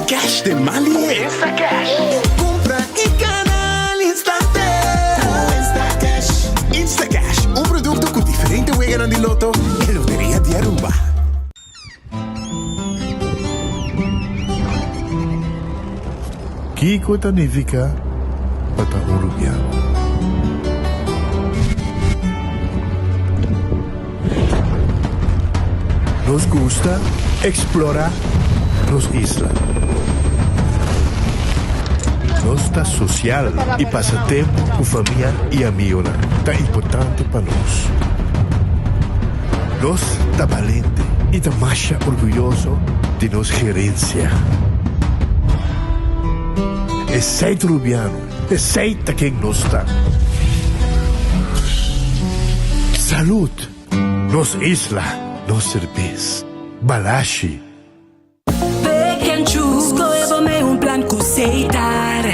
cash den man lihe. Instacash. Cumpra y gana al instante. Cu Instacash. Instacash, un producto cu diferente weganan di Lotto e Loteria di Aruba. Kiko ta nifiká pa ta un rubiano? Nos gusta eksplorá nos isla. Nos ta sosial i pasa tempu ku famia i amigonan ta importante pa nos. Nos ta balente i ta masha orguyoso di nos gerensia. Esei ta Rubiano, esei ta ken nos ta. Salud! Nos isla, nos serbes. Balashi. Pick and choose, skohe bo mee un plan ku Setar.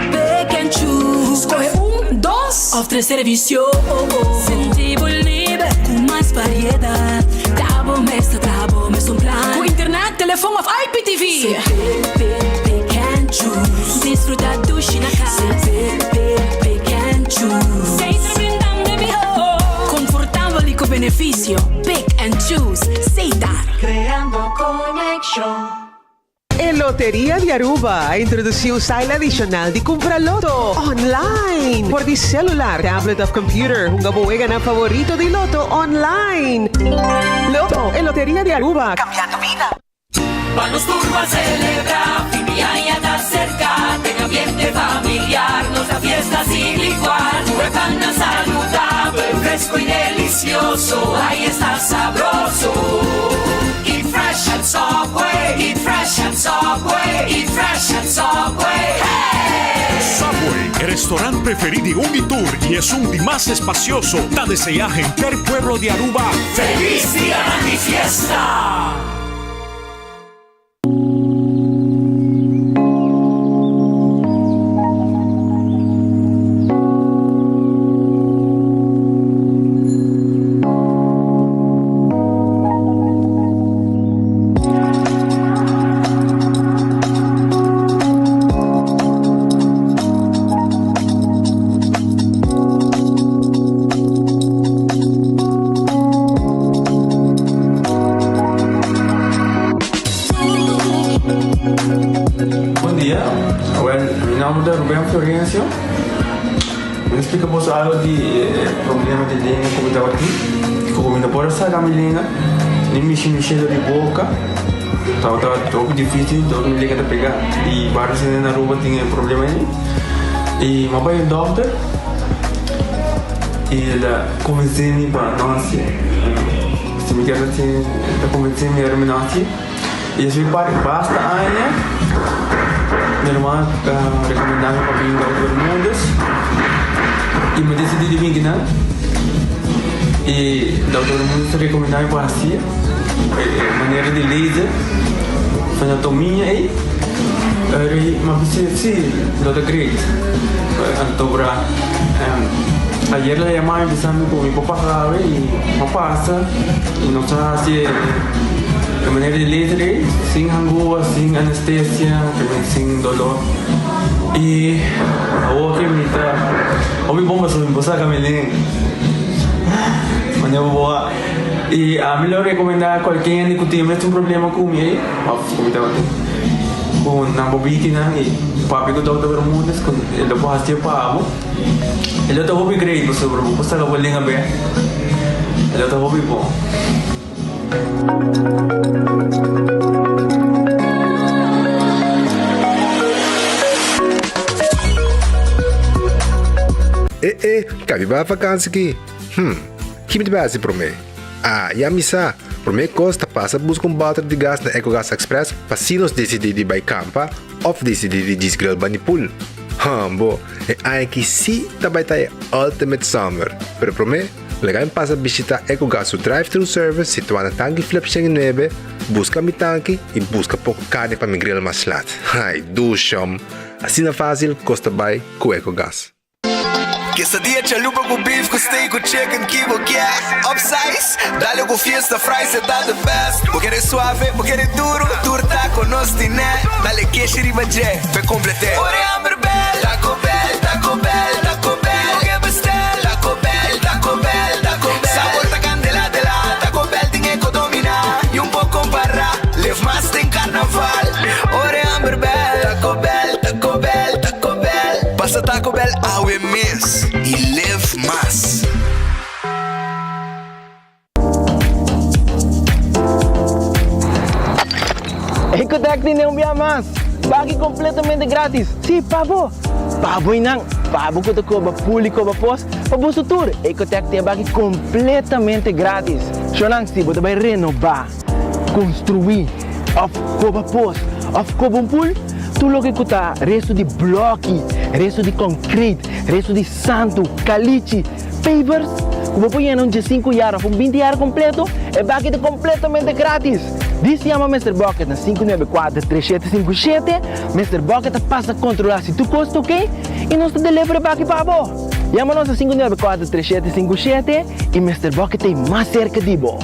Pick and choose, skohe un, dos òf tres servisio. Sinti bo liber ku mas variedat. Ta bo mes ta traha bo mes un plan. Ku internet, telefon òf IPTV. Pick, pick, pick and choose. Disfruta dushi na kas. Pick, pick, pick and choose. Setar brindando e mihó. Konfortabel i ku benefisio. Pick and choose. Setar. Creando conexion. E Loteria di Aruba a introduci un style adicional di cumpra loto online for di celular, tablet of computer. Hunga bo weganan favorito di loto online. Lotto, e Loteria di Aruba, cambiando bida. Pa nos tur ban celebra, fin di aña ta cerca, den ambiente familiar, nos ta fiesta sin igual, cu e pannan saludabel, fresco y delicioso, ay esta sabroso. Eat fresh at Subway, eat fresh at Subway, eat fresh at Subway, hey! Subway, e restaurant preferi di un y tur y esun di mas espacioso, ta desea henter pueblo di Aruba Feliz Dianan di Fiesta! Bon dia, well mi nomber ta Ruben Florencio. Mi ta splika boso algo di e problema di lenga ku mi tabatin. Ku mi no por a saka mi lenga, ni mishi mi shelo di boka. Tabata hopi dificil, dor mi lenga ta pega. I varios hende na Aruba tin e problema ei. I mi a bai un dokter i el a konvensé mi pa no hasié. Si mi kier hasié, el a konvensé mi ora mi no hasié. I esei par basta aña mi ruman a rekomendá mi pa bin Dokter Bermudez i mi desidí di bin kinan. I Dokter Bermudez a rekomendá mi pa hasié e manera di laser anatomia ei. Mi a bisa si lo ta great. Anto bra ayer el a yama mi bisa mi ku mi por pasa awe i mi a pasa i nos a hasi e manera di laser ei sin hangua, sin anestesia, sin dolor. I awor ke mi ta hopi bon pasobra mi por saka mi len manera bo a. I ami lo rekomendá kualke hende ku tin e mesun problema ku mi ei òf ku mi tabatin ku nan bo bikinan i papia ku Dòkter Bermudez ku e lo por hasié pa bo. E lo ta hopi great pasobra bo por saka bo lenga bèk. E lo ta hopi bon. E e, kabi bai vakansi ki? Hm, ki mi ta bai hasi promé? Ah, ya mi sa! Promé kos ta pasa buska un bòter di gas na Ecogas Express pa si nos disidí di bai kampa òf disidí di djis grill bani pool. Hambo, e aña aki sí ta bai ta e ultimate summer! Pero promé, laga mi pasa bishitá Ecogas su drive-thru service situá na Tanki Flip 109, buska mi tanki i buska poko karni pa mi grill mas lat. Ai, dushom! Asina fásil kos ta bai ku Ecogas. Quesadilla chalupa cu beef cu steak cu chicken ki bo kier Upsize, dale cu fiesta fries e ta the best Bo kere suave, bo kere duro, tur taco nos tine Dale. keshi riba dje p'e komplet'é. Ora e hamber bel, Taco Bell, Taco Bell, Taco Bell. Bo ke bestel, Taco Bell, Taco Bell, Taco Bell. Sabor ta kandela dela, Taco Bell tin e ko dominá. I un por kompará, live mas den karnaval. Ora e hamber bel, Taco Bell, Taco Bell, Taco Bell. Pasa Taco Bell awe mes i live mas. Ecotec tin un bia mas! Baki completamente gratis! Si, pa bo! Pa bo y nan! Pa bo cu ta coba pool y coba pos, pa boso tur! Ecotec tin e baki completamente gratis! Shownan, si bo ta bay renoba, construi, of coba pos, of coba un pool, tur loke cu ta resto di bloki, resto di concrete, resto di santo, calichi, Pavers ku bo por yena un diesinku yar òf un binti yar kompleto, e baki ta kompletamente gratis! Dis yama Mister Bucket na 594 3757, Mister Bucket ta pasa kontrolá si tur kos ta oke i nos ta deliver e baki pa bo! Yama nos na 594 3757 i Mister Bucket ta ei mas serka di bo!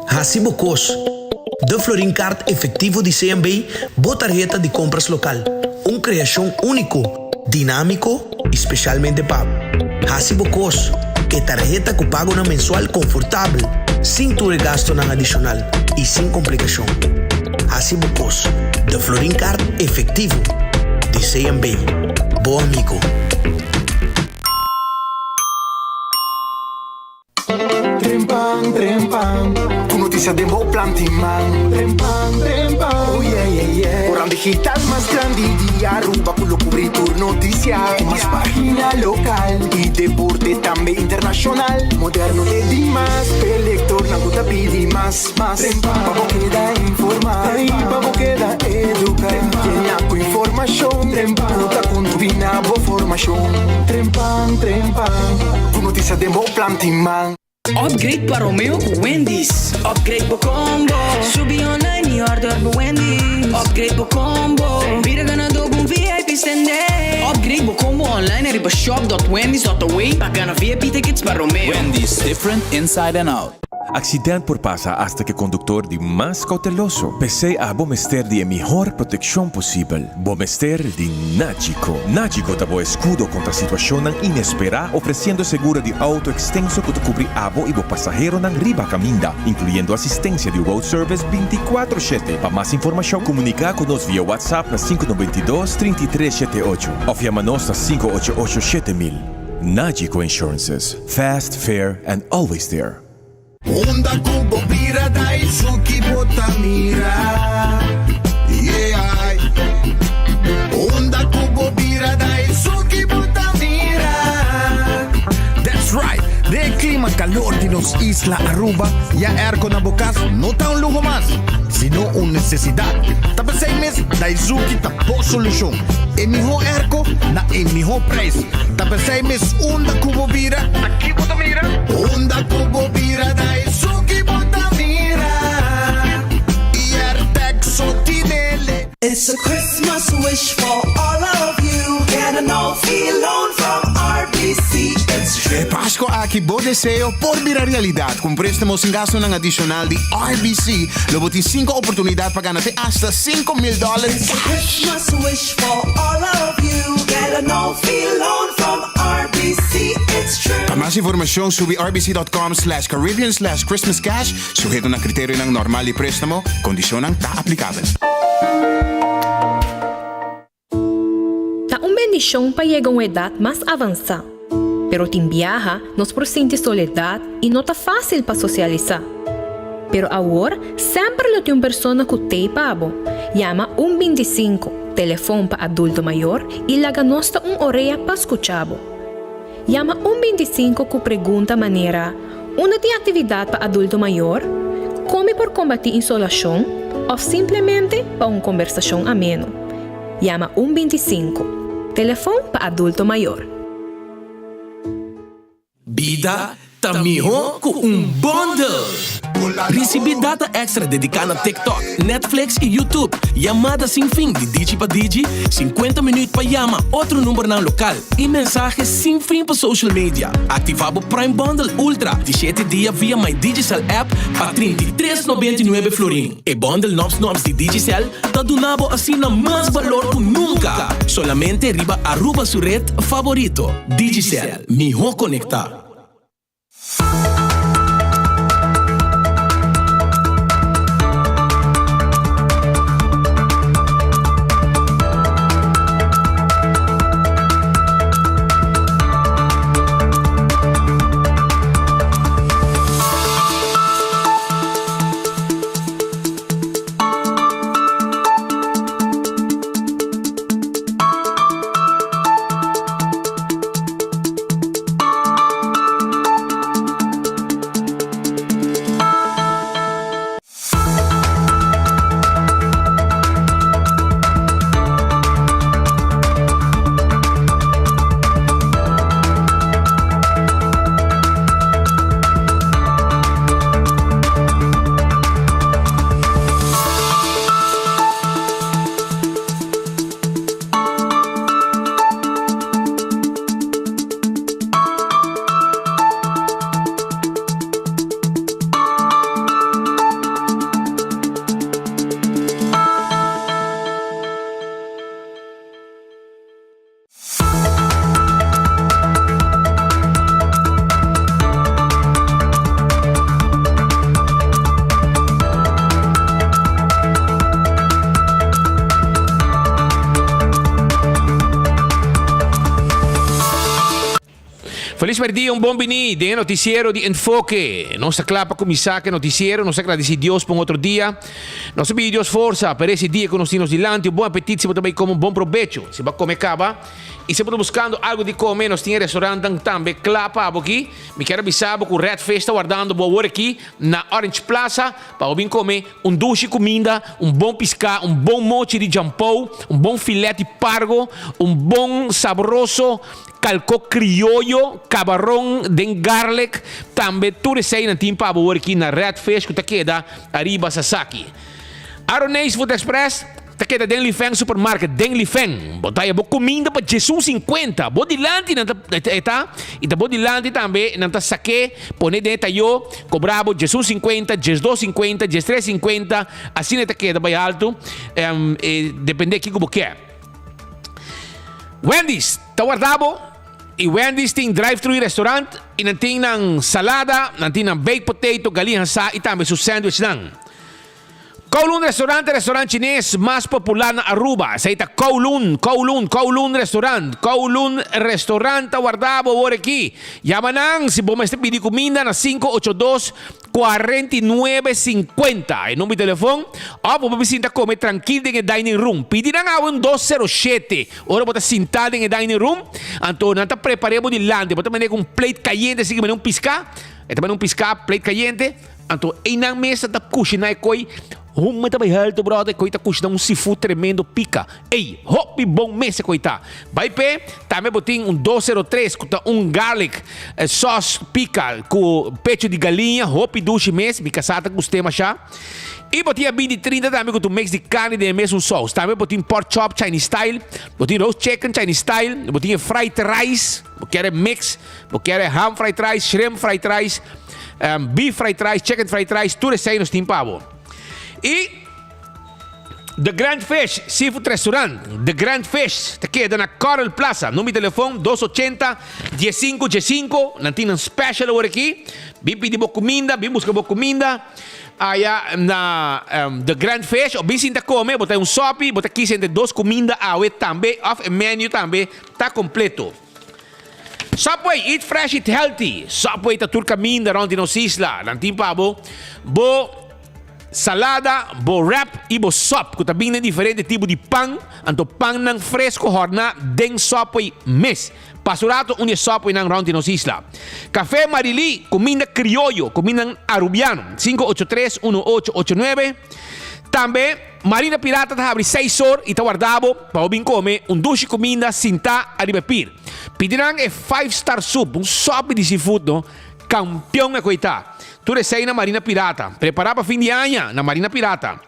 Hasi bo kos. De Florin Card Efectivo di CMB, bo tarheta di kompras lokal. Un kreashon úniko, dinámiko i spesialmente pa bo. Hasi bo kos. E tarheta ku pagonan mensual konfortabel, sin tur e gastunan adishonal i sin komplikashon. Hasi bo kos. De Florin Card Efectivo di CMB. Bo amigo. Trempan, trempan, ku notisia den bo planti man. Trempan, trempan, oh yeah, yeah, yeah. Koran digital mas grandi di Aruba ku lo kubri tur notisia. Ku mas pagina lokal i deporte tambe internashonal. Moderno te dimas, p'e lektornan ku ta pidi mas, mas. Trempan, pa bo keda informá i pa bo keda eduká. Yena ku informashon ku ta kontribuí na bo formashon. Trempan, trempan, ku notisia den bo planti man. Upgrade pa Romeo ku Wendy's. Upgrade bo combo. Subi online y order bo Wendy's. Upgrade bo combo. Bira ganador ku un VIP stende. Upgrade bo combo online ariba shop.wendys.aw pa gana VIP tickets pa Romeo. Wendy's, different inside and out. Accident por pasa hasta cu e conductor di mas cauteloso. P'esey abo mester di e mihor proteccion posibel. Bo mester di Nagico. Nagico ta bo escudo contra situacionnan inespera ofreciendo seguro di auto extenso cu ta cubri abo y bo pasaheronan riba caminda, incluyendo asistencia di road service binticuatro shete. Pa mas informacion comunica cu nos via WhatsApp na sinku noventa i dos, trinta i tres shete ocho of yama nos na sinku ocho ocho shete mil. Nagico Insurances. Fast, fair and always there. Unda ku bo bira Daisuki bo ta mira Yeah Unda ku bo bira Daisuki bo ta mira That's right! Den e klima kalor di nos isla Aruba, ya airco na bo kas no ta un luho mas, sino un nesesidat. Ta p'esei mes Daisuki ta bo solushon. E mihó airco na e mihó prijs. Ta p'esei mes unda ku bo bira, ta ki bo ta mira? Unda ku bo bira ta esun ki bo ta mira. Airtec so tinele. It's a Christmas wish for all of you Get a no fee loan from RBC It's true. E Pasco aki bo deseo por bira realidad. Cu un prestamo sin gastonan adicional di RBC, lo bo tin cinco oportunidad pa gana te hasta 5000 dollar It's a cash. Christmas wish for all of you Get a no fee loan from RBC It's true. Pa mas informacion subi rbc.com slash Caribbean slash Christmas cash, sujeto na criterionan normal di prestamo, condicionnan ta aplicabel. Ta un bendishon pa yega un edat mas avansá. Pero tin biaha nos por sinti soledat i no ta fásil pa sosialisá. Pero awor semper lo tin un persona ku t'ei pa bo. Yama un bintisinku, telefon pa adulto mayor, i laga nos ta un orea pa skucha bo. Yama un bintisinku ku pregunta manera, Unda tin aktividat pa adulto mayor? Kon mi por kombatí insolashon? Òf simplemente pa un kombersashon ameno. Yama un bintisinku, telefon pa adulto mayor. Bida ta mihó ku un bundle! Risibí data extra dediká na TikTok, Netflix i YouTube. Yamada sin fin di Digi pa Digi, 50 minuut pa yama otro numbernan lokal i mensahe sin fin pa social media. Aktivá bo Prime Bundle Ultra di shete dia via My Digicel app pa 33 99 florin. E bundle Nòps Nòps di Digicel ta duna bo asina mas balor ku nunka! Solamente riba Aruba su red favorito, Digicel, mihó konektá. Feliz merdia, un bon bini den e noticiero di Enfoke. Nos ta kla pa kuminsá ku e noticiero. Nos ta gradisí Dios pa un otro dia. Nos ta pidi Dios forsa pa resi dia ku nos tin nos dilanti. Un bon apetit si bo ta bai kome un bon probecho. Si bo a kome kaba i si bo ta buskando algu di kome, nos tin e restaurantnan tambe kla pa bo aki. Mi kier a bisa bo ku Red Fish ta wardando bo awor aki na Orange Plaza pa bo bin kome un dushi kuminda, un bon piská, un bon mochi di jampou, un bon filet di pargo, un bon sabroso Kalko krioyo, kabaron den garlic, tambe tur esei nan tin pa bo wor aki na Red Fish ku ta keda ariba Sasaki. Aroneis Food Express ta keda den Lifeng Supermarket den Lifeng. Bo ta haya bo kuminda pa djesun sinkuenta. Bo dilanti nan ta e ta i ta bo dilanti tambe nan ta sak'é pone den e tayo kobra bo djesun sinkuenta, djesdos sinkuenta, djestres sinkuenta asina e ta keda bai altu depende kiko bo ke. Wendy's ta warda bo y Wendy's tin drive-thru y restaurant y nan tin nan salada, nan tin nan baked potato, galiña hasá y tambe su sandwichnan. Kowloon Restaurant e restaurant chines mas popular na Aruba. Esey ta Kowloon, Kowloon, Kowloon Restaurant. Kowloon Restaurant ta warda bo awor aki. Yama nan si bo mester pidi cuminda na 582 49 50 e number di telefon of bo por sinta come trankil den e dining room. Pidi nan awe un dos sero shete ora bo ta sinta den e dining room anto nan ta prepare bo dilanti. Bo ta mende ku un plate kayente así mende un piská e ta mende un piská plate kayente anto einan mes nan ta kushina e koi huma ta bai haltu brother e koi ta kushina un seafood tremendo pika. Ey, hopi bon mes e koi ta. Bai p'e, tambe bo tin un 203 ku ta un garlic sauce pika ku pecho di galiña, hopi dushi mes, mi kasá ta gust'é mashá. I bo tin a 20 trinta tambe ku ta un mix di karni den e mesun saus. Tambe bo tin pork chop Chinese style, bo tin roast chicken Chinese style, bo tin e fried rice, bo kier e mix, bo kier e ham fried rice, shrimp fried rice, beef fried rice, chicken fried rice, tur esei nos tin pa bo. I. The Grand Fish Seafood Restaurant, The Grand Fish, ta keda na Coral Plaza. Number di telefon dos ochenta diesinku diesinku. Nan tin nan special awor aki. Bin pidi bo kuminda, bin buska bo kuminda aya na The Grand Fish. Of bin sinta kome, bo ta un sopi, bo ta kisa entre dos kuminda awe tambe of e menu tambe ta kompleto. Subway, eat fresh, eat healthy. Subway ta tur kaminda rond di nos isla. Nan tin pa bo bo Salada, bo wrap i bo sop ku ta bin den diferente tipo di pan, anto pannan fresco hòrná den Subway mes. Pasa un rato un di e Subwaynan rònt di nos isla. Café Marilí, kuminda krioyo, kumindanan arubiano, 583 1889. Tambe Marina Pirata ta habri seis or i ta warda bo pa bo bin kome un dushi kuminda sintá ariba e pir. Pidi nan e five star soup, un sopi di seafood no. Kampion e koitá. Tur esei na Marina Pirata. Prepará pa fin di aña na Marina Pirata.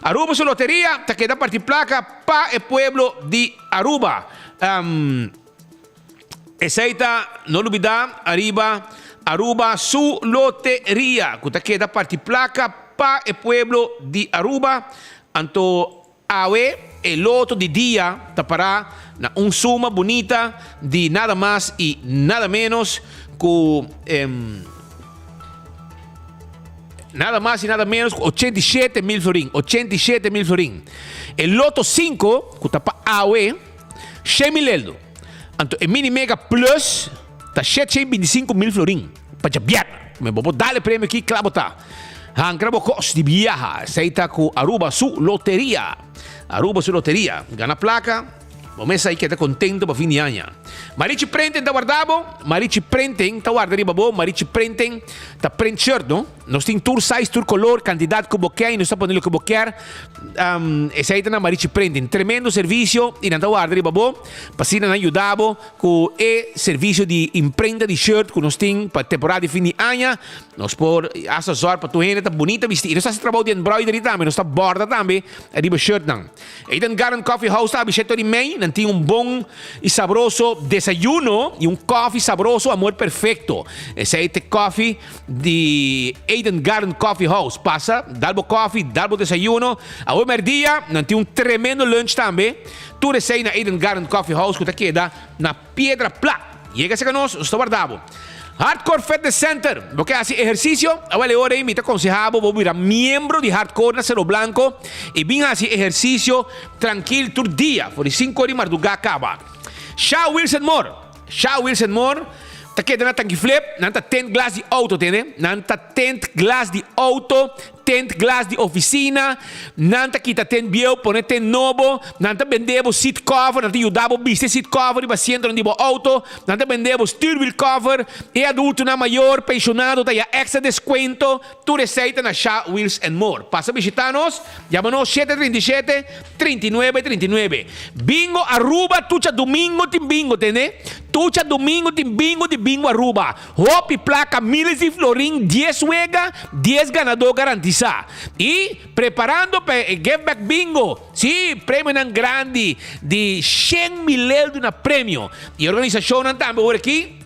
Aruba su loteria ta keda parti placa pa e pueblo di Aruba. Esey ta, no lubida, ariba Aruba su loteria cu ta keda parti placa pa e pueblo di Aruba. Anto awe e loto di dia ta para na un suma bunita di nada mas y nada menos cu nada mas y nada menos cu 87 mil florin, 87 mil florin. E loto 5 cu ta pa awe, 100 mil eldo. Anto e mini mega plus ta 725 mil florin pa djabièrnè. Me bo por dal e premio aki, kla bo ta. Hankra bo kos di biaha. Esei ta ku Aruba su loteria. Aruba su loteria. Gana plaka, bo mes ai keda kontento pa fin di aña. Marichi Printing ta warda bo. Marichi Printing ta warda riba bo. Marichi Printing ta print shirt, no? Nos tin tur size, tur color, cantidad cu bo kier y nos ta pone loke bo kier. Esey ta na Marichi Printing. Tremendo servicio y nan ta warda riba bo pa asina nan yuda bo cu e servicio di imprenta di shirt cu nos tin pa temporada di fin di aña. Nos por hasta zorg pa tur hende ta bunita bisti. Y nos ta haci trabou di embroidery tambe, nos ta borda tambe riba shirtnan. Eden Garden Coffee House ta abi shete ora y mei. Nan tin un bon y sabroso desayuno y un koffie sabroso, amor perfecto. Esey ta e koffie di Eden Garden Coffee House. Pasa, dal bo koffie, dal bo desayuno. Awe merdia, nan tin un tremendo lunch tambe. Tur esey na Eden Garden Coffee House cu ta keda na Piedra Plat. Yega cerca nos, nos ta warda bo. Hardcore Fitness Center, bo ke hasi ehercicio? Awel e ora ei mi ta conseha bo bo bira miembro di Hardcore na Cerro Blanco y bin hasi ehercicio trankil tur dia for di cinco ora di marduga caba. Sha Wilson Moore, Sha Wilson Moore ta keda na Tanki Flip, nan ta tint glas di auto tende, nan ta tint glas di auto, tint glas di oficina, nan ta kita tint bieu pone tint nobo, nan ta bende bo seat cover, nan ta yuda bo bisti seat cover riba asientonan di bo auto, nan ta bende bo stuurwiel cover, e adultonan mayor, pensionado ta ya extra descuento, tur esey ta na Sha Wheels and More. Pasa bishita nos, yama nos 737, 39, 39. Bingo Aruba tur djadumingo tin bingo tende, tur djadumingo tin bingo di Bingo Aruba. Hopi placa, miles di florin, dies wega, dies ganador garantisa. Y preparando pa e Give Back Bingo, si, premionan grandi di shen mil eldo na premio. Y e organisacionnan tambe ora aki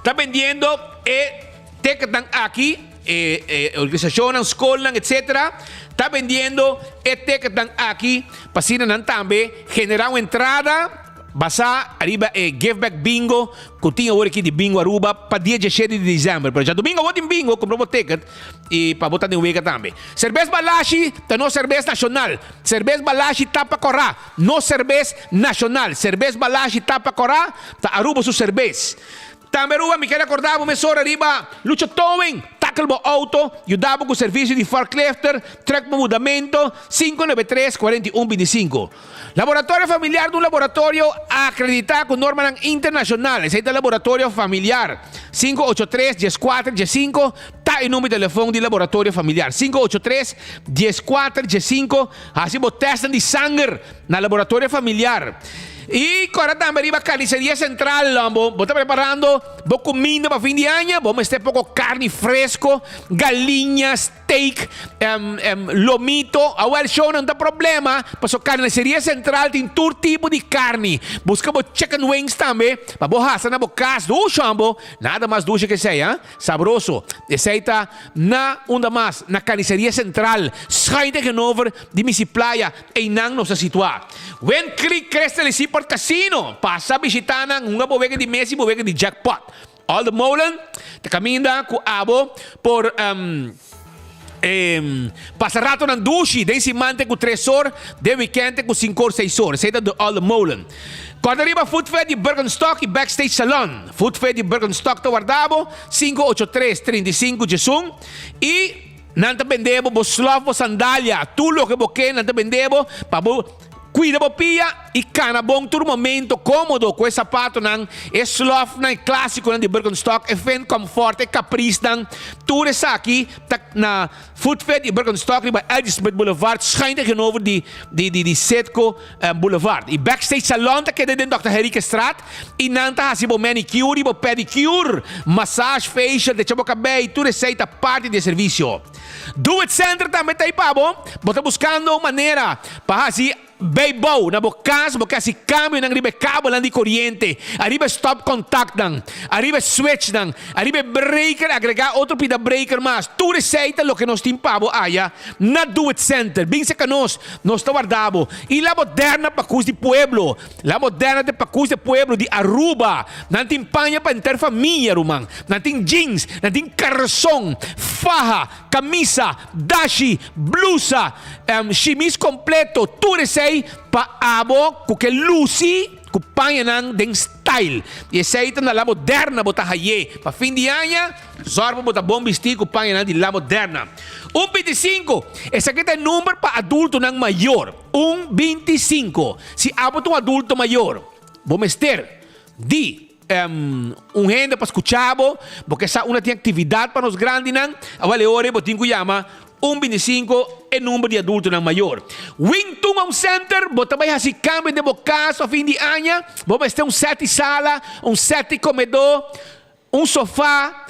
ta bendiendo e ticketnan aki, e e organisacionnan, scolnan, etc. Ta bendiendo e ticketnan aki pa asina nan tambe genera un entrada basa ariba e Give Back Bingo cu tin awor aki di Bingo Aruba pa dia diesshete di december. Pero djadomingo awor tin bingo, cumpra bo ticket y pa bo ta den wega tambe. Cerbes Balashi ta nos cerbes nacional. Cerbes Balashi tapa cora, nos cerbes nacional. Cerbes Balashi tapa cora ta Aruba su cerbes. Tambe Aruba mi ker acorda bo mesora riba Lucho Towing, tackle bo auto, yuda bo cu servicio di forklifter, truck pa mudamento, 593 41 25. Laboratorio Familiar ta un laboratorio acredita cu normanan internacional. Esey ta Laboratorio Familiar. 583 14 15 ta e number di telefon di Laboratorio Familiar. 583 14 15 Haci bo testnan di sanger na Laboratorio Familiar. Y cora tambe riba Carniceria Central. Bo, bo ta preparando bo cuminda pa fin di aña? Bo mester poco carni fresco, galiña, steak, lomito. Awel show nan ta problema, paso Carniceria Central tin tur tipo di carni. Busca bo chicken wings tambe pa bo hasa na bo cas. Dushi bo, nada mas dushi ke esey, ha? Sabroso. Esey ta na unda mas? Na Carniceria Central, schuin tegenover di Misi Playa. Eynan nos ta situa. Wind Creek Crystal y Seaport Casino. Pasa bishita nan, hunga bo wega di mes y bo wega di jackpot. All the Molen ta caminda cu abo por pasa ratonan dushi den siman te cu tres or, den weekend te cu cinco or, seis or. Esey ta de All the Molen. Corda riba Food Fair di Birkenstock y Backstage Salon. Food Fair di Birkenstock ta warda bo, 583 35 11 y. Nan ta bende bo bo slof, bo sandalia, tur loke bo ke nan ta bende bo pa bo. Cuida bo pia y cana bon tur momento comodo cu e zapatonan, e slofnan, e clasiconan di Birkenstock, e Finn Comfort, e Capricenan. Tur esaki ta na Footfit y Birkenstock riba LG Smith Boulevard schuin tegenover di di di Citgo Boulevard. Y Backstage Salon ta keda den Dòkter Henriquezstraat y nan ta haci bo manicure y bo pedicure, massage, facial, decha bo cabey, tur esey ta parti di e servicio. Do It Center tambe ta ei pa bo. Bo ta buskando un manera pa hasi beibou na bo kas, bo ke hasi kambionan riba e kabelnan di koriente, ariba e stopkontaktnan, ariba e switchnan, ariba e breaker, agregá otro pida breaker mas. Tur esei ta loke nos tin pa bo aya na Do It Center. Bin serka nos, nos ta warda bo. I La Moderna Pakus di Pueblo. La Moderna ta e pakus di pueblo di Aruba. Nan tin paña pa henter famia, ruman. Nan tin jeans, nan tin karson, faha, kamisa, dashi, blusa, shimis kompleto. Tur esei pa abo ku ke lusi ku pañanan den style. I esei ta na La Moderna bo ta hay'é. Pa fin di aña, zòrg pa bo ta bon bistí ku pañanan di La Moderna. Un bintisinko, esaki ta e number pa adultonan mayor. Un bintisinko, Si abo ta un adulto mayor, bo mester di un hende pa skucha bo, bo ke sa unda tin aktividat pa nos grandinan, awel e ora ei bo tin ku yama un bintisinko, e number di adultonan mayor. Wingtun Home Center, bo ta bai hasi kambio den bo kas pa fin di aña, bo mester un sèt di sala, un sèt di komedó, un sofá,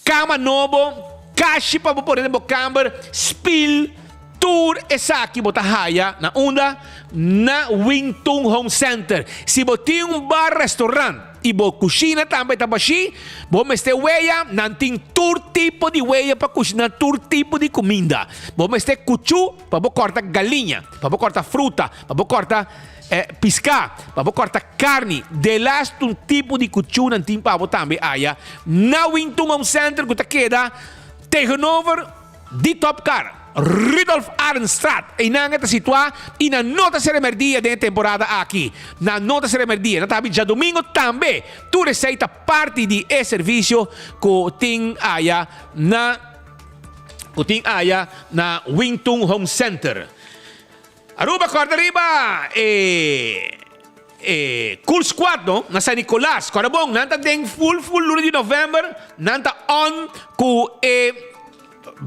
Cama nobo, kashi pa bo pone den bo kamber, spil, tur esaki bo ta haya na unda? Na Wingtun Home Center. Si bo tin un bar restaurant y bo cushina tambe ta bashi, bo mester weya, nan tin tur tipo di weya pa cushina tur tipo di cuminda. Bo mester cuchu pa bo corta galiña, pa bo corta fruta, pa bo corta. Piská, pa bo kòrta karni. Delastu un tipo di kuchú nan tin pa bo tambe aya na Wingtun Home Center ku ta keda tegenover di Top Car, Rudolf Arendstraat. Einan e ta situá i nan no ta sera mèrdia den e temporada aki. Nan no ta sera mèrdia. Nan ta habi djadumingu tambe. Tur esei ta parti di e servisio ku tin aya na ku tin aya na Wingtun Home Center. Aruba kòrda riba e e Cool Squad no na San Nicolas. Kòrda bon, nan ta den full full luna di novèmber, nan ta on ku e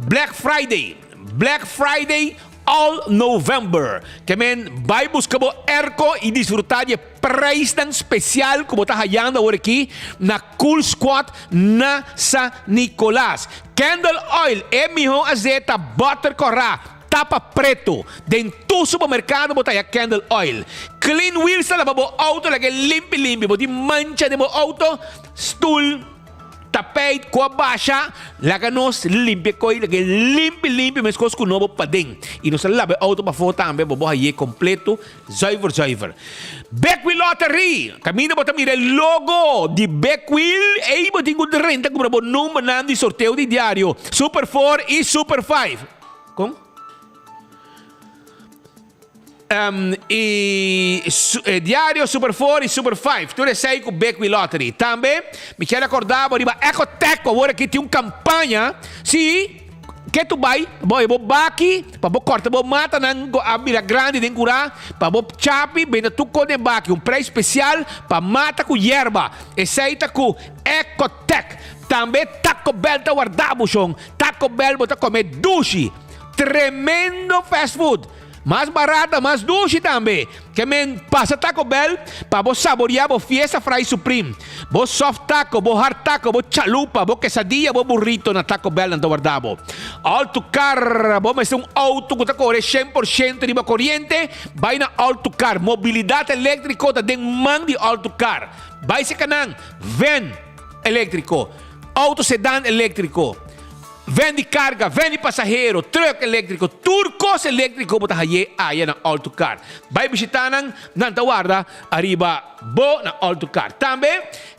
Black Friday. Black Friday all November. Ke men bai buska bo airco i disfrutá di e prijsnan spesial ku bo ta hayando awor aki na Cool Squad na San Nicolas. Candle oil, e mihó azeta, butter kòrá. Tapa preto. Den tur supermercado bo ta haya candle oil. Clean wheels ta laba bo auto laga e limpi limpi. Bo tin mancha den bo auto, stoel, tapijt cu a basha, laga nos limpia coy laga e limpi limpi mescos cu nobo paden. Y nos ta laba e auto pafo tambe pa bo haye completo zuiver zuiver. Big Wheel Lottery! Caminda bo ta mira e logo di Big Wheel, ey bo tin cu drenta cumpra bo numbernan di sorteo di diario Super Four y Super Five. Kon? Um, y su, eh, diario Super 4 y Super 5. Tur esei ku Big Wheel Lottery. Tambe, mi kier acorda bo riba Ecotech, awor aki tin un campaña. Si, ke tu bai, bo e bo baki, pa bo corta bo matanan ku a bira grandi den cura, pa bo chapi, benda tur kos den baki. Un prijs special pa mata ku yerba. Esei ta ku Ecotech. Tambe Taco Bell ta warda bo, shon. Taco Bell bo ta come dushi. Tremendo fast food. Mas barata, mas dushi tambe. Ke men pasa Taco Bell pa bo saboria bo Fiesta Fry Supreme, bo soft taco, bo hard taco, bo chalupa, bo quesadilla, bo burrito na Taco Bell nan ta warda bo. All to Car, bo mester un auto ku ta kore 100% riba koriente? Bai na All to Car. Mobilidat eléktriko ta den man di All to Car. Bai seka nan, van eléktriko. Auto sedan eléktriko, ven di karga, ven di pasahero, trùk eléktriko, tur kos eléktriko bo ta haye aya na All To Car. Bai bishitá nan, nan ta warda ariba bo na All To Car. Tambe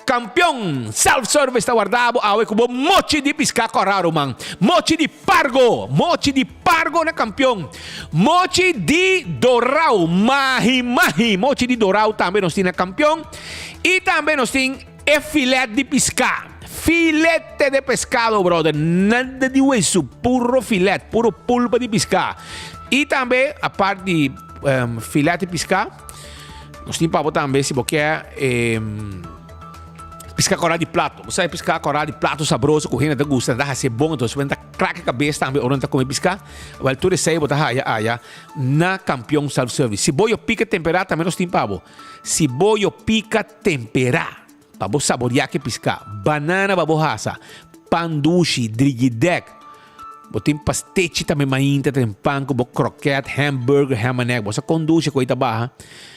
Kampion Self Service ta warda bo awe ku bo mochi di piská kòrá ruman. Mochi di pargo, mochi di pargo na Kampion. Mochi di dorau, mahi mahi, mochi di dorau tambe nos tin na Kampion. I tambe nos tin. E filet di piská. Filete de pescado, brother. Nada di wesu. Puro filet. Puro pulpa di piská. I tambe, apart di filet di piská. Nos tin pa bo tambe si bo ke piská kòrá di plato. Bo sa e piská kòrá di plato sabroso ku hende ta gusta, nan ta hasié bon, entonces nan ta krak e kabes tambe ora nan ta kome piská. Wèl tur esei bo ta haya aya na Kampion Self Service. Siboyo pika temperá tambe nos tin pa bo. Siboyo pika temperá. Pa bo saboriá ke piská. Banana pa bo hasa. Pan dushi, drigidèk. Bo tin pastechi tambe mainta ten pan ku bo kroket, hamburger, ham and egg. Bo sa kon dushi ku ei ta baha.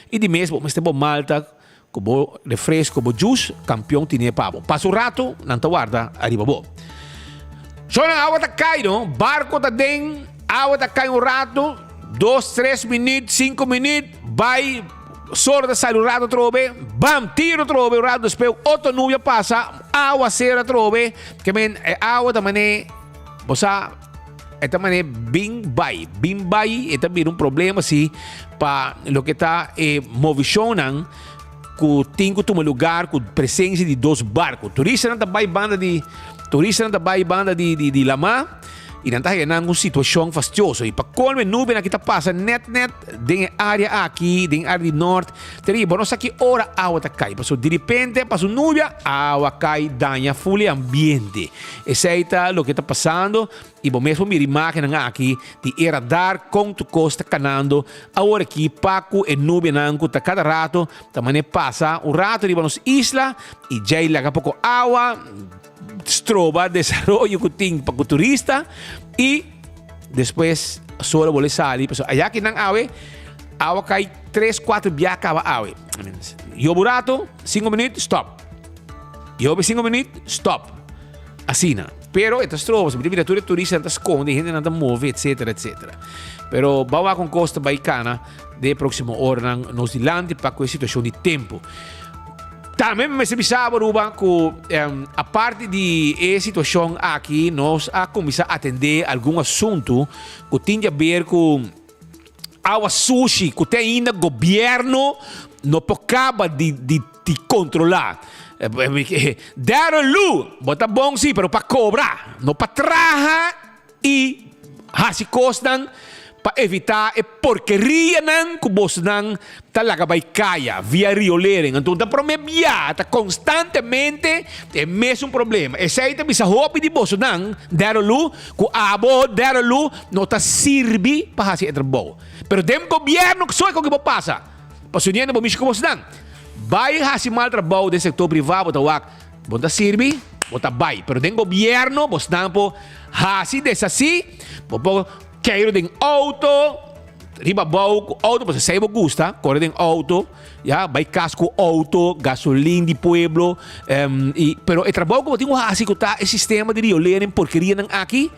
I di mes bo mester bo malta ku bo refresco, bo juice, Kampion tine pa bo. Pasa un ratu, nan ta warda ariba bo. Shownan awa ta kai no, barko ta den, awa ta kai un ratu, dos, tres minüt, sinku minüt, bai, solo ta sali un ratu atrobe, bam, tiro atrobe, un ratu despues otro nubia pasa, awa sera atrobe, ke men e awa ta mane, bo sa, e ta mane bin bai, bin bai, e ta bira un problema si pa loke ta e movishonnan ku tin ku tuma lugar ku presensia di dos barko. Turistanan ta bai banda di turistanan ta bai banda di di di lamá i nan ta haya nan un situashon fastioso. I pa kolmo e nubenan aki ta pasa nèt nèt den e área aki, den e área di nort. Te bo no sa ki ora awa ta kai, pasobra diripente a pasa un nubia, awa kai daña ful e ambiente. Esei ta loke ta pasando i bo mes por mira imágennan aki di e radar kon tur kos ta kanando awor aki pa ku e nubianan ku ta kada rato ta manera pasa un rato riba nos isla i djei laga poko awa stroba desaroyo ku tin pa ku turista i despues solo bolbe sali pasobra aya kinan awe awa kai tres kuater bia kaba awe. Yobo rato sinku minüt stòp. Yobe sinku minüt stòp. Asina. Pero e ta stroba, pasobra mira tur e turistanan ta skonde, hendenan ta move, etcetera, etcetera. Pero bou wak kon kos ta bai kana den e próksimo oranan nos dilanti pa ku e situashon di tempu. Tambe mi mester bisa bo Aruba ku aparte di e situashon aki nos a kuminsá atendé algun asuntu ku tin di aber ku awa sushi ku te ainda gobièrnu no por kaba di di di kontrolá. Darrel Lou, bo ta bon si, pero pa kobra, no pa traha i hasi kosnan pa evitá e porkerianan ku bosnan ta laga bai kaya via riolering. Anto ta promé bia, ta konstantemente e mesun problema. Esei ta bisa hopi di bosonan, Darrel Lou, Ku abo Derelu no ta sirbi pa hasi e trabou. Pero den gobierno so e kon ki bo pasa. Pasobra niende bo mishi ku bosnan. Bai hasi mal trabou den sektor priva bo ta wak bo no ta sirbi, bo ta bai. Pero den gobierno bosnan por hasi desasi, bo por keiru den outo, riba bou ku outo pasobra esei bo gusta, kore den outo. Ya, bai kas ku outo, gasolin di pueblo, i, pero e trabou ku bo tin ku hasi ku ta e sistema di riolering porkerianan aki,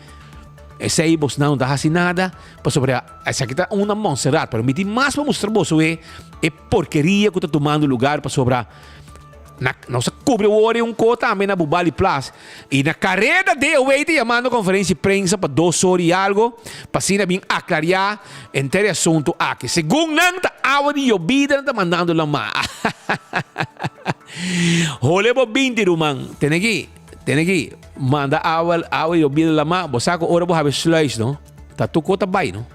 esei bosnan no ta hasi nada, pasobra esaki ta un na Montserrat, pero mi tin mas pa mustra boso e e porkeria ku ta tumando lugar pasobra na nos a kubri awor e un ko tambe na Bubali Plas i na kareda DOW ta yamando konferensia di prensa pa dos ora i algo pa asina bin aklariá Enter e asuntu aki. Segun nan ta awa di yobida nan ta mandando lama. Hole bo binti ruman. Tene aki, tene aki. Manda awa, awa di yobida lama. Bo sa ku ora bo habi sluis no, ta tur kos ta bai no.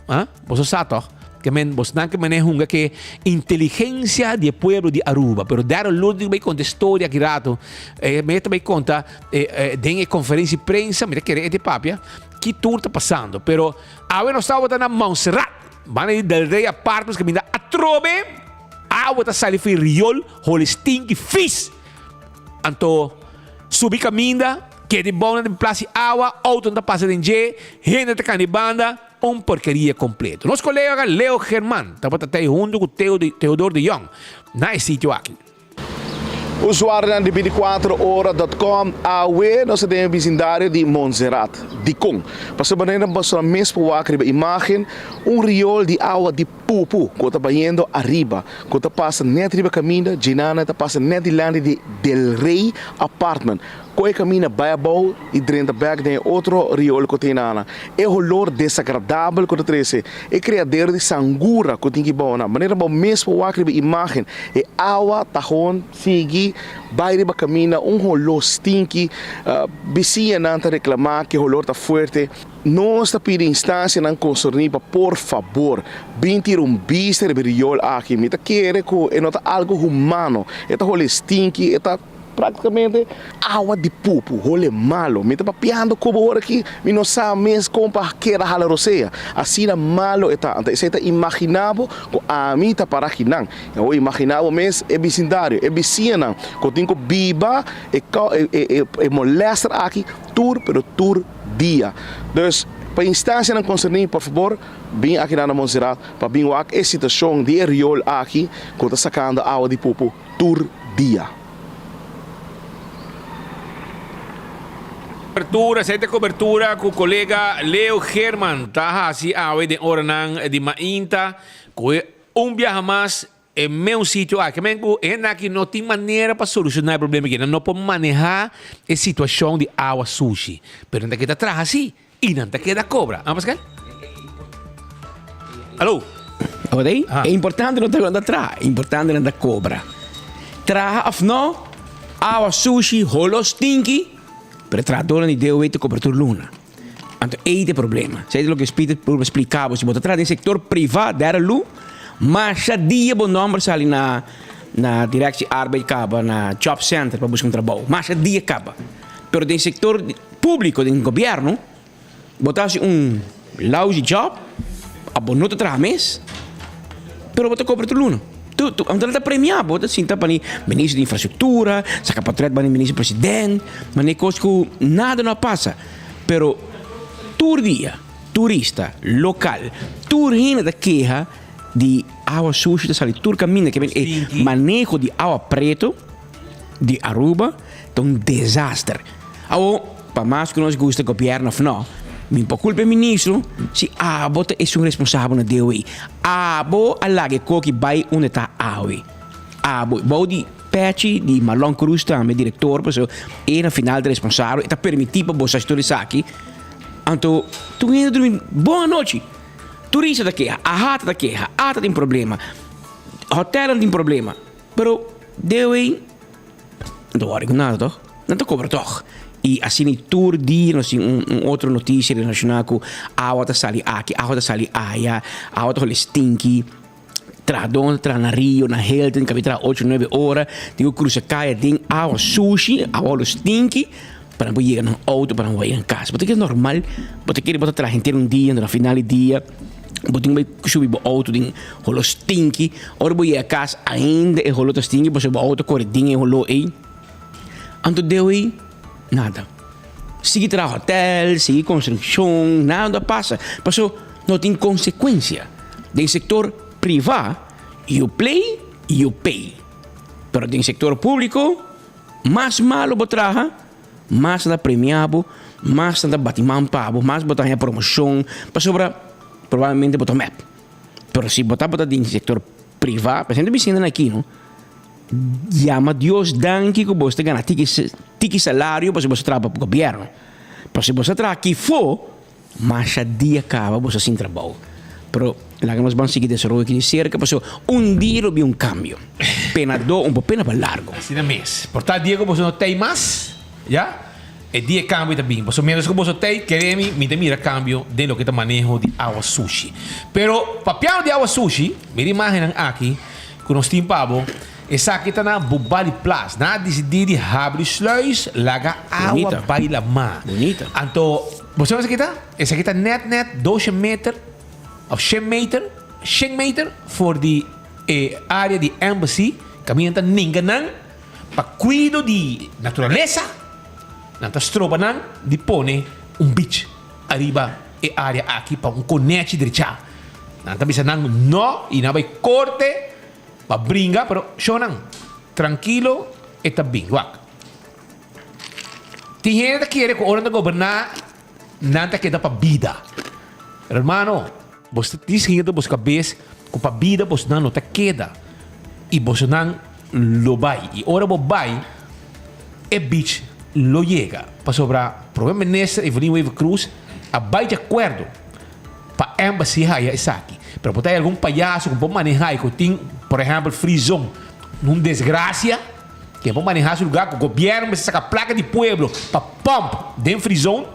Ha? Boso sa toch? Ke men, bosnan ke mane hunga ke inteligencia di e pueblo di Aruba. Pero Darryl Lourdes bai konta e storia aki rato. E me ta bai konta e, e, den e konferensia di prensa, mi ta kere e te papia, ki tur ta pasando. Pero Awe nos tabata na Montserrat, banda di Del Rey Apartments kaminda atrobe awa ta sali for riol holi stinky fis. Anto subi kaminda, keda bou nan den plas di awa, autonan ta pasa den dje, hende ta kanda di banda, un porkeria kompleto. Nos kolega Leo German tabata tei huntu ku Theodor de Jong na e sitio aki. Usuarionan di bintikuater ora dot com, awe nos ta den e bisindario di Montserrat. Dikon? Pasobra manera boso mes por wak riba imagen, un riol di awa di pupu ku ta bayendo ariba, ku ta pasa net riba kaminda, djinana ta pasa net dilanti di Del Rey Apartment. Kon e kaminda bai abou i drenta bek den e otro riol ku tin ana. E holor desagradabel ku ta trese e kriadero di sangura ku tin ki bou nan. Manera bo mes por wak riba imágen, e awa ta gewoon sigui bai riba kaminda, un holor stinki. Bisiñanan ta reklamá ku e holor ta fuerte. Nos ta pidi instansianan konserní pa por fabor bin tira un bista riba e riol aki. Mi ta kere ku e no ta algu humano, e ta hole stinki, e ta praktikamente awa di pupu, hole malo. Mi ta papiando ku bo ora aki, mi no sa mes kon pa keda hala rosea, asina malo e ta. Anto esei ta imaginá bo ku ami ta para akinan. I awor imaginá bo mes e bisindario, e bisiñanan ku tin ku biba e e molèster aki tur pero tur dia. Dus, pa instansianan konserní, por fabor, bin aki na Montserrat pa bin wak e situashon di e riol aki ku ta sakando awa di pupu tur dia. Kobertura, Esei ta kobertura ku kolega Leo Geerman ta hasi awe den oranan di mainta ku e un biaha mas E meun sitio aki. Men ku e hende aki no tin manera pa solushoná e problema aki. Nan no por manehá e situashon di awa sushi. Pero nan ta keda traha si i nan ta keda kobra. Ah, Pascal? Alo? Oké? E importante no ta nan ta traha, e importante nan ta kobra. Traha òf no, awa sushi, holo stinki, pero e trahadónan di DOW ta kobra tur luna. Anto ei ta e problema. Esei ta loke Peter purba splika bo. Si bo ta traha den sektor priva, dera lu, masha dia bo nòmber sali na na Directie Arbeid kaba, na Job Center pa buska un trabou. Masha dia kaba. Pero den sektor públiko, den gobièrnu, bo ta hasi un lousy job, òf bo no ta traha mes, pero bo ta kobra tur luna. Tu, tu, anto nan ta premiá bo, ta sinta pa ni minister di infrastruktura, saka portret pa ni minister president, mane kos ku nada no a pasa. Pero tur dia turista lokal, tur hende ta keha di awa sushi ta sali tur kaminda. Ke men e maneho di awa preto di Aruba ta un desaster. Awo, pa mas ku nos gusta gobièrnu òf no, mi por kulpa e ministro si abo ta esun responsabel na DOE. Abo a laga e koki bai unda ta awe. Abo, bou di Pechi di Marlon Cruz tambe, director, pasobra e na final ta responsabel, e ta permiti pa boso haci tur esaki. Anto tur hende ta durmi bon anochi. Turista ta keha, AHATA ta keha, ata tin problema, hotelnan tin problema, pero DOE no ta wòri ku nada tòg, nan ta kobra tòg. I asina tur dia nos tin un otro notisia relashoná ku awa ta sali aki, awa ta sali aya, awa ta holi stinki. Trahadónan ta traha na Rio, na Hilton, kaminda traha ocho, nuebe ora, tin ku krusa kaya den awa sushi, awa lo stinki, pa nan por yega nan outo, pa nan por bai nan kas. Bo ta kere normal? Bo ta kere bo ta traha henter un dia, na final di dia bo tin ku bai subi bo outo den holo stinki. Ora bo yega kas ainda e holo ta stinki pasobra bo outo a kore den e holo ei. Anto deu ei, nada. Sigui traha hotel, sigui konstrukshon, nada no ta pasa. Paso no tin konsekuensia. Den sektor privá, you play, you pay. Pero den sektor públiko, mas malu bo traha, mas nan ta premiá bo, mas nan ta bati man pa bo, mas bo ta haña promoshon, pasobra probablemente bo ta mèp. Pero si bo tabata den sektor privá, por ejemplo mi sinti nan aki no, Yama Dios danki ku bos ta gana tiki tiki salario pasobra bos ta traha pa gobièrnu. Pero si bos ta traha kifó, masha dia kaba bos ta sin trabou. Pero laga nos ban sigui desaroyo aki di serka pasobra un dia lo bin un kambio. Pena do un por pena pa largo. Asina mes. Por tal dia ku boso no tei mas, ya, e dia e kambio ta bin. Pasobra mientras ku boso tei, kere mi, mi ta mira kambio den loke ta maneho di awa sushi. Pero papiando di awa sushi, mira imagennan aki. Ku nos tin pa bo. Esaki ta na Bubali Plas. Nan a disidí di habri sluis, laga awa bai lamá. Anto, bo sa esaki ta? Esaki ta nèt nèt doshe meter òf shen meter, shen meter for di e área di Embassy. Kaminda ta ninga nan pa kuido di naturalesa. Nan ta stroba nan di pone un beach ariba e área aki pa un konechi drechá. Nan ta bisa nan no y nan bay corte pa bringa pero shonan trankilo e ta bin wak. Tin hende ta kere cu ora nan ta goberna nan ta keda pa bida. Pero hermano bos ta disgin ta bos cabes cu pa bida bos nan no ta keda y bosonan lo bay y ora bo bay e beach lo yega pasobra Prome Minister Evelyn Wever Croes a bay di acuerdo. Pa embassy haya esaki. Pero por ta hay algun payaso cu por maneha y cu tin, por ehempel, free zone, un desgracia, ke por maneha su lugar cu gobierno mester saca placa di pueblo pa pump den free zone.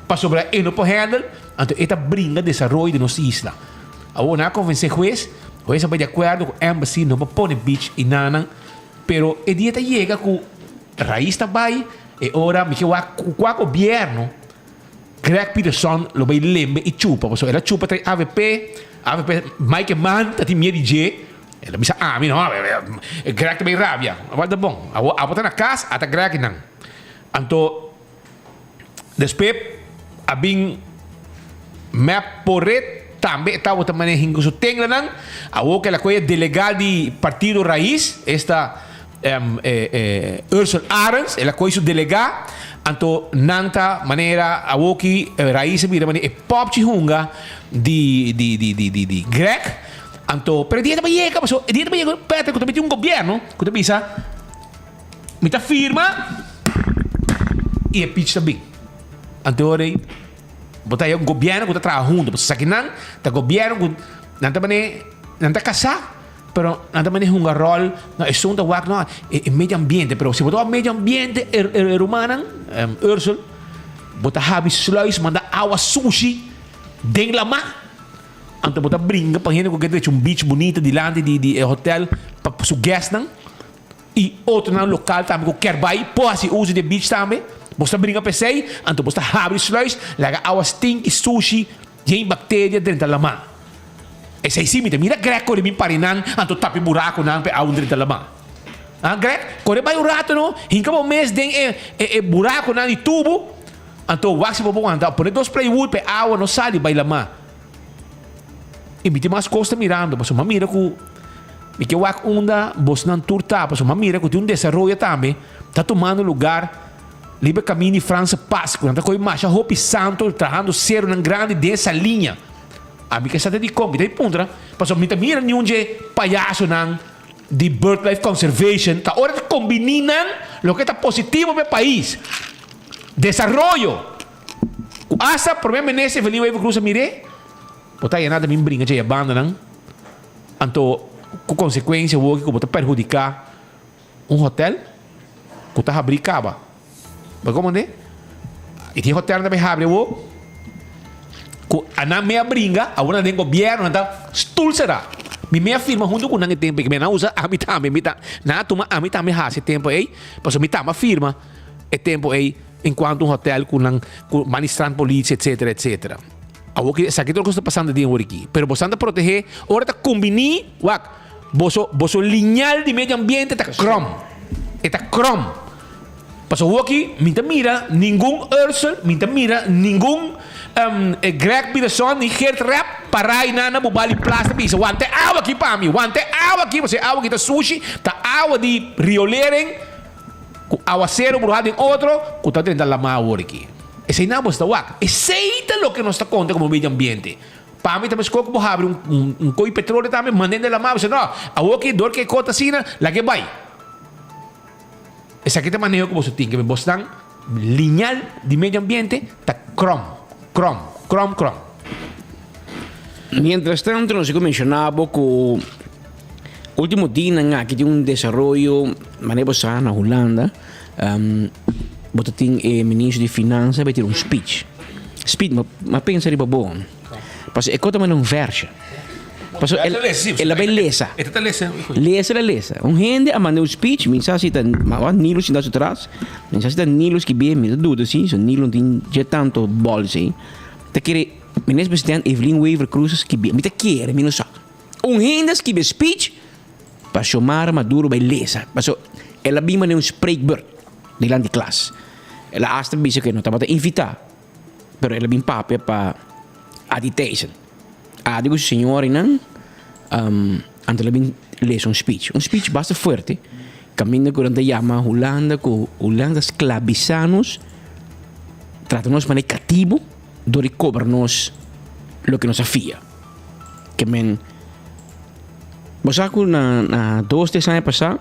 pasobra e no por handle, anto e ta bringa desaroyo di nos isla. Awor nan a konvensé hues, hues a bai di akuerdo ku embassy no por pone beach i nannan, pero e dia ta yega ku Raiz ta bai, e ora mi ke wak ku kua gobierno Greg Peterson lo bai lembe i chupa, pasobra el a chupa trae avp, avp Mike Eman ta tin mie di dje, el a bisa ami no, Greg ta bai rabia, awor ta bon, awor abo ta na kas ata Greg nan, anto despues a bin mep poret tambe e tabata maneha hinka su tenglanan, awor ke el a kohe delega di partido Raiz, esta Ursel Arends, el a kohe su delega, anto nan ta manera awoki Raiz a bira manera e popchi hunga di di di di di di Greg, anto pero e dia ta yega pasobra e dia ta yega Patrick ku ta miti un gobierno ku ta bisa mi ta firma i e pich ta bin anto ora ei bo ta haya un gobierno ku ta traha hunto pasobra esaki nan ta gobierno ku nan ta manera nan ta kasá. Pero nan ta mane hunga rol, no esun ta wak no e medio ambiente, pero si bo ta wak medio ambiente e e rumannan, Ursel, bo ta habi sluis manda awa sushi den lama, anto bo ta bringa pa hende ku ke drecha un beach bunita dilanti di di e hotel pa su guestnan i otronan lokal tambe ku ker bai por hasi uso di e beach tambe, bo ta bringa pa esei, anto bo ta habri sluis laga awa stinki sushi yen bakteria drenta lama. Esei si mi ta mira Greg kore bin pari nan anto tapi burakunan pa e awa drenta lama. Ah Greg, kore bai un rato no, hinka bo mes den e e burakunan di tubu, anto wak si bo por wanta, pone dos plywood pa e awa no sali bai lama. I mi tin mas kos ta mirando pasobra mi a mira ku mi ke wak unda bosnan tur ta pasobra mi a mira ku tin un desaroyo tambe ta tumando lugar riba e kaminda di Franse Pas ku nan ta kohe masha hopi santo trahando seronan grandi den e saliña. Ami ke sa ta dikon, mi ta di puntra, pasobra mi ta mira niun dje payasonan di Birdlife Conservation ta ora ta kombiní nan loke ta positivo pa e pais. Desaroyo! Ku asta Prome Minister Evelyn Wever Croes a mir'é, bo ta haña nan ta bin bringa dje e bandanan, anto ku konsekuensia woki ku bo ta perhudiká un hotel ku ta habrí kaba. Bo komprende? I tin hotelnan ta bay habri awor ku anan mea bringa, awor nan den gobierno nan ta stul sera. Mi mea firma hunto ku nan e tempo ei, nan usa ami tambe, mi ta, nan a tuma ami tambe hasi e tempo ei, pasobra mi tamba firma e tempo ei enkuanto un hotel ku nan, ku Manistrant Politie etcetera etcetera. Awor ki esaki tur kos ta pasando den awor aki. Pero boso ta protege ora ta kombiní, wak, boso boso liñal di medio ambiente ta krom. E ta krom. Pasobra hoki mi ta mira ningun Ursel, mi ta mira ningun Greg Peterson ni Geert Rep para einan na Bubali Plaza ta bisa wanta e awa aki pa mi, wanta e awa aki pasobra e awa aki ta sushi, ta awa di riolering ku awasero bruha den otro ku ta drenta lama awor aki. Eseinan bo sta wak. Esei ta loke nos ta konta komo medio ambiente. Pa mi ta meskor ku bo habri un koi petroleo tambe manda den lama bo bisa no awor ki dor ku e kos ta asina laga e bai. Esaki ta maneho ku boso tin ke bosnan liñal di medio ambiente ta krom, krom, krom, krom. Mientras tanto nos a menshoná bo ku ultimo dianan aki tin un desaroyo manera bo sa na Hulanda bo ta tin e ministro di finansa bai tira un speech. Speech m'a pensa riba bo pasobra e kos ta manda un versje. Paso el, el a bai lesa. E ta lesa. Lesa el a lesa. Un hende a manda un speech, mi sa si ta, ma wa Nilo sinta su tras, mi sa si ta Nilo skibé, mi ta duda si, so Nilo no tin dje tanto bòls ei. Ta kere Minister President Evelyn Wever Croes a skibé, mi ta kere, mi no sa. Un hende a skibi e speech pa Xiomara Maduro bai lesa. Paso el a bin manda un spreekbeurt dilanti klas. El a hasta bisa ku e no tabata invitá, pero el a bin papia pa Adi Thijssen. Adi ku su señorinan anto el a bin lesa un speech. Un speech basta fuerte kaminda ku nan ta yama Hulanda ku Hulanda sklabisá nos, trata nos manera katibu dor di kobra nos loke nos a fia. Ke men bo sa ku na na dos tres aña pasá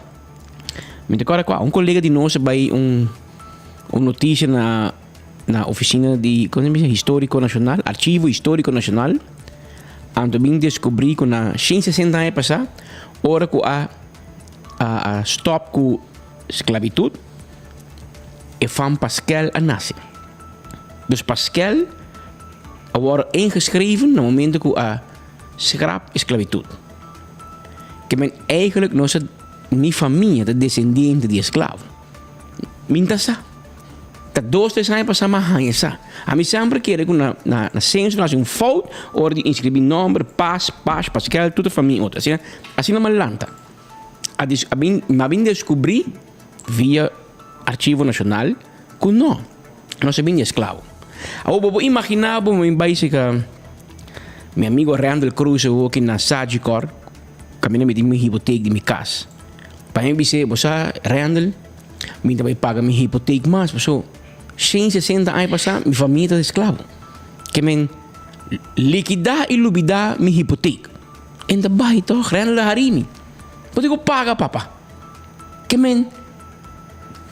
mi ta kòrda kua un kolega di nos a bai un un notisia na Na oficina di, como se bisa, Historico Nacional, Archivo Historico Nacional, anto bin descubri cu na 160 aña pasa, ora cu a a a stop cu sclavitud, e fam Paskel a nace. Dus Paskel a wòrdu ingeschreven na momento ku a schrap e sklabitut. Ke men eigenlijk nos a, mi famia ta desendiente di esklavo. Mi no ta sa. Ta dos tres aña pasá mi a haña sa. Ami semper kere ku na na na senso nan hasi un fout ora di inskribí nòmber, Pas, Pash, Paskel, tur ta famia otro. Asina asina mi a lanta. A dis a bin mi a bin deskubrí via Archivo Nashonal ku no, nos a bin di esklabo. Awor bo por imaginá bo mi bai seka mi amigo Randall Cruz awor ki na Sagicor kaminda mi tin mi hipotek di mi kas. Pa mi bis'é, bo sa Randall, mi ta bai paga mi hipotek mas paso shen sesenta aña pasá mi famia ta esklabo. Ke men likidá i lubidá mi hipotek. En ta bai tòg, Randall a hari mi. Bo tin ku paga papa. Ke men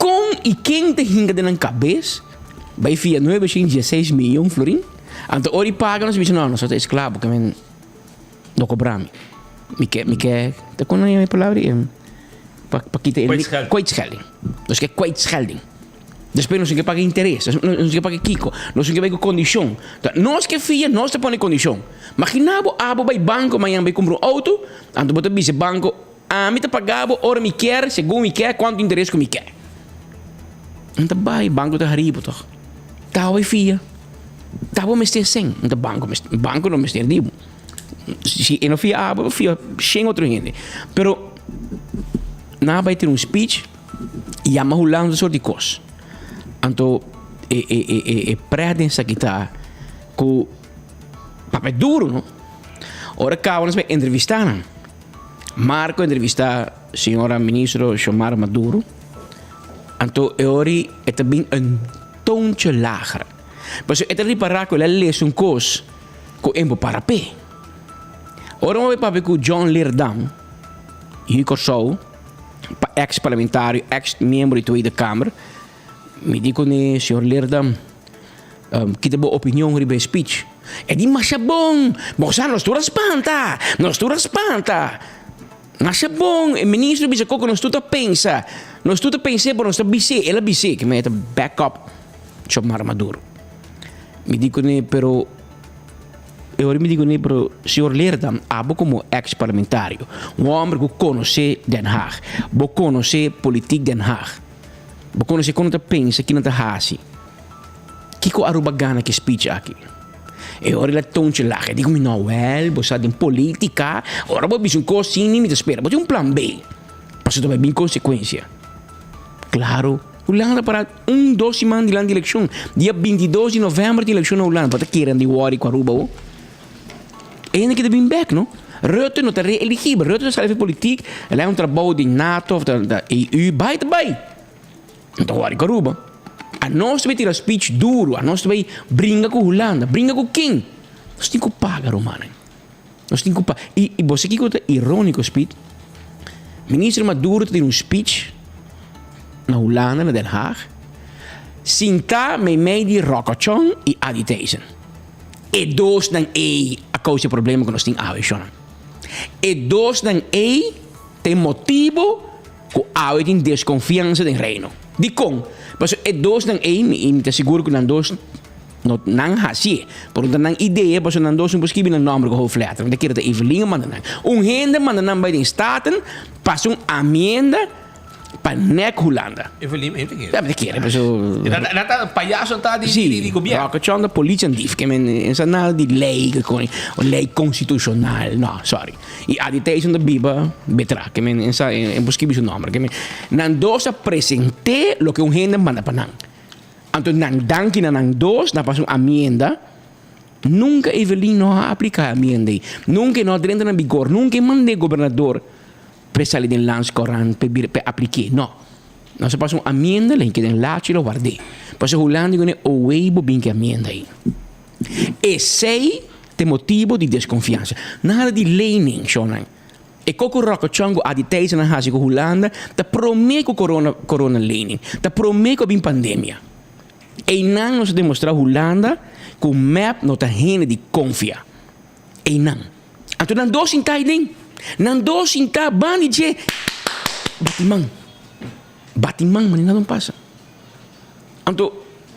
kon i ken ta hinka den nan kabes bai fia nuebe shen dieseis miyon florin? Anto ora i paga nos bisa no, nos ta esklabo ke men no kobra mi. Mi ke mi ke ta kon nan yama e palabra ei pa pa kita e Kwijtschelding. Kwijtschelding. Nos ke kwijtschelding. Despues nos tin ke paga interes, nos tin ke paga kiko, nos tin ke bai ku kondishon. Ta nos ke fia, nos ta pone kondishon. Magina bo abo bai banko mañan bai kumpra un outo, anto bo ta bisa e banko, ami ta paga bo ora mi kier, segun mi kier, kuantu interes ku mi kier. Nan ta bai, banko ta hari bo tòg. Ta abo bai fia, ta bo mester sen, nan ta banko mester, banko no mester di bo. Si e no fia abo, e fia shen otro hende. Pero nan a bai tene un speech. Yama Hulanda sort di kos. Anto e e e e e prèt den esaki ta ku papia duru no. Ora kaba nos bai entrevistá nan. Marco a entrevistá señora ministro Xiomara Maduro. Anto e ora e ta bin un toontje lager. Pasobra e ta ripará ku el a lesa un kos ku e por para p'e. Ora mi a bai papia ku John Leerdam, yu Kòrsou. Pa ex parlamentario, ex miembro di Tweede Kamer, mi di kuné, señor Leerdam, kita bo opinion riba e speech? E di masha bon! Bo sa nos tur a spanta! Nos tur a spanta! Masha bon! E ministro bisa koko nos tur ta pensa. Nos tur ta pens'é pero nos ta bis'é. El a bis'é ke mi ta back up Xiomara Maduro. Mi di kuné, pero. E ora mi di kuné, pero señor Leerdam, abo komo ex parlamentario, un hòmber ku konosé Den Haag, bo konosé politik Den Haag, bo konosé kon nan ta pensa, ki nan ta hasi, kiko Aruba gana ku e speech aki? E ora el a tontje laga, e di ku mi, no wèl, bo sa den politika, ora bo bisa un kos asina mi ta spera bo tin un plan B, pasobra ta bai bin konsekuensia. Klaro. Hulanda para un dos siman dilanti elekshon. Dia 22 di novèmber tin elekshon na Hulanda. Bo ta kere nan di wòri ku Aruba bo? E hende kita bin bèk no. Rutte no ta reeligibel. Rutte ta sali for politik, el a un trabou den nato of ta EU, bai ta bai. No ta wòri ku Aruba. Anos ta bai tira speech duru, anos ta bai bringa ku Hulanda. Bringa ku ken? Nos tin ku paga rumannan. Nos tin ku pa. I i bo sa kiko ta iróniko, Speed? Minister Maduro ta tin un speech na Hulanda, na Den Haag, sintá meimei di Ròkòchòn i Adi Thijssen. E dosnan ei a kousa e problema ku nos tin awe, shònan. E dosnan ei ta e motibu ku awe tin deskonfiansa den Reino. Dikon? Pasobra e dosnan ei, mi mi ta sigur ku nan dos No nan hacié, pero ta nan idea, pasobra nan dos no por skibi nan nomber cu hoofdletter. Mi ta kere ta Evelyn a manda nan. Un hende manda nan bay den Staten, pasa un amienda pa nek Hulanda. Evelyn, mi ta kere. Ja, mi ta kere, pasobra. Nan ta payaso ta di Sí, di di gobierno. Rocket Chon ta politie en dief. Ke men en sa nada di ley, ke con, o ley constitucional. No, sorry. Y Adi Thijssen ta biba betra. Ke men en sa, en por skibi su nomber. Ke men, nan dos a presente loke un hende manda pa nan. Anto nan danki na nan dos, nan pasa un amienda. Nunca Evelyn no a aplica e amienda ei. Nunca e no a drenta na bigor. Nunca e manda e gobernador p'e sali den Landscourant p'e bira p'e apliké. No. Nos a pasa un amienda, lo hink'e den lachi i lo ward'é. Pasobra Hulanda di kuné, Owei bo bin ku e amienda ei. Esei ta e motibo di deskonfiansa. Nada di lening, shownan. E koko rokochon ku a di tijdsnan hasi ku Hulanda ta promé ku corona corona lening, ta promé ku a bin pandemia. Einan nos a demostrá Hulanda ku mep no ta hende di konfia. Einan. Anto nan dos sintá aiden. Nan dos sintá ban di dje bati man. Bati man manera nan pasa. Anto,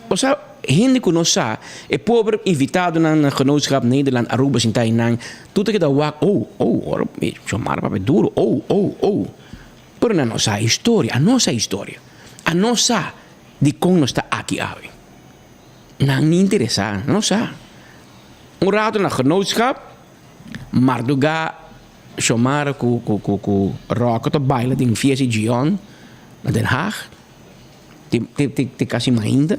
bo sa. Hende ku no sa, e pober invitadonan na Genootschap Nederland Aruba sinta einan, tur ta keda wak, oh, oh, ora Xiomara papia duro, oh, oh, oh. Pero nan no sa e historia, a no sa e historia. A no sa dikon nos ta aki awe. Nan ni interesá, nan no sa. Un rato na Genootschap, mardugá Xiomara ku ku ku ku Rocco ta baila den fiesta di Gion na Den Haag. Te, te, te, te casi mainta.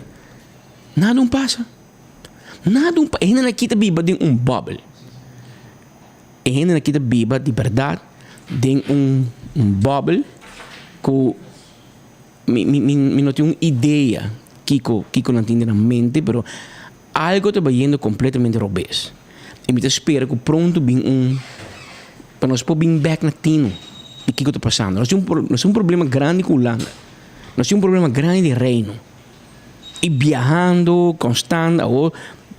Nada un pasa. Nada un pasa. E hendenan aki ta biba den un bubble. E hendenan aki ta biba di berdad den un, un bubble ku mi, mi, mi, mi no tin un idea kiko, kiko nan tin den nan mente, pero algo ta bayendo completamente robes. I mi ta spera ku pronto bin un, pa nos por bin bek na tino di kiko ta pasando. Nos tin un, nos tin un problema grandi ku Hulanda. Nos tin un problema grandi den Reino. I biahando constant awor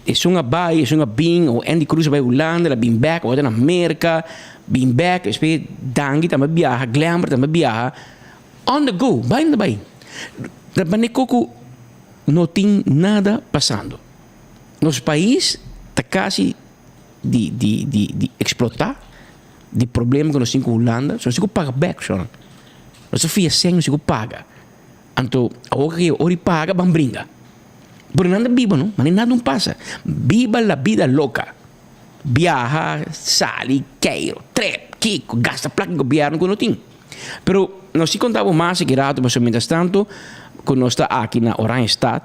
esun a bai, esun a bin, awor Andy Cruz a bai Hulanda, el a bin bek, awor ta na Merca, bin bek, despues Dangui tambe a biaha, Glenbert tambe a biaha. On the go, bai nan ta bai. Ta manera ku no tin nada pasando. Nos pais ta casi di di di di explota di problema cu nos tin cu Hulanda, so nos tin cu paga bek shornan. Nos ta fia cen nos tin cu paga. Anto awor cu ora di paga ban bringa. Pero nan ta biba no, mane nada no pasa. Biba la bida loca. Biaha, sali, keiro, trip, kico, gasta placa di gobierno cu no tin. Pero nos tin conta bo mas aki rato pasobra mientras tanto cu nos ta aki na Oranjestad,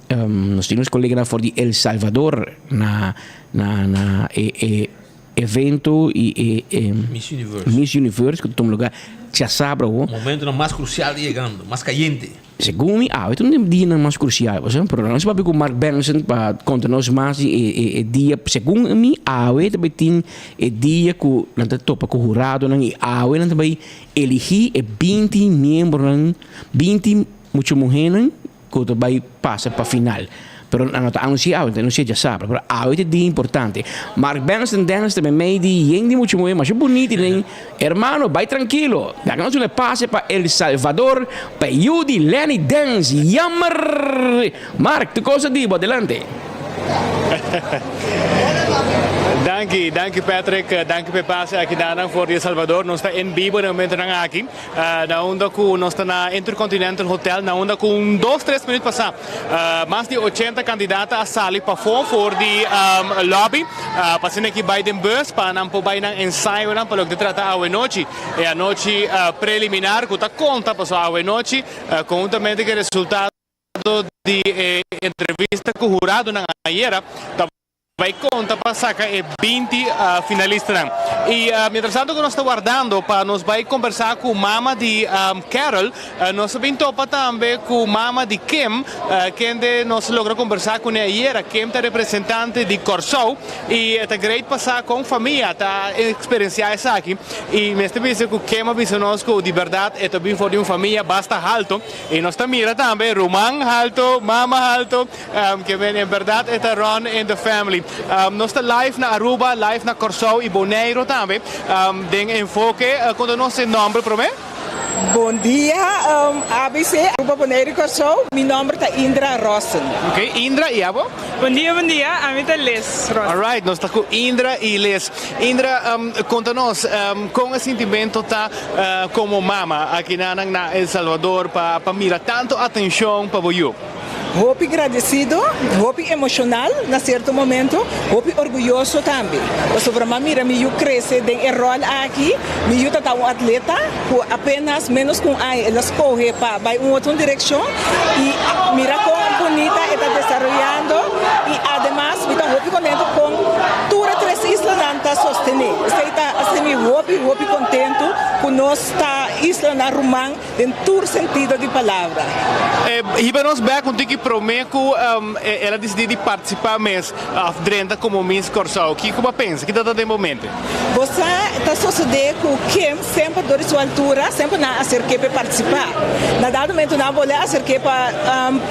Nos tin nos coleganan for di El Salvador na na na e e evento y e e Miss Universe. Miss Universe cu ta tuma lugar djasabra awo. Momentonan mas crucial ta yegando, mas cayente. Segun mi awe ta un di e dianan mas crucial bo sa, pero nos papia cu Mark Benson pa conta nos mas di e e e dia, segun mi awe ta bay tin e dia cu nan ta topa cu huradonan y awe nan ta bay eligi e binti miembronan, binti mucha muhernan Ku ta bai pasa pa final. Pero nan no ta anunsiá awe, nan ta anunsiá djasabra. Pero awe ta e dia importante. Mark Benson Dennis ta meimei di yen di mucha muhé masha bunita i den, Hermano, bai trankilo. Laga nos duna e pase pa El Salvador pa e yu di Lenny Dance. Jammer! Mark, tur kos a di bo. Adelante. Danki, danki Patrick, danki pa e pase aki danan for di El Salvador. Nos ta en bibo den momentonan aki. Na unda ku nos ta na Intercontinental Hotel, na unda ku un dos tres minuut pasá mas di ochenta kandidata a sali pafó for di lobby pa asina aki bai den bus pa nan por bai nan ensayonan pa loke ta trata awenochi, e anochi preliminar ku ta konta pasobra awenochi konhuntamente ku e resultado di e entrevista ku huradonan ayera ta Bai konta pa saka e 20 finalistanan. I mientrastanto ku nos ta wardando pa nos bai kombersá ku mama di Carol, nos a bin topa tambe ku mama di Kim, kende nos logra kombersá kuné ayera. Kim ta representante di Kòrsou i ta great pa sa kon famia ta eksperensiá esaki. I mester bisa ku Kim a bisa nos ku di bèrdat e ta bin for di un famia basta halto i nos ta mira tambe ruman halto, mama halto. Ke men en berdad e ta run in the family. Nos ta live na Aruba, live na Kòrsou i Boneiru tambe. Den Enfoke, konta nos e nòmber promé. Bon dia ABC, Aruba, Boneiru i Kòrsou. Mi nòmber ta Indra Rossen. Ok, Indra, i abo? Bon dia, bon dia. Ami ta Liz Rossen. Alright, nos ta ku Indra i Liz. Indra, konta nos kon e sintimentu ta komo mama akinanan na El Salvador pa mira tantu atenshon pa bo yu? Hopi gradesido, hopi emoshonal na sierto momento, hopi orguyoso tambe. Pasobra m'a mira mi yu krese den e ròl aki. Mi yu ta ta un atleta ku apenas ménos ku un aña el a skohe pa bai un otro direkshon i mira kon bunita e ta desaroyando i ademas mi ta hopi kontentu kon tur e tres islanan ta sostené. Esei ta hasi mi hopi hopi kontentu ku nos ta islanan ruman. Den tur sentido di palabra. Hiba nos bek un tiki prome ku el a disidí di partisipá mes òf drenta komo Miss Kòrsou. Kiko bo a pensa? Ki ta den bo mente? Bo sa, ta sosodé ku Kim semper dor di su altura semper nan a aserk'é pa e partisipá. Na dado momento nan a bolbe aserk'é pa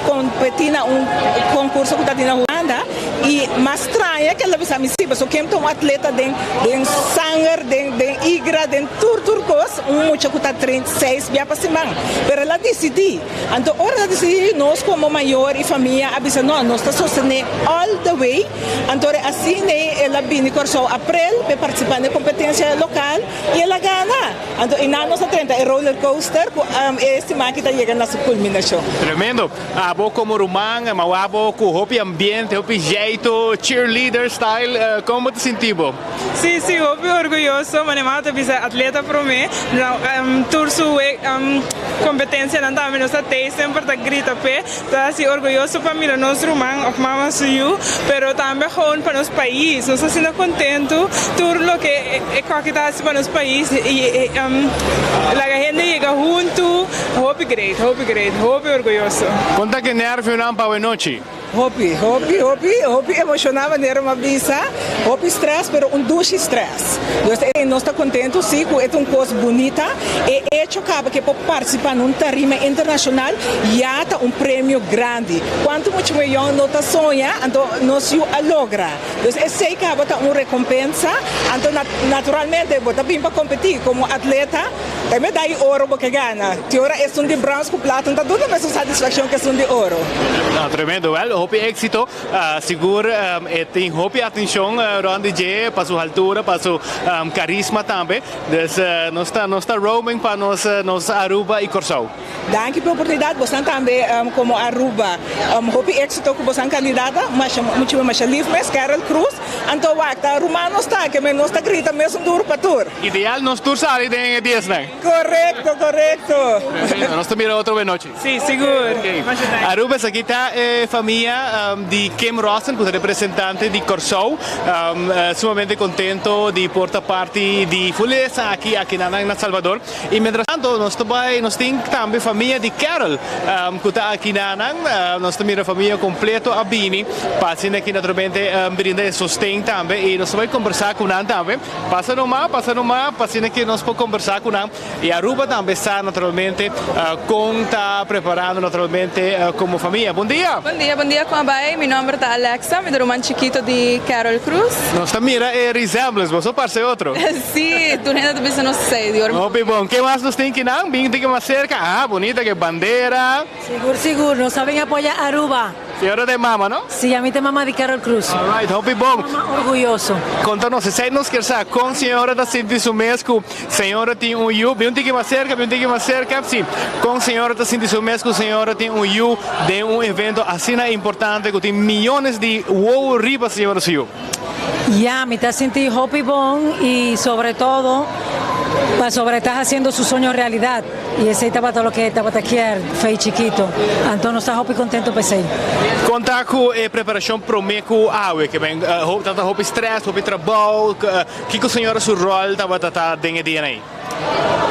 kompetí na un konkurso ku ta tin na Hulanda. I mas straña ku el a bisa mi si, pasobra Kim ta un atleta den den sanger, den den igra, den tur tur kos, un mucha ku ta train seis bia pa siman. Pero el a disidí. Anto ora el a disidí, nos komo mayor i famia a bisa no, nos ta sostené all the way. Anto asina el a bini Kòrsou aprel pa e partisipá den e kompetensia lokal i el a gana. Anto einan nos a drenta e roller coaster ku e siman aki ta yega na su kulminashon. Tremendo. Abo komo ruman, ma abo ku hopi ambiente, hopi jeito, cheerleader style, kon bo ta sinti bo? Sí, sí, hopi orguyoso. Manera mi a bisa atleta promé. Tur su kompetensianan tambe nos ta tei semper ta grita p'e. Ta hasi orguyoso pa mira nos ruman of mama su yu, pero tambe gewoon pa nos pais. Nos ta asina kontentu tur loke e koki ta hasi pa nos pais i laga hende yega huntu. Hopi great, hopi great, hopi orguyoso. Kon ta ke nervionan pa awenochi? Hopi, hopi, hopi, hopi emoshoná manera mi a bisa. Hopi stress, pero un dushi stress. Dus e nos ta kontentu si ku e ta un kos bunita. E echo kaba ku e por partisipá na un tarima internashonal ya ta un premio grandi. Kuantu mucha miyon no ta soña, anto nos yu a logra. Dus esei kaba ta un rekompensa. Anto naturalmente bo ta bin pa kompetí komo atleta. Ta e medai oro bo ke gana. Te ora esun di brons ku plata no ta duna mesun satisfakshon ku esun di oro. No, tremendo. Wel, hopi éxito. Sigur e tin hopi atencion rond di dje pa su haltura, pa su carisma tambe. Dus nos ta nos ta roaming pa nos nos Aruba y Corsou. Danki pa e oportunidad. Bosan tambe como Aruba hopi éxito cu bosan candidata. Masha mucho masha lief mes Carol Cruz. Anto wak ta ruman nos ta ke men nos ta grita mesun duro pa tur. Ideal nos tur sali den e diesnan. Correcto, correcto. Tremendo. Nos ta mira otro benochi. Sí, sigur. Aruba esaki ta e famia di Kim Rossen ku ta representante di Kòrsou. Sumamente kontento di por ta parti di fulesa aki aki nan na Salvador. I mientras tanto nos ta bai nos tin tambe famia di Carol ku ta aki nan. Nos ta mira famia kompleto a bini pa asina aki naturalmente brinda e sosten tambe i nos ta bai kombersá ku nan tambe. Pasa numa, pasa numa pa asina ki nos por kombersá ku nan. I Aruba tambe sa naturalmente con ta preparando naturalmente como famia. Bon dia! Bon dia, bon dia con a bay? Mi nomber ta Alexa, mi ta ruman chikito di Carol Cruz. Nos ta mira e resemblance, boso parce otro. Si, tur hende ta bisa nos esey, di ora. Hopi bon. Ke mas nos tin kinan? Bin tin mas cerca. Ah, bonita ke bandera. Sigur, sigur, nos a bin apoya Aruba. Señora ta e mama, no? Si, ami ta e mama di Carol Cruz. Alright, hopi bon. Mama orguyoso. Conta nos, esey nos kier sa, con señora ta sinti su mes cu señora tin un yu, bin un tiki mas cerca, bin un tiki mas cerca, si, con señora ta sinti su mes cu señora tin un yu den un evento asina importante cu tin miyones di wowo riba señora su yu? Ya, mi ta sinti hopi bon y sobre todo pasobra e ta haciendo su soño realidad. Y esey tabata loke e tabata kier fey chikito. Anto nos ta hopi contento pa esey. Con ta cu e preparacion prome cu awe? Ke men tabata hopi stress, hopi trabou? Kico señora su rol tabata ta den e dianan ey?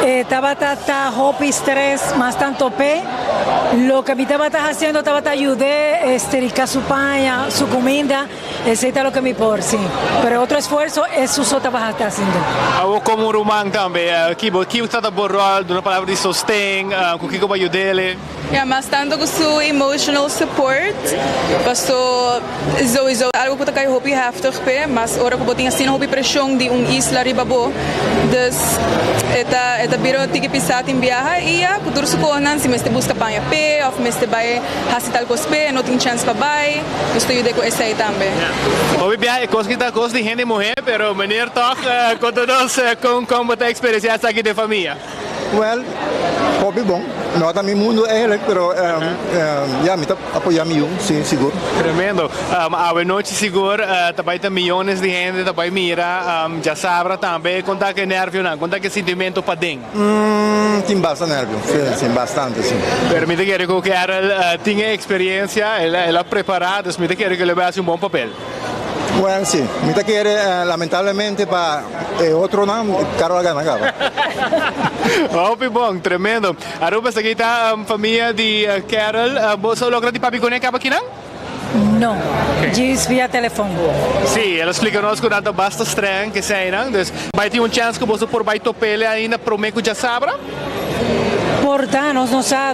E tabata ta hopi stress, mas tanto p'e. Loke mi tabata haciendo tabata yud'e esterica su paña, su cuminda. Esey ta loke mi por, si. Pero e otro esfuerzo e su so tabata ta haciendo. Abo como ruman tambe, kibo kibo ta ta bo rol? Duna palabra di sosten, cu kico bo a yud'ele? Ya, mas tanto cu su emotional support, paso souiso algo cu ta cay hopi heftig p'e, mas ora cu bo tin asina hopi presion di un isla riba bo, dus e ta e ta bira un tiki pisa tin biaha y ya, cu tur su cosnan, si mester busca paña p'e of mester bay haci tal cos p'e, no tin chance pa bay. Nos ta yuda ku esei tambe. Hopi bia e kos ki ta kos di hende muhé, pero meneer tòg konta nos kon kon bo ta eksperensiá esaki den famia. Wèl, hopi bon. No ta mi mundu eigenlijk, pero ya mi ta apoyá mi yu, si, sigur. Tremendo. Awe nochi sigur ta bai ta miyones di hende ta bai mira djasabra tambe. Kon ta ku e nervionan? Kon ta ku e sintimentu paden? Tin basta nervio, si, si, bastante, si. Pero mi ta kere ku Carol tin e eksperiencia, el a prepara, dus mi ta kere ku el a bai hasi un bon papel. Well, si. Mi ta kere, lamentablemente pa e otronan, Carol a gana kaba. Hopi bon, tremendo. Aruba esaki ta famia di Carol. Boso a logra di papia kuné kaba kinan? No, djis via telefon. Sí, el a splika nos ku nan ta basta streng eseinan, dus bai tin un chèns ku boso por bai top'ele ainda promé ku djasabra? Por ta, nos no sa.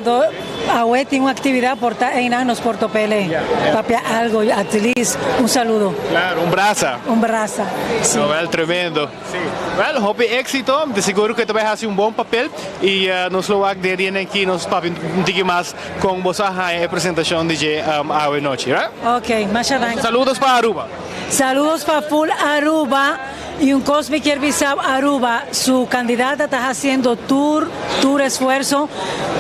Awe tin un actividad por ta eynan nos por topele papia algo at least un saludo. Claro, un brasa. Un brasa, si. No, wel tremendo. Si. Wel, hopi exito. Mi ta sigur cu ta bay haci un bon papel y nos lo wak den rienen aki nos papia un tiki mas con boso a haya e presentacion di dje awe nochi, right? Ok, masha danki. Saludos pa Aruba. Saludos pa full Aruba. Y un cos mi kier bisa Aruba su candidata ta haciendo tur tur esfuerzo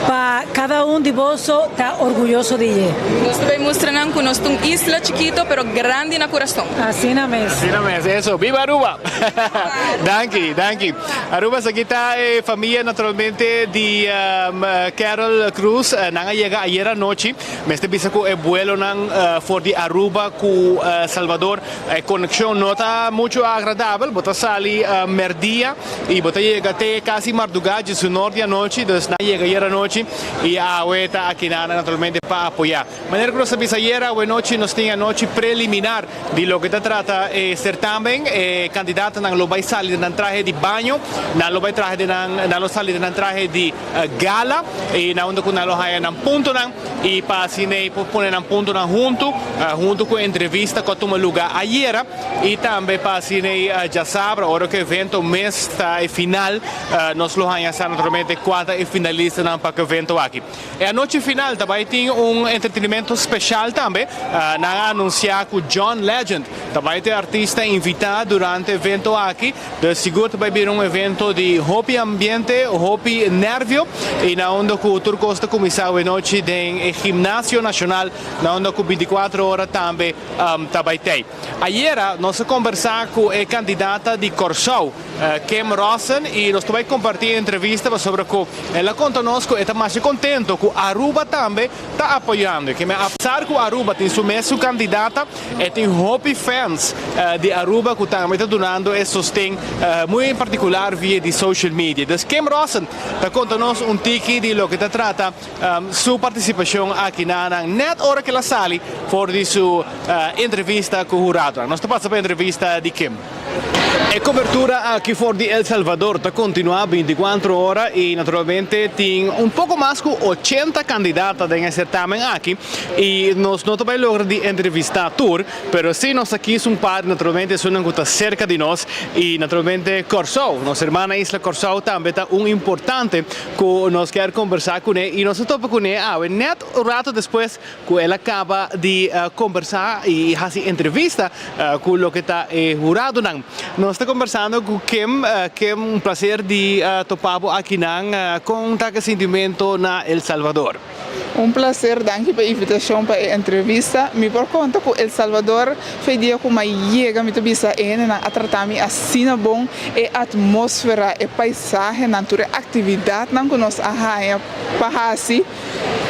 pa cada un di boso ta orguyoso di dje. Nos ta bay mustra nan cu nos ta un isla chikito pero grandi na curason. Asina mes. Asina mes, eso. Biba Aruba! Danki, danki. Aruba esaki ta e famia naturalmente di Carol Cruz. Nan a yega ayer anochi. Mester bisa cu e buelonan for di Aruba cu Salvador E konekshon no ta muchu agradabel, bo ta sali merdia i bo ta yega te kasi mardugá djesunor di anochi, dus nan yega ayer anochi i awe ta akinan naturalmente pa apoyá. Manera ku nos a bisa ayer, awe nochi nos tin anochi preliminar di loke ta trata e sertamen. E kandidatonan lo bai sali den nan trahe di baño, nan lo bai trahe den nan, nan lo sali den nan trahe di gala i na unda ku nan lo haña nan puntonan. I pa asina ei por pone nan puntonan huntu, huntu ku e entrevista ku a tuma lugá ayera i tambe pa asina ei djasabra ora ku e evento mes ta e final nos lo haña sa naturalmente kua ta e finalistanan pa ku evento aki. E anochi final ta bai tin un entretenimento speshal tambe. Nan a anunsiá ku John Legend ta bai ta e artista invitá durante e evento aki. Dus sigur ta bai bira un evento di hopi ambiente, hopi nervio y na unda cu tur cos ta cuminsa awenochi den e Gimnasio Nacional na unda cu binticuatro ora tambe ta bai tey. Ayera nos a combersa cu e candidata di Corsou, Kim Rossen y nos ta bai comparti e entrevista pasobra cu el a conta nos cu e ta masha contento cu Aruba tambe ta apoyando y keme apesar cu Aruba tin su mes su candidata, E tin hopi fans di Aruba cu tambe ta dunando e sosten muy en particular via di social media. Dus Kim Rossen ta conta nos un tiki di loke ta trata su participacion aki na nan net ora cu el a sali for di su entrevista cu huradonan. Nos ta pasa pa entrevista di Kim. E cobertura aki for di El Salvador ta continua binticuatro ora y naturalmente tin un poco mas cu ochenta candidata den e certamen aki y nos no ta bay logra di entrevista tur, pero si nos ta kies un par naturalmente esunnan cu ta cerca di nos y naturalmente Corsou, nos hermana isla Corsou tambe ta un importante cu nos kier conversa cune y nos a topa cune awe net un rato despues Ku el a kaba di kombersá i hasi entrevista ku loke ta e huradonan. Nos ta kombersando ku Kim. Kim, un plaser di topa bo akinan. Kon ta ke sintimentu na El Salvador? Un plaser, danki pa e invitashon pa e entrevista. Mi por konta ku El Salvador fe dia ku m'a yega mi ta bisa e hendenan a trata mi asina bon, e atmósfera, e paisahenan, tur e aktividatnan ku nos a haña pa hasi.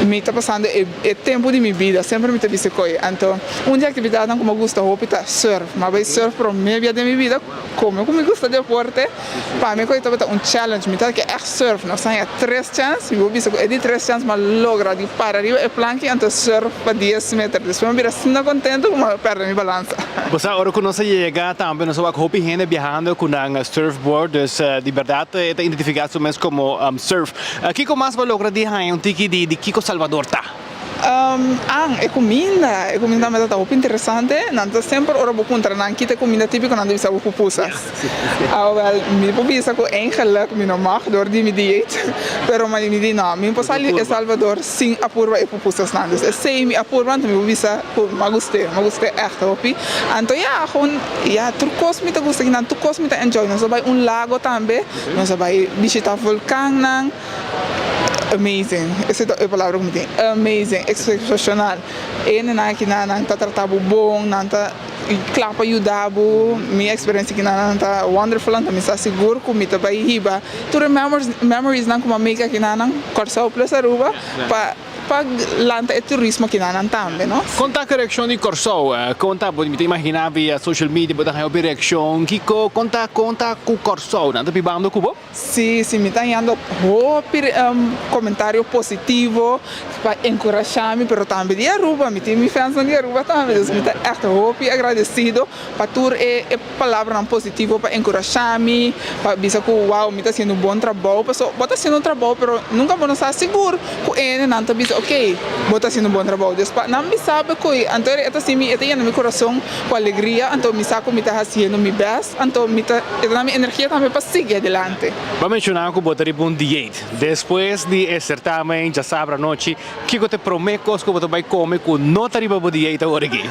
Mi ta pasando e e tempu di mi bida, semper mi ta bisa koe. Anto un di aktividatnan ku mi a gusta hopi ta surf. Mi a bai surf promé bia den mi bida, komo ku mi gusta deporte, pa mi koe tabata un challenge. Mi ta ke ègt surf. Nos a haña tres chèns, mi por bisa ku e di tres chèns mi a logra di para riba e planki anto surf pa dies meter. Despues mi a bira asina kontentu ku mi a pèrdè mi balansa. Bo sa ora ku nos a yega tambe nos a wak hopi hende biahando ku nan surfboard, dus di bèrdat e ta identifiká su mes komo surf. Kiko mas bo logra di haña un tiki di di kiko Salvador ta? An, e kuminda. E kuminda tambe ta ta hopi interesante. Nan ta semper ora bo puntra nan kita e kuminda tipiko nan ta bisa bo pupusas. Awel, mi por bisa ku eigenlik mi no mag dor di mi dieet, pero mi di no, mi por sali El Salvador sin a purba e pupusasnan. Dus esei mi a purba anto mi por bisa ku mi a gust'é, mi a gust'é ègt hopi. Anto ya, gewoon ya tur kos mi ta gusta kinan, tur kos mi ta enjoy. Nos a bai un lago tambe. Nos a bai bishita volkannan. Amazing, esei ta e palabra ku mi tin, amazing, excepcional. E hendenan aki nan, nan ta trata bo bon, nan ta kla pa yuda bo. Mi experiencia aki nan ta wonderful, anto mi sa sigur ku mi ta bai hiba tur e memories nan ku mi a make aki nan, Kòrsou plus Aruba, pa. Pa lanta e turismo kinanan tambe, no? Kon ta ku reakshon di Kòrsou? Kon ta, bo mi ta imaginá via social media bo ta haña hopi reakshon. Kiko, kon ta, kon ta ku Kòrsou? Nan ta bibando ku bo? Sí, sí, mi ta hañando hopi komentario positivo pa enkurashá mi, pero tambe di Aruba. Mi tin mi fansnan di Aruba tambe, dus mi ta ègt hopi agradesido pa tur e e palabranan positivo pa enkurashá mi, pa bisa ku wow mi ta hasiendo un bon trabou, paso bo ta hasiendo un trabou pero nunka bo no sa sigur ku e hendenan ta bisa. ok, bo ta haciendo un bon trabou. Dus pa nan bisa bo cu anto e ta haci mi, e ta yena mi corazon cu alegria, anto mi sa cu mi ta haciendo mi best, anto mi ta, e ta da mi energia tambe pa sigui adelante. Bo a menciona cu bo ta riba un dieet. Despues di e certamen djasabra anochi, Kiko ta e promé kos ku bo ta bai kome ku no ta riba bo dieta ora aki?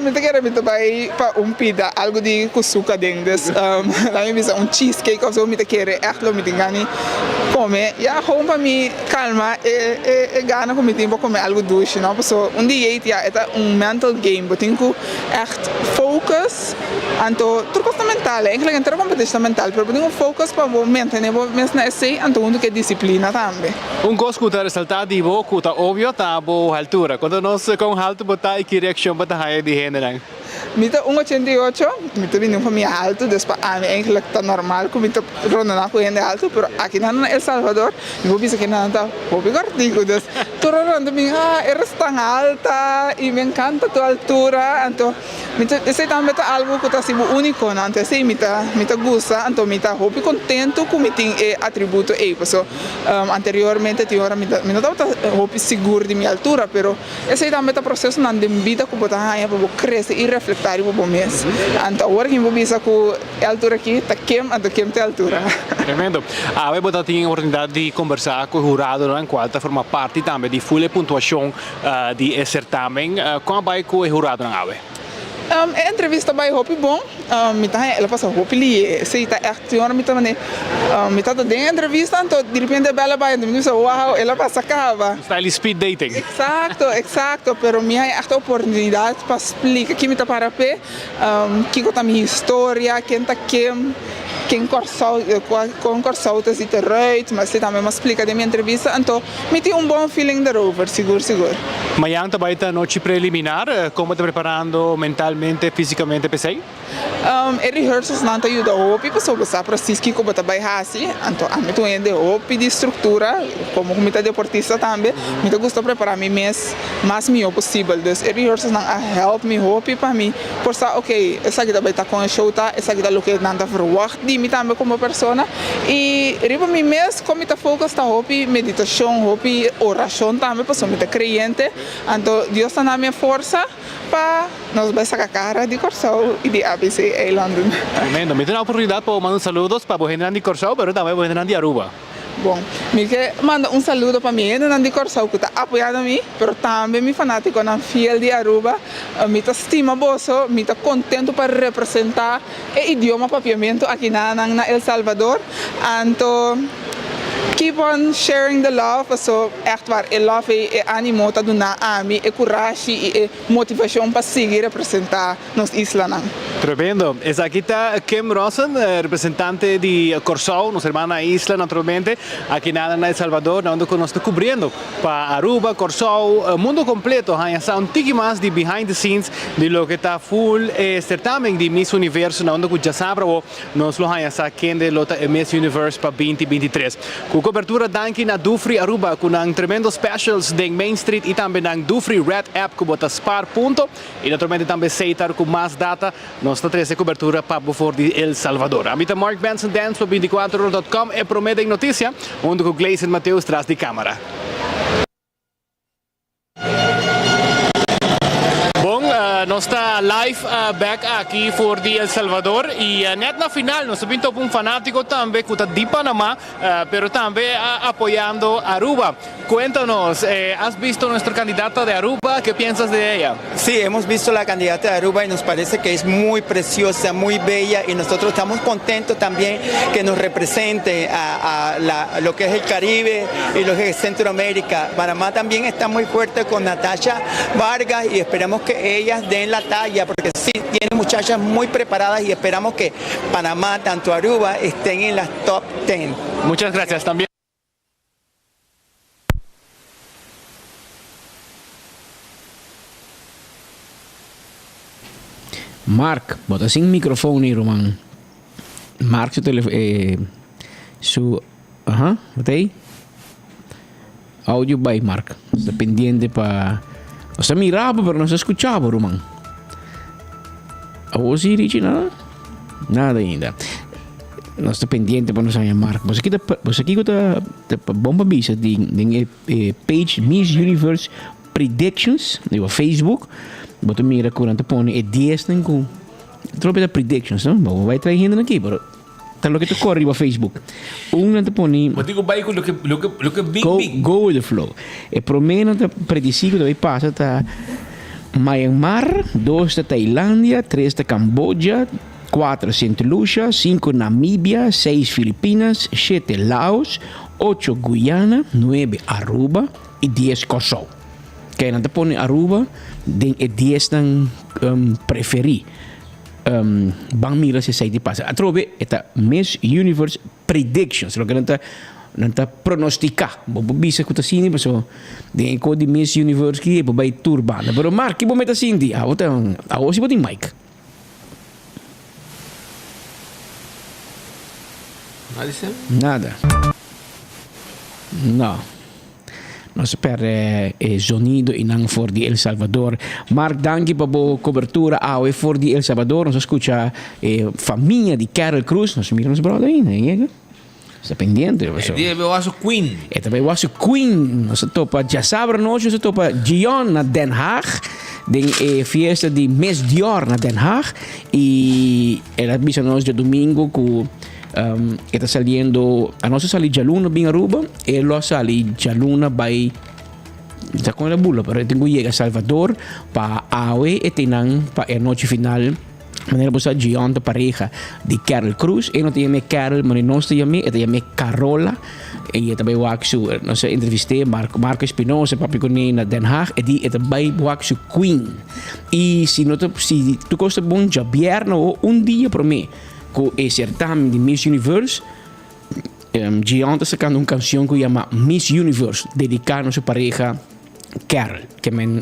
Mi ta kere mi ta bai pa un pida algu di ku suka aden. Dus laat mi bisa un cheesecake of zo mi ta kere ègt lo mi tin gana kome. Ya gewoon pa mi kalma e e gana ku mi tin pa kome algu dushi no. Paso un dieet ya e ta un mental game. Bo tin ku ègt focus anto tur kos ta mental. Eigenlijk entero competition ta mental pero bo tin ku focus pa bo mantene bo mes na esei anto huntu ku e disiplina tambe. Un kos ku ta resaltá di bo ku ta obvio ta bo haltura. Konta nos kon haltu bo ta i ki reakshon bo ta haña di hendenan. Mi ta un ochenta i ocho, mi ta bini di un famia haltu, dus pa ami eigenlijk ta normal ku mi ta rondoná ku hende haltu, pero akinan na El Salvador mi por bisa ku nan ta hopi kòrtiku, dus tur ora nan ta bin, ah, eres tan alta i mi encanta tu altura, anto Mi ta, esei tambe ta algu ku ta hasi bo úniko, no? Anto esei mi ta, mi ta gusta, anto mi ta hopi kontentu ku mi tin e atributo ei, paso anteriormente tin ora mi ta, mi no tabata hopi sigur di mi altura, pero esei tambe ta prosesonan den bida ku bo ta haña pa bo krese i reflektá riba bo mes. Anto awor aki mi por bisa ku e altura aki ta kem, anto kem ta e altura. Tremendo. Awe bo ta tin e oportunidat di kombersá ku e huradonan kual ta forma parti tambe di ful e puntuashon di e certamen. Kon a bai ku e huradonan awe? E entrevista bai hopi bon. Mi ta haña el a pasa hopi lihe. Esei ta ègt tin ora mi ta mane mi ta ta den e entrevista anto direpente e bèl a bai anto mi ta bisa wou el a pasa kaba. Style di speed dating. Eksakto, eksakto. Pero mi haña ègt e oportunidat pa splika ki mi ta para p'e, kiko ta mi historia, ken ta ken. Ken Kòrsou, kon Kòrsou ta zit eruit, ma esei tambe mi a splika den mi entrevista, anto mi tin un bon feeling daarover, sigur sigur. Mayan ta bai ta nochi preliminar, kon bo ta preparando mentalmente, físikamente p'esei? E rehearsalsnan ta yuda hopi pasobra bo sa presis kiko bo ta bai hasi, anto ami ta un hende hopi di struktura, komo ku mi ta deportista tambe, mi ta gusta prepará mi mes mas mihó posibel, dus e rehearsalsnan a help mi hopi pa mi Por sa ok, esaki ta bai ta kon e show ta, esaki ta loke nan ta verwacht di mi tambe komo persona. I riba mi mes kon mi ta focus ta hopi meditashon, hopi orashon tambe pasobra mi ta kreyente. Anto Dios ta na mi e forsa pa nos bai saka kara di Kòrsou i di ABC eilanden. Tremendo. Mi tin oportunidat pa bo manda un saludos pa bo hendenan di Kòrsou pero tambe bo hendenan di Aruba. Bon, mi ke manda un saludo pa mi hendenan di Kòrsou ku ta apoyando mi, pero tambe mi fanátikonan fiel di Aruba. Mi ta stima boso, mi ta kontentu pa representá e idioma papiamentu aki na nan na El Salvador. Anto keep on sharing the love, paso ègt waar e love ei, e ánimo ta duna ami e kurashi i e motivashon pa sigui representá nos islanan. Tremendo. Esaki ta Kim Rossen, representante di Kòrsou, nos hermana isla naturalmente, aki nan na El Salvador, na unda ku nos ta kubriendo pa Aruba, Kòrsou, mundo kompleto haña sa un tiki mas di behind the scenes di loke ta full e sertamen di Miss Universo, na unda ku djasabra awo nos lo haña sa kende lo ta e Miss Universe pa binti 23. Ku kobertura danki na Dufry Aruba ku nan tremendo specials den Main Street i tambe nan Dufry Red App ku bo ta spar punto. I naturalmente tambe Seitar ku mas data nos ta trese kubertura pa bo for di El Salvador. Ami ta Mark Benson Dance pa 24 dot com e prome den notisia huntu ku Gleison Mateus tras di kamara. Bon, nos ta live bek aki for di El Salvador i net na final nos ta bin topa un fanatiko tambe ku ta di Panama pero tambe apoyando Aruba. Cuéntanos, eh, ¿has visto nuestra candidata de Aruba? ¿Qué piensas de ella? Sí, hemos visto la candidata de Aruba y nos parece que es muy preciosa, muy bella y nosotros estamos contentos también que nos represente a, a la, lo que es el Caribe y lo que es Centroamérica. Panamá también está muy fuerte con Natasha Vargas y esperamos que ellas den la talla porque sí, tienen muchachas muy preparadas y esperamos que Panamá, tanto Aruba, estén en las top 10. Muchas gracias también. Mark, bo ta sin microfoon ey ruman. Mark su telefo eh su aha, wat ey? Audio bay Mark. Nos ta pendiente pa nos ta mira bo pero nos ta scucha bo ruman. Awor si Richie nada? Nada ainda. Nos ta pendiente pa nos haña Mark. Boso kita boso kiko ta ta bon pa bisa di den e e page Miss Universe Predictions riba Facebook. Bo ta mira ku nan ta pone e diesnan ku trope ta predictions no. Bo bai trae hendenan aki pero ta loke ta kore riba Facebook. Un nan ta pone Bo tin ku bai ku loke loke loke bin Go bin. go with the flow. E prome nan ta predisi ku ta bai pasa ta Myanmar, dos ta Tailandia, tres ta Cambodia, Cuatro Sint Lucia, cinco Namibia, seis Filipinas, shete Laos, ocho Guyana, nuebe Aruba y dies Kòrsou. Kei nan ta pone Aruba den e diesnan preferí. Ban mira si esei ta pasa. Atrobe e ta Miss Universe Predictions, loke nan ta nan ta pronosticá. Bo por bisa cu ta asina pasobra den e cos di Miss Universe ki e por bai tur banda. Pero Mark, ki bo meta sinti? Abo ta awor si bo tin mic. Nada. No. Nos a perde e zonido y nan for di El Salvador. Mark, danki pa bo cobertura awe for di El Salvador. Nos a scucha e famia di Carol Cruz. Nos mira nos brother ainda, e yega. Sta pendiente. E dia bai wasu Queen. E ta bai wasu Queen. Nos a topa djasabra nochi, nos a topa Gion na Den Haag. Den e fiesta di Miss Dior na Den Haag. Y el a bisa nos djadomingo cu um, e ta saliendo, a nos a sali djaluna bin Aruba, e lo a sali djaluna bai ta con el a bula, pero e tin cu yega Salvador pa awe e tenan pa e nochi final. Manera bo sa Gion ta pareha di Carol Cruz. E no ta yam'é Carol, manera nos ta yam'é, e ta yam'é Carola. I e ta bai wak su, nos a entrevist'é, Marco, Marco Espinosa papia kuné na Den Haag, e di e ta bai wak su queen. I si no ta, si tur kos ta bon, djabièrnè o un dia promé ku e sertamen di Miss Universe, Gion ta sakando un kanshon ku yama Miss Universe, dediká na su pareha. Carol, ke men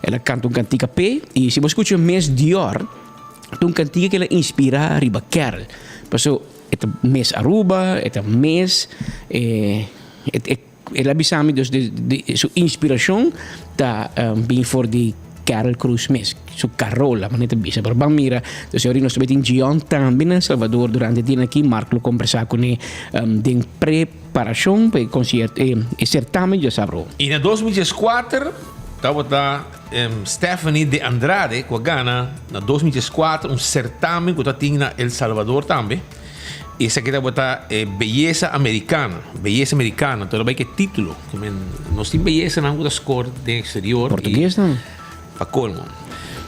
el a kanta un kantika p'e i si bo skucha Miss Dior ta un kantika ke el a inspirá riba Carol. Paso e ta Miss Aruba, e ta Miss el a bisa mi dus su inspirashon ta bin for di Carol Cruz mes, su Carola manera ta bisa. Pero ban mira, dus ahora nos ta tin Gion tambe na El Salvador durante e dia aki, Mark lo kombersá kuné den pre. Parashon pa e konsierto e e sertamen djasabro. I na 2014 tabata Stephanie de Andrade ku a gana na 2014 un sertamen ku ta tin na El Salvador tambe. Esaki tabata e Beyesa Americana, Beyesa Americana, tur a bai ku e titulo. Nos tin beyesanan ku ta score den exterior. Portuguesnan. Pa colmo.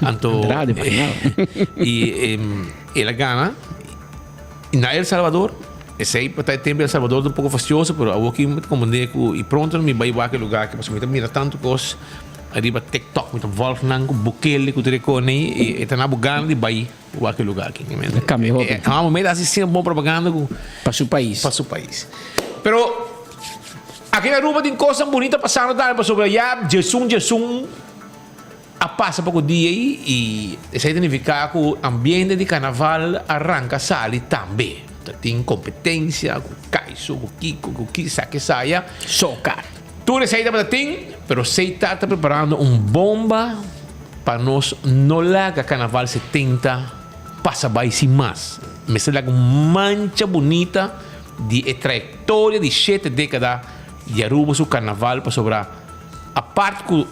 Anto Andrade, pa final. I el a gana. Na El Salvador, esei pa ta e tempu El Salvador ta un poko fastioso, pero awor ki mi ta komprendé ku i pronto mi bai wak e lugá aki pasobra mi ta mira tantu kos ariba TikTok, mi ta vòlg nan ku Bukele ku tur e kos nei i e ta na bo gana di bai wak e lugá aki. Ta kambia hopi. E momento a hasi asina bon propaganda ku. Pa su pais. Pa su pais. Pero aki na Aruba tin kosnan bunita pasando tambe pasobra ya djesun djesun. A pasa poko dia ei i esei ta nifiká ku ambiente di karnaval a ranka sali tambe. Ta tin kompetensia ku kaiso, ku kiko, ku kisa, kesaya. Soka. Tur esei tabata tin, pero Seita ta preparando un bomba pa nos no laga karnaval 70 pasa bai sin mas. Mester laga un mancha bunita di e trayektoria di shete dékada di Aruba su karnaval pasobra Apart ku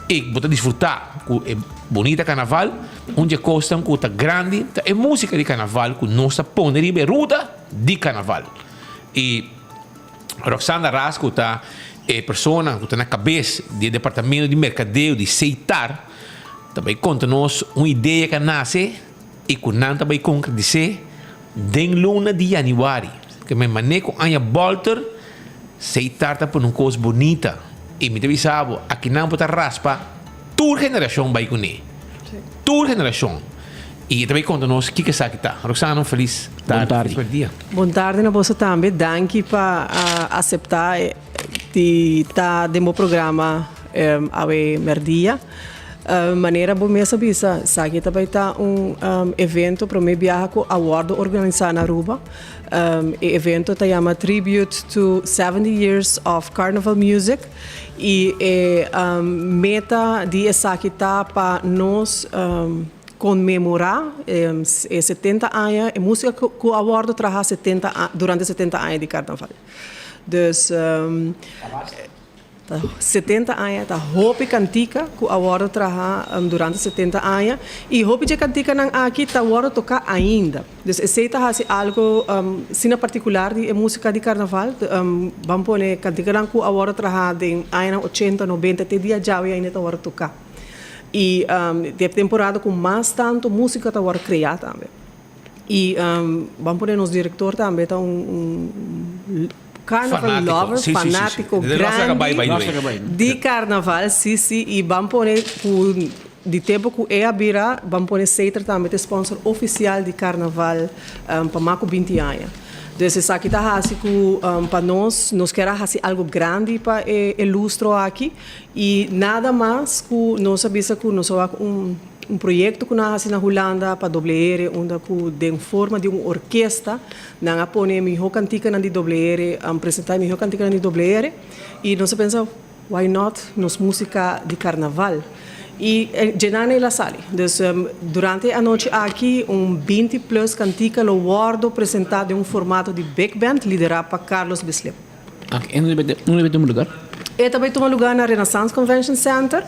e bo ta disfrutá ku e bunita karnaval, un di e kosnan ku ta grandi ta e músika di karnaval ku nos ta pone riba e ruta di karnaval. I Roxanda Ras ku ta e persona ku ta na kabes di e departamento di merkadeo di Seitar ta bai konta nos un idea ku a nase i ku nan ta bai konkretis'é den luna di yanüari. Ke men manera ku aña bòlter. Seitar ta pone un kos bunita i mi ta bisa bo akinan bo ta raspa tur generashon bai kuné. Tur generashon. I e ta bai konta nos kiko esaki ta. Roxana un felis tardi. Felis dia. Bon tardi na boso tambe. Danki pa a aseptá di ta den bo programa awe mèrdia. Manera bo mes a bisa, esaki ta bai ta un evento promé biaha ku a wòrdu organisá na Aruba. E evento ta yama Tribute to 70 Years of Carnival Music y e meta di esaki ta pa nos. konmemorá e 70 aña, e músika ku a wòrdu trahá 70 durante 70 aña di karnaval. Dus ta 70 aña ta hopi kantika ku a wòrdu traha durante 70 aña i hopi dje kantikanan aki ta wòrdu toká ainda. Dus esei ta hasi algu asina partikular di e músika di karnaval. Ban pone kantikanan ku a wòrdu traha den añanan ochenta, nobenta te dia djawe ainda ta wòrdu toká. I di e temporada ku mas tantu músika ta wòrdu kreá tambe. I ban pone nos direktor tambe ta un carnaval lover, fanátiko grandi di carnaval, si si, i ban pone ku di tempu ku e a bira, ban pone Seter tambe ta e sponsor ofisial di carnaval pa mas ku binti aña. Dus esaki ta hasi ku pa nos, nos kier a hasi algu grandi pa e lustro aki i nada mas ku nos a bisa ku nos a wak un. Un proyekto ku nan a hasi na Hulanda pa WR unda ku den forma di un orkesta nan a pone e mihó kantikanan di WR, presentá e mihó kantikanan di WR i nos a pensa why not nos músika di karnaval i dje nan el a sali. Dus durante e anochi aki un 20 plus kantika lo wòrdu presentá den un formato di big band liderá pa Carlos Bislip. Aki unda e bai tuma lugar? E ta bai tuma lugar na Renaissance Convention Center,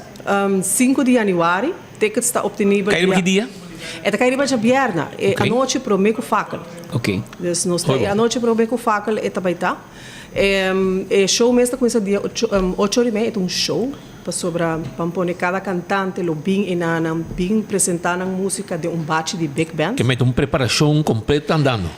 sinku di januari. Tickets ta obtenibel Kai riba ki dia? E ta kai riba djabièrna, e anochi promé ku fakel. Ok. Dus nos ta e anochi promé ku fakel e ta bai ta. E show mes ta kuminsá dia ocho ocho ora i mei, e ta un show pasobra ban pone kada kantante lo bin i nan bin presentá nan músika den un bachi di big band. Ke mete un preparashon kompleto andando.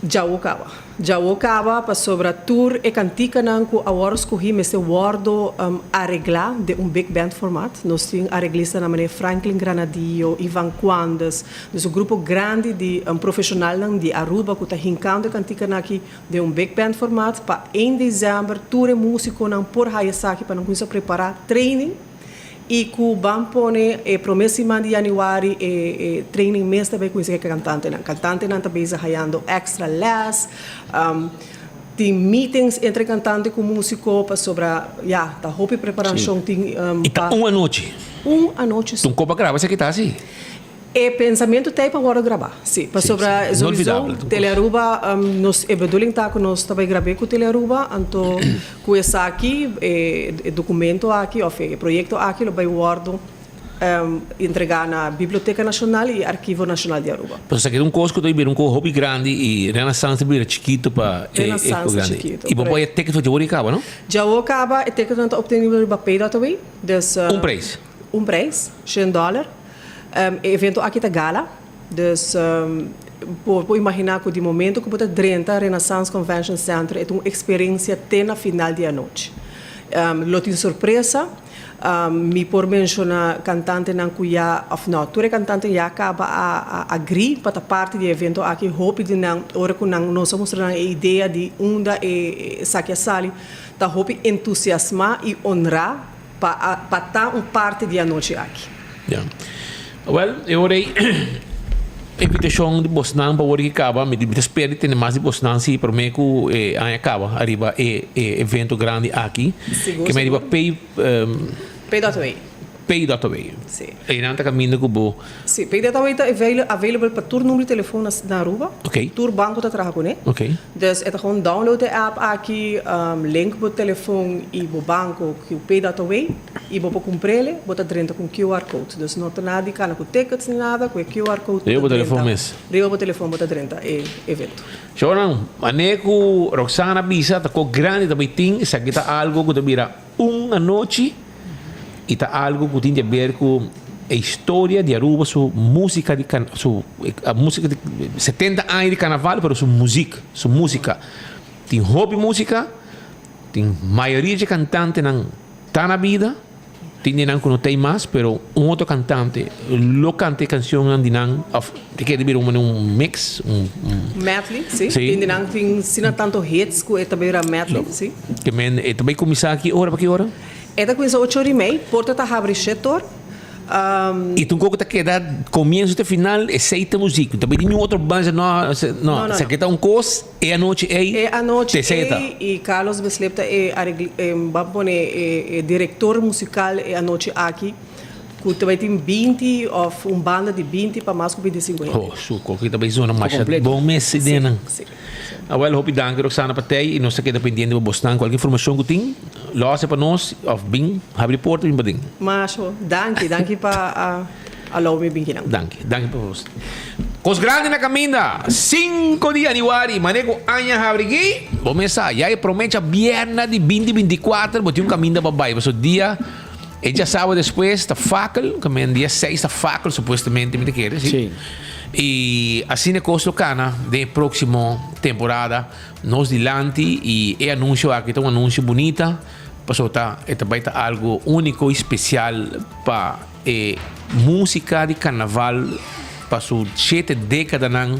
Djawo kaba. Djawo kaba pasobra tur e kantikanan ku awor skohí mester wòrdu areglá den un big band format. Nos tin areglistanan manera Franklin Granadillo, Ivan Quandes, dus un grupo grandi di profeshonalnan di Aruba ku ta hinkando e kantikanan aki den un big band format pa ein desèmber tur e músikonan por haya esaki pa nan kuminsá prepará training. I ku ban pone e prome siman di januari e e training mes ta bay kuminsa ku e kantantenan. Kantantenan ta bezig hayando extra les, tin meetings entre kantante ku musiko pasobra ya ta hopi preparashon tin I ta pa un anochi. Un anochi so. Un kopa graba esaki ta asi? E pensamentu ta ei pa wòrdu grabá, sí. Pasobra sowieso Telearuba, nos e bedoeling ta ku nos ta bai grab'é ku Telearuba, anto ku esaki e dokumento aki òf e proyekto aki lo bai wòrdu entregá na Biblioteka Nashonal i Archivo Nashonal di Aruba. Pasobra esaki ta un kos ku ta bira un kos hopi grandi i Renaissance ta bira chikitu pa e kos grandi. I bo por haña ticket for djawo di kaba, no? Djawo kaba e ticketnan ta optenibel riba Paydotaway, dus. Un prijs? Un prijs, shen dòler. E evento aki ta gala, dus bo por imaginá ku di momento ku bo ta drenta Renaissance Convention Center e ta un eksperensia te na final di anochi. Lo tin sorpresa, mi por menshoná kantantenan ku ya òf nò, tur e kantantenan ya kaba a agrí pa ta parti di e evento aki, hopi di nan ora ku nan nos a mustra nan e idea di unda e esaki a sali ta hopi entusiasmá i honrá pa pa ta un parti di anochi aki. Ya. Wel, e ora ei invitashon di bosnan pa wor ki kaba, mi ta spera di tene mas di bosnan si prome ku e aña kaba ariba e e evento grandi aki. Sigur, Ke mi sigur. riba pay Pay.away. Pay.away. Si. Einan ta kaminda ku bo. Si, Pay.away ta available pa tur number di telefon na Aruba. Ok. Tur banko ta traha kuné. Ok. Dus e ta gewoon download e app aki, link bo telefon y bo banco cu Pay.away y bo por cumprele, bo ta drenta cu un QR code. Dus no ta nada di cana cu tickets ni nada, cu e QR code Riba bo bo ta telefon drenta, mes. riba bo telefon bo ta drenta e evento. Shownan, mane cu Roxana a bisa ta co grandi ta bay tin, esaki ta algo cu ta bira un anochi y ta algo cu tin di haber cu e historia di Aruba su musica di su musica di 70 aña di carnaval pero su muziek su musica tin hopi musica tin mayoria dje cantantenan ta na bida tin di nan cu no ta ey mas pero un otro cantante lo canta e cancionnan di nan of ta kere bira un mix un Medley si tin di nan tin asina tanto hits cu e ta bira medley si. Ke men e ta bay cuminsa ki ora pa ki ora? E ta kuminsá ocho ora i mei, porta ta habri shet or. I tur koko ta keda komienso te final, esei ta muzik. No ta bini niun otro banda, no, no. Esaki ta un kos, e anochi ei, E anochi te esei ta. ei, i Carlos Beslep ta e aregli, e, ban pone e, e direktor musikal e anochi aki. Ku ta bai tin 20 òf un banda di 20 pa mas ku 25 hende. Oh, su koki ta bai zona masha bon mes ideanan. Si, si. Awel, hopi danki Roxana pa tei i nos ta keda pendiente pa bosnan. Kualke informashon ku tin, lòs e pa nos òf bin habri porta bin paden. Masho, danki, danki pa a alou mi bin kinan. Danki, danki pa bos. Kos grandi na kaminda, sinku di yanüari, mane ku aña habri aki, bo mes sa, ya e promé djabièrnè di binti 24 bo tin un kaminda pa bai, pasobra dia e djasabado despues ta fakel, kaminda dia seis ta fakel supuestamente mi ta kere, si. Sí. I asina e kos lo kana den e próksimo temporada nos dilanti i e anunsio aki ta un anunsio bunita pasobra ta e ta bai ta algu úniko i spesial pa e músika di karnaval pa su shete dékadanan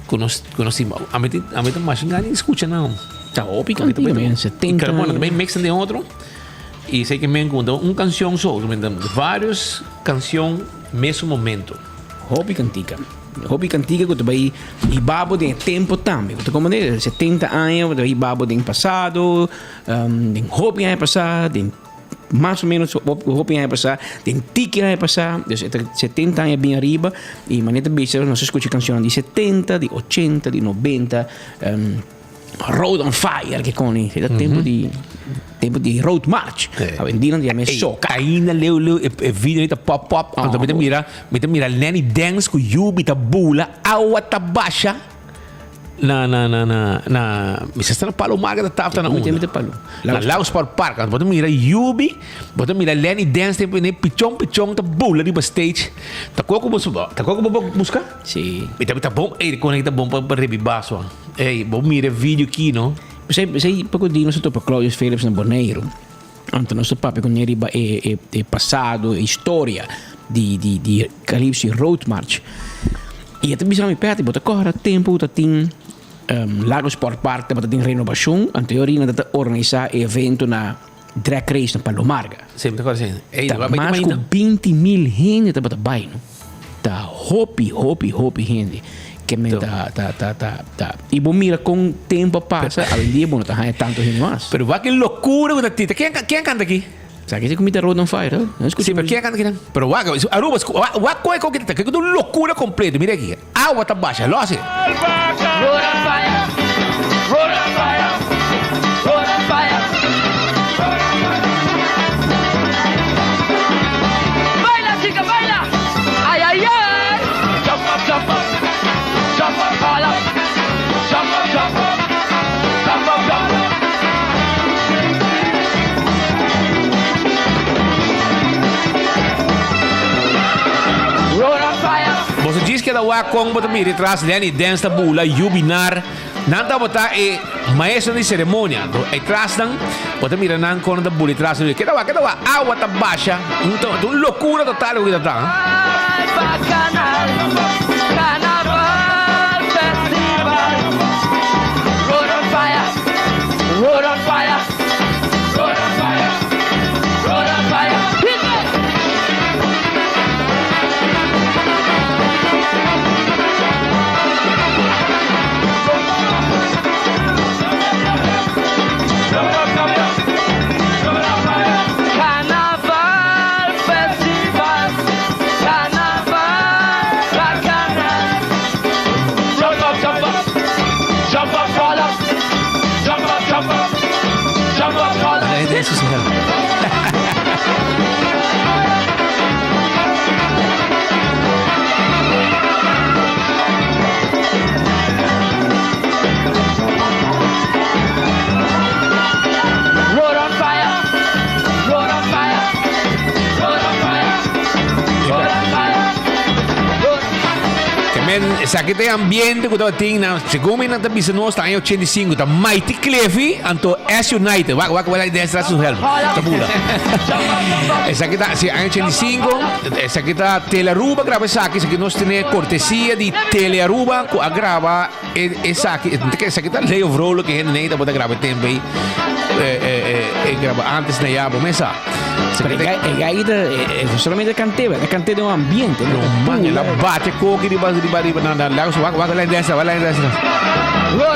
ku nos ku nos tin. Ami tin ami ta masha gana di skucha nan. Ta hopi kantika men, 70 aña. Tambe mix den otro i esei ke men ku un kanshon so, vários kanshon mesun momento. Hopi kantika. Hopi kantika ku ta bai hiba bo den e tempu tambe. Bo ta komprende? 70 aña bo ta hiba bo den pasado, den hopi aña pasá, den mas o menos hopi aña pasá, den tiki aña pasá. Dus e ta 70 aña bin ariba i manera ta bisa nos a skucha kanshonnan di 70, di 80, di 90. Road on fire ke koni. E ta tempo di tempo di road march. Awendia nan ta yama e soca. Ainda leu leu e e video ei ta pop pop. Anto mi ta mira mi ta mira Lenny Dance ku Yubi ta bula awa ta basha na na na na na mi sa sta na Palo Marga ta tafta na unda. Na Lago Sport Park. Anto bo ta mira Yubi bo ta mira Lenny Dance tempo ei pichon pichon ta bula riba stage. Ta koko bo ta koko bo buska? Si. Mi ta mi ta bon ey kon ei ta bon pa rebiba so. Ey, bo mira e video ki no. P'esei, p'esei poko di nos a topa Claudius Philips na Boneiru. Anto nos a papia ku ne riba e, e, e pasado, e historia di, di, di Calypso Road March. I e ta bisa mi, Patty, bo ta kòrda tempu ku ta tin um, Lago Sport Park tabata tin renobashon, anto e orina ta organisá e evento na Drag Race na Palomarga. Sí, mi ta kòrda sí. Ey, Ta mas ku 20 mil hende tabata bai, no? Ta hopi, hopi, hopi hende. Ke men ta, ta, ta, ta, ta. I bo mira kon tempu a pasa, awendia bo no ta haña tantu hende mas. Pero wak e lokura ku ta tin. Ta ken, ken a kanta aki? Sa ke si ku mi ta Road on Fire, no? No Sí, pero ken a kanta aki nan? Pero wak, Aruba, wak kon e kon ki ta. Ke ta un lokura kompleto. Mira aki. Awa ta basha, lo hasi. Road on fire, road on fire, road on fire. Baila chica, baila. Ay, ay, ay. Jump up, jump up, jump up, all up. Jump up, jump up, jump up, jump up. Road on fire. Boso djis keda wak kon bo ta mira e tras Lenny Dance ta bula Yubinar. Nan tabata e maestronan di seremonia. Anto e trasnan bo ta mira nan kon nan ta bula e tras. Keda wak, keda wak, awa ta basha. Un ta un lokura total loke ta ta. Bacanal, Carnaval Festival. Road on fire, road on fire, road on fire, road on fire. Hit it! Carnaval Festival, Carnaval Bacanal. Jump up, jump up, jump up, fall up, jump up, jump up, jump up, fall up. Road on fire, road on fire, road on fire, road on fire. Ke men, esaki ta e ambiente ku tabatin na, segun mi nan ta bisa nos ta aña 85, ta Mighty Clevy anto S United. Wak, wak, wak, den tras su helm. Ta bula. Esaki ta, si, aña 85, esaki ta Telearuba graba esaki, esaki nos tene kortesia di Telearuba ku a graba e esaki. Esaki ta Leo Vrolijk e hende nei tabata graba e tempo ei, e, e, e, e graba antes na ya, bo mesa. Pero e gai, e gai ta, e, e, solamente cant'é, e cant'é den un ambiente. No man, el a bate koki riba, riba, riba, na, na, lago, wak, wak, lijn destra, wak, lijn destra.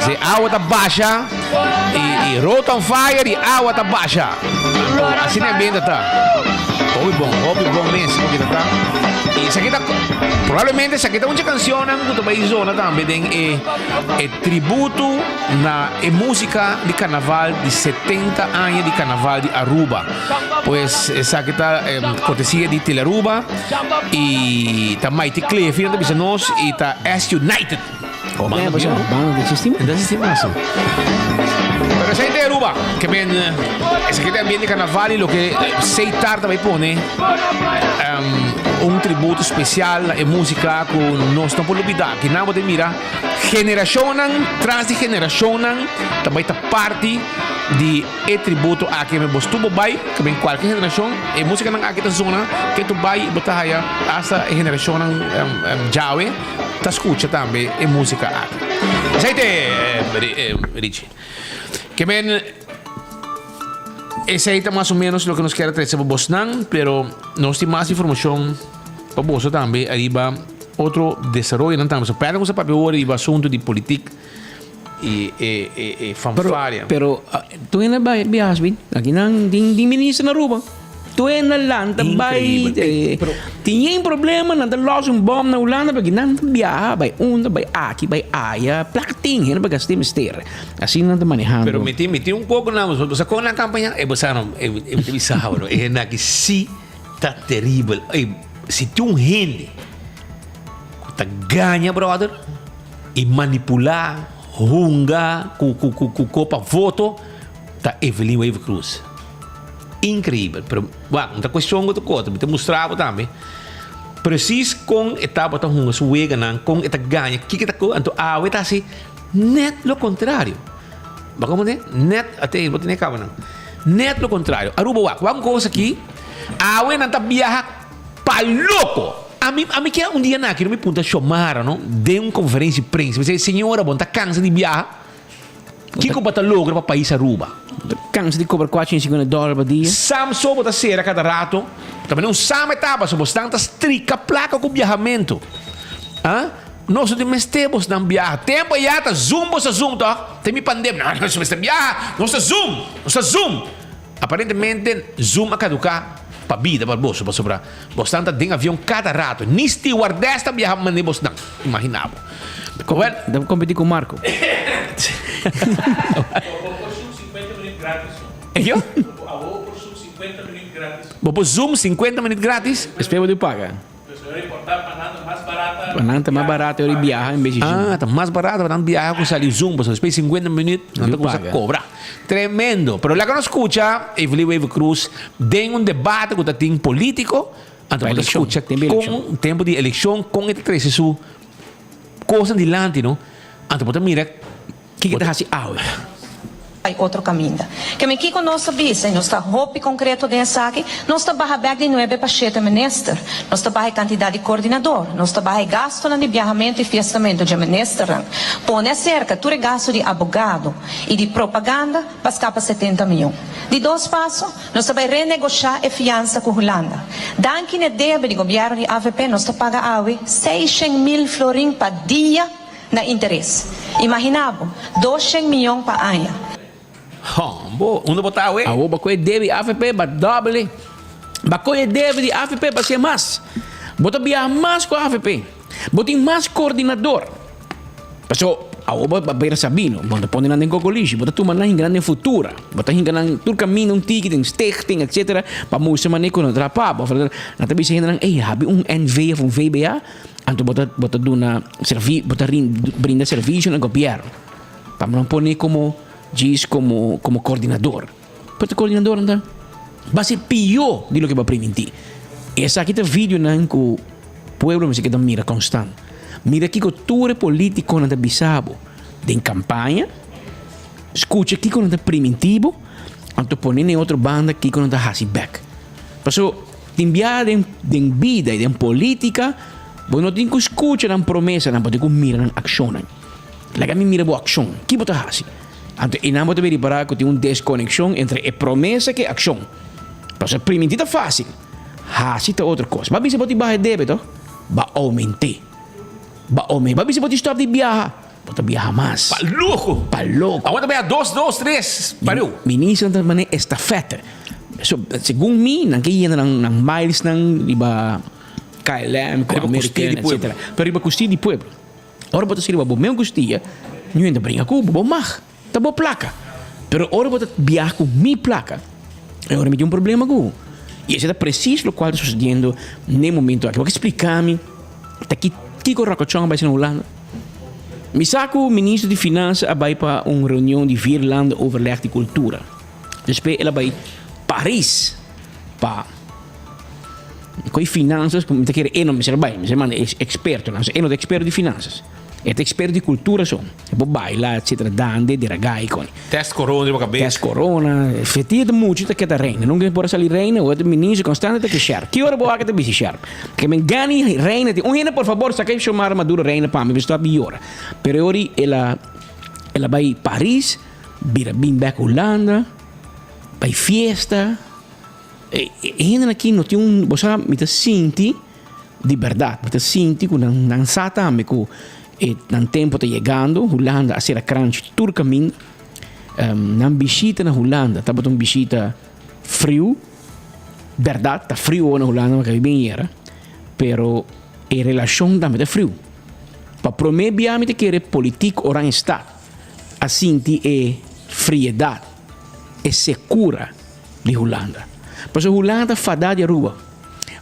Si awa ta basha, i, i road on fire, i awa ta basha. Asina e ambiente ta. Hopi bon, hopi bon mes loke ta ta. I esaki ta probablemente esaki ta un dje cancionnan cu ta bay zona tambe den e e tributo na e musica di carnaval di 70 aña di carnaval di Aruba. Pues esaki ta cortesia di Telearuba y ta Mighty Cleffi nan ta bisa nos y ta S United. Banda banda ta existi mas. Ta existi mas. Pero esei ta Aruba. Ke men esaki ta ambiente carnaval y loke Seitar ta bay pone un tributo special na e musica cu nos no por lubida. Kinan bo ta mira generacionnan tras di generacionnan ta bay ta parti di e tributo aki. Men bo stubo bay ke men cualke generacion e musicanan aki ta zona ke tu bay bo ta haya hasta e generacionnan djawe. Ta scucha tambe e musica aki. Esey te Richie. Ke men esey ta mas o menos loke nos kier a trece pa bosnan, pero nos tin mas informacion pa boso tambe ariba otro desaroyonan tambe. So perde nos a papia awor riba asunto di politic y e e e fanfaria. Pero tur hende bai biaha bin. Aki nan tin tin minister na Aruba. Tur hende lanta bai. Tin yen problema nan ta los un bom na Hulanda pero aki nan ta biaha bai unda bai aki bai aya. Plaka tin hende pa gasta mester. Asina nan ta manehando. Pero mi tin mi tin un poco nan bo sa con nan campaña e bo sa no e mi ta bisa bo no e hende aki si ta teribel. Ey si tin un hende cu ta gaña brother. I manipulá, hunga ku ku ku ku kopa voto ta Evelyn Wever Croes. Increibel, pero wak, no ta cuestion ku ta kota, mi ta mustra bo tambe precies kon e tabata hunga su weganan, kon e ta gaña, kiko e ta ku, anto awe ta hasi net lo contrario. Bo a komprende? Net, ate bo tene kaba nan. Net lo contrario. Aruba wak, wak un kos aki, awe nan ta biaha Pa loko! Ami, ami ke un dia na aki no mi punta Xiomara no, den un conferencia di prensa, mi say, señora bo no ta cansa di biaha? Kico bo ta logra pa pais Aruba? Bo ta cansa di cobra 450 dollar pa dia? Sam so bo ta cera cada rato, ta mane un sam e taba, so bosnan ta strica placa cu biahamento. Ah? Nos no tin mester bosnan biaha. Tempo ya ta zoom bo sa zoom toch? Te mi pandemia, no, nos mester biaha, nos ta zoom, nos ta zoom. Aparentemente Zoom a caduca pa bida pa boso pasobra bosnan ta den avion cada rato. Ni stewardess ta biaha mane bosnan. Imagina bo. Well. Debe competi cu Marco. Yo? Bo por zoom 50 minuut gratis? Despues bo debe paga. Pa nan ta mas barato ora biaha en bes di zoom. Ah, ta mas barato pa nan biaha ku sali zoom pasobra despues di 50 minuut nan ta kuminsá kobra. Tremendo. Pero laga nos skucha Evelyn Wever Croes den un debate ku ta tin politiko, anto bo ta skucha kon tempu di elekshon kon e ta trese su kosnan dilanti no, anto bo ta mira Kiko ta hasi awe? Bai otro kaminda. Keme kiko nos ta bisa i nos ta hopi konkreto den esaki, nos ta baha bek di nuebe pa shete minister, nos ta baha e kantidat di koordinador, nos ta baha e gastunan di biahamentu i fiestamentu dje ministernan, pone aserka tur e gastu di abogado i di propaganda pa skapa 70 mion. Di dos paso, nos ta bai renegoshá e fiansa ku Hulanda. Danki n'e debe di gobièrnu di avp nos ta paga awe 600 mil florin pa dia. Na interes. Imaginá bo, 200 miyon pa aña. Hon, bo, unda bo ta awe? Awor bo koe debe di avp ba doble. Ba koe debe di avp ba ser mas. Bo ta biaha mas ku avp. Bo tin mas koordinador. Paso, awor bo a bira sabino. Bo ta pone nan den kokolishi. Bo ta tuma nan hinka nan den futura. Bo ta hinka nan tur kaminda un tiki den stichting etcetera pa mustra manera ku nan ta trapa bo. Nan ta bisa hendenan, ey, habi un NV of un VBA. Anto bo ta bo ta duna servi bo ta brinda servisio na gobièrnu. Pa nan pone komo djis komo komo koordinador. Pero ta koordinador nan ta base pió di loke bo a primintí. Esaki ta videonan ku pueblo mester keda mira konstant. Mira kiko tur e politikonan ta bisa bo den kampaña, skucha kiko nan ta primintí bo, anto pone na e otro banda kiko nan ta hasi bèk. Paso. Tin biaha den den bida y den politica bo no tin cu scucha nan promesanan, bo tin cu mira nan accionnan. Laga mi mira bo accion, ki bo ta haci? Anto eynan bo ta bin ripara cu tin un desconexion entre e promesa cu e accion. Pasobra priminti ta facil, haci ta otro cos. Bo a bisa bo tin baha e debe toch? Bo a aumente. Bo a aumente. Bo a bisa bo tin stop di biaha, bo ta biaha mas. Pa loco! Pa loco! Awor ta biaha dos, dos, tres, pariu. Ministronan ta mane estafeta. So, segun mi, nan ke yena nan nan milesnan riba KLM, ku Riba kustia American, di pueblo. etcetera. Pero riba kustia di pueblo. Ora bo ta sirba bo meun kustia, niun ta bringa ku bo, bo mag, ta bo plaka. Pero ora bo ta biaha ku mi plaka, e ora mi tin un problema ku bo. I esei ta presis lokual ta susediendo n'e momento aki. Bo ke splika mi ta ki kiko Ròkòchòn a bai hasi na Hulanda? Mi sa ku minister di finansa a bai pa un reunion di vier landen overleg di kultura. Despues el a bai Paris pa koe finansas, mi ta kere e no mester bai, mester manda e ekspertonan. E no ta eksperto di finansas, e ta eksperto di kultura so. E por baila etcetera, dande, deragai koni. Test corona riba kabes. Test corona, fetí ta muchu ta keda reina. Nunka por a sali reina, ora ta minister konstante ta ke sherp. Ki ora bo wak ta bisti sherp? Ke men gani reina tin un hende por fabor saka e Xiomara Maduro reina pa mi, mi stop di yora. Pero e ora el a el a bai Paris, bira bin bek Hulanda, bai fiesta. E hendenan aki no tin un, bo sa mi ta sinti di bèrdat, mi ta sinti ku nan nan sa tambe ku e nan tempu ta yegando, Hulanda a sera kranchi tur kaminda. Nan bishita na Hulanda tabata un bishita friu, bèrdat ta friu awor na Hulanda mi a kabi bin yera, pero e relashon tambe ta friu. Pa promé bia mi ta kere politik Oranjestad a sinti e friedat, e sekura. di Hulanda. Pasobra Hulanda ta fadá di Aruba,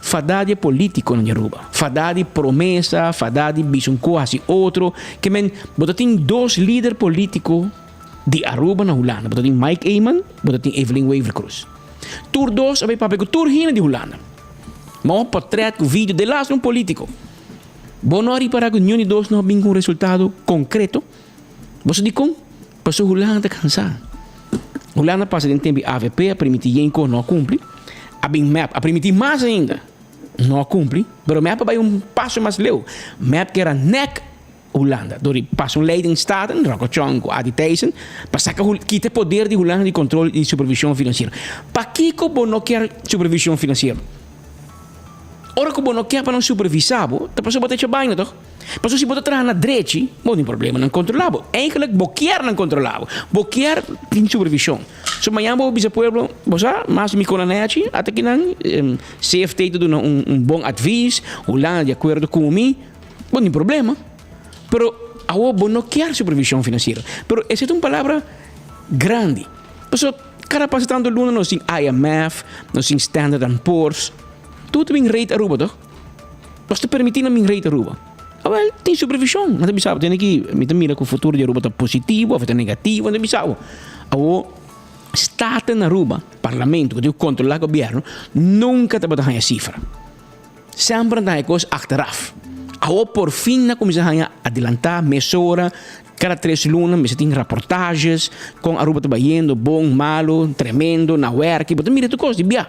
fadá di e polítikonan di Aruba, fadá di promesa, fadá di bisa un kos hasi otro. Ke men, bo ta tin dos lider polítiko di Aruba na Hulanda. Bo ta tin Mike Eman, bo ta tin Evelyn Wever-Croes. Tur dos a bai papia ku tur hende di Hulanda. Ma un portret ku video delas un polítiko. Bo no a ripará ku niun di dos no a bin ku un resultado konkreto? Bo sa dikon? Pasobra Hulanda ta kansá. Hulanda pasa den tempu di avp a permití yen kos no a kumpli. A bin mep a permití mas ainda, no a kumpli. Pero mep a bai un paso mas leu. Mep kera nek Hulanda dor di pasa un lei den Staten, Ròkòchòn ku Adi Thijssen, pa saka kita e poder di Hulanda di kontrol i supervishon finansiero. Pakiko bo no kier supervishon finansiero? Ora ku bo no kier pa nan supervisá bo, ta pasobra bo ta echa baina tòg? Pasobra si bo ta traha na drechi, bo no tin problema nan kontrolá bo. Eigenlik bo kier nan kontrolá bo. Bo kier tin supervishon. So mañana bo por bisa pueblo, bo sa, mas mi kona nechi, ata kinan CFT ta duna un bon advis, Hulanda di akuerdo ku mi, bo no tin problema. Pero awor bo no kier supervishon finansiero. Pero esei ta un palabra grandi. Pasobra kada pasa tantu luna nos tin IMF, nos tin Standard and Poor's. Tur ta bin rate Aruba toch? Nos ta permiti nan bin rate Aruba. Awel, tin supervision. Nan ta bisa bo, tene ki, mi ta mira ku futuro di Aruba ta positivo of ta negativo, nan ta bisa bo. Awor, Staten Aruba, Parlamento ku tin ku kontrola gobierno, nunka tabata haña sifra. Semper nan ta haña kos achteraf. Awor por fin nan kuminsá haña adelantá mesora, kada tres luna mester tin raportajes kon Aruba ta bayendo, bon, malo, tremendo, na wèrki. Bo ta mira tur kos di bia.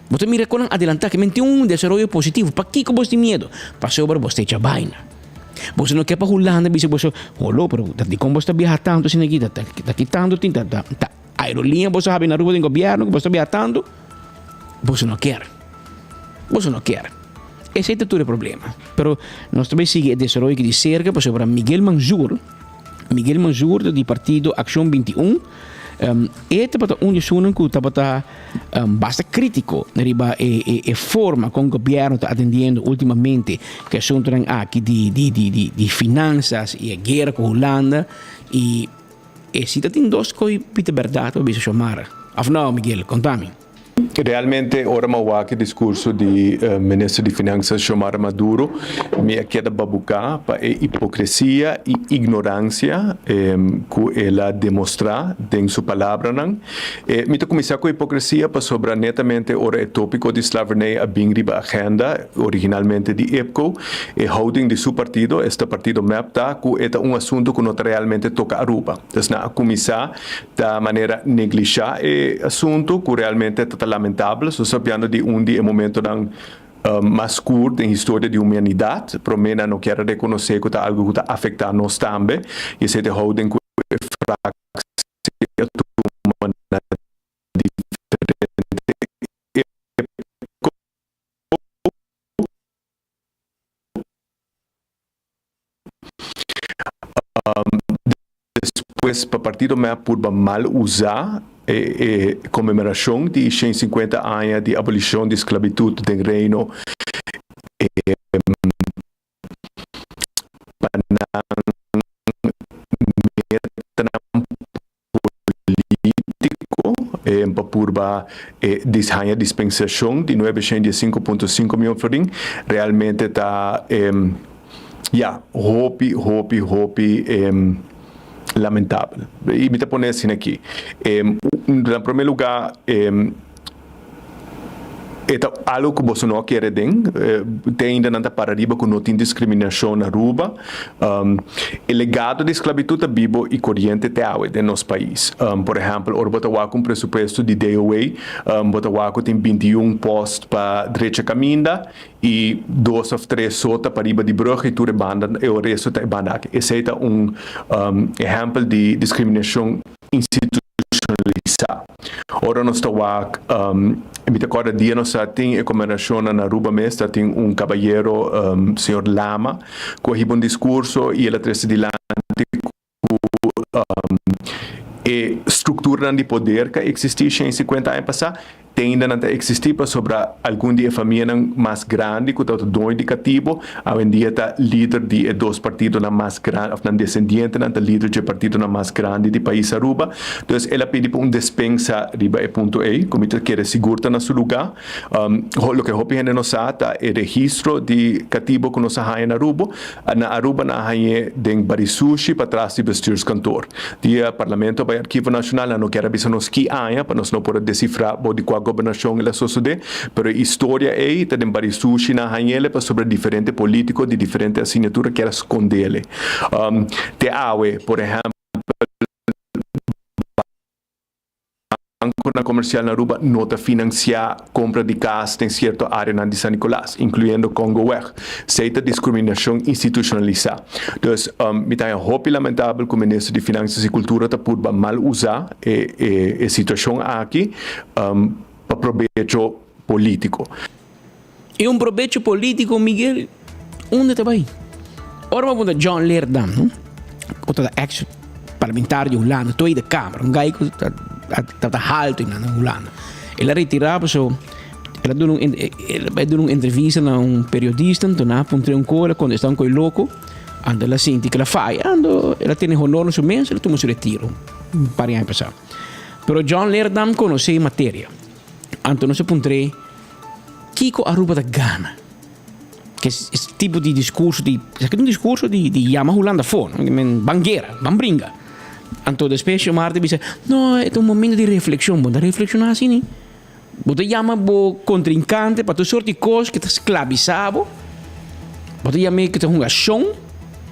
Bo ta mira kon nan adelantá, ke men tin un desaroyo positivo. Pakiko bos tin miedu? Pasobra bos ta echa baina. Boso no ke pa Hulanda bisa boso, Holo, pero ta dikon bos ta biaha tantu asina aki? Ta ki tantu tin? Ta aerolínea boso habi na Aruba den gobièrnu ku bos ta biaha tantu? Boso no kier. Boso no kier. Esei ta tur e problema. Pero nos ta bai sigui e desaroyo aki di serka pasobra Miguel Manzur, Miguel Manzur ta di partido Accion 21, e tabata un di esunnan ku tabata basta kritiko riba e forma kon gobièrnu ta atendiendo ultimamente ku e asuntunan aki di finansas i e guera ku Hulanda i e si ta tin dos koi pita bèrdat pa bisa Xiomara. Òf no Miguel? Konta mi. Realmente ora mi a wak e discurso di Minister di Finanzas Xiomara Maduro, mi a keda babuca pa e hipocresia y ignorancia cu el a demostra den su palabranan. Mi ta cuminsa cu hipocresia pasobra netamente ora e topico di slavernij a bin riba agenda, originalmente di IPCO, e houding di su partido, esta partido mep, ta cu e ta un asunto cu no ta realmente toca Aruba. Dus nan a cuminsa Ta manera neglishá e asuntu ku realmente ta ta lamentabel. Nos ta papiando di un di e momentonan mas skur den historia di humanidat. Promé nan no kier a rekonosé ku ta algu ku ta afektá nos tambe i esei ta e houding ku e fraksie a tuma na diferente époko. Despues pa partido mep purba mal usa. E konmemorashon di 150 aña di abolishon di sklabitut den Reino pa nan metanan polítiko pa purba haña dispensashon di 915.5 mion florin realmente ta ya hopi hopi hopi lamentabel. I mi ta pone asina aki. Na prome luga e ta algo ku boso no a kere den. Te ainda nan ta para riba ku no tin diskriminashon na Aruba. E legado di sklabitut ta bibo i koriente te awe den nos pais. Por ehèmpel, ora bo ta wak un presupuesto di DOA, bo ta wak ku tin 21 post pa drecha kaminda I dos of tres so ta pariba di brug i tur e banda e resto ta e banda aki. Esei ta un ehempel di discriminacion institucionalisa. Ora nos ta wak, mi ta corda dia nos a tin e conmemoracionnan na Aruba mes ta tin un cabayero, señor Lama, cu a hiba un discurso i el a trece dilanti cu e structuranan di poder cu a existi 150 aña pasa, te ainda nan ta existi pasobra algun di e famianan mas grandi cu tabata doño di catibo, awendia ta lider di e dos partidonan mas grandi, of nan descendientenan ta lider dje partidonan mas grandi di pais Aruba. Dus el a pidi pa un despensa riba e punto ey, cu mi ta kere sigur ta na su luga. Loke hopi hende no sa ta e registro di catibo cu nos a haya na Arubo, Na Aruba nan a hañ'é den Barisushi patras di Bestuurskantoor. Dia Parlamento a bai Archivo Nacional nan no kier a bisa nos ki aña pa nos no por a desifrá bou di kua gobernashon el a sosodé, pero e historia ei ta den Barisushi nan a hañ'ele pasobra diferente polítiko di diferente asignatura kier a skondele. Te awe, por ehèmpel, Banconan comercial na Aruba no ta financia compra di cas den cierto areanan di San Nicolas, incluyendo Congoweg. Esey ta discriminacion institucionalisa. Dus, mi ta haña hopi lamentabel cu Minister di Finanzas y Cultura ta purba mal usa e e situacion aki pa probecho politico. E un probecho politico, Miguel, unda ta bai? Ora bo punta John Leerdam, no? Cu ta ex parlamentario di Hulanda, Tweede Kamer, un guy cu ta ta halto na Hulanda. El a retira paso el a duna un el a bai duna un entrevista na un periodista, anto nan a puntra un co, el a contesta un coi loco, anto el a sinti cu el a faya, anto el a tene honor na su mes, el a tuma su retiro un par di aña pasa. Pero John Leerdam conoce e materia, anto nos a puntr'e. Kiko Aruba ta gana? Ke es tipo di discurso di, esaki ta un discurso di di yama Hulanda afó, no? Men ban guera, ban bringa. Anto despues Xiomara ta bisa, no, e ta un momento di reflexion. Bo no ta reflexiona asina. Bo ta yama bo contrincante pa tur soort di cos ke ta sclavisa bo. Bo ta yam'é ke ta hunga shon.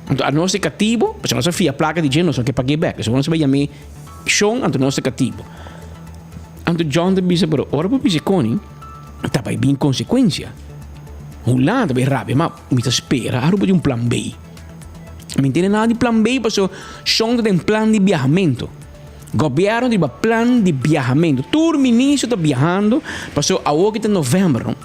Anto anos ta e catibo, pasobra nos a fia placa di dje, nos no ke pag'é bek. Pasobra nos a bai yam'é shon, anto nos ta catibo. Anto John ta bisa, pero ora bo bisa e koning, ta bai bin konsekuensia. Hulanda ta bai rabia, ma mi ta spera Aruba tin un plan B. Mi no tene nada di plan B paso shon ta den plan di biahamento. Gobièrnu ta riba plan di biahamento. Tur ministro ta biahando paso awor ki ta novèmber no.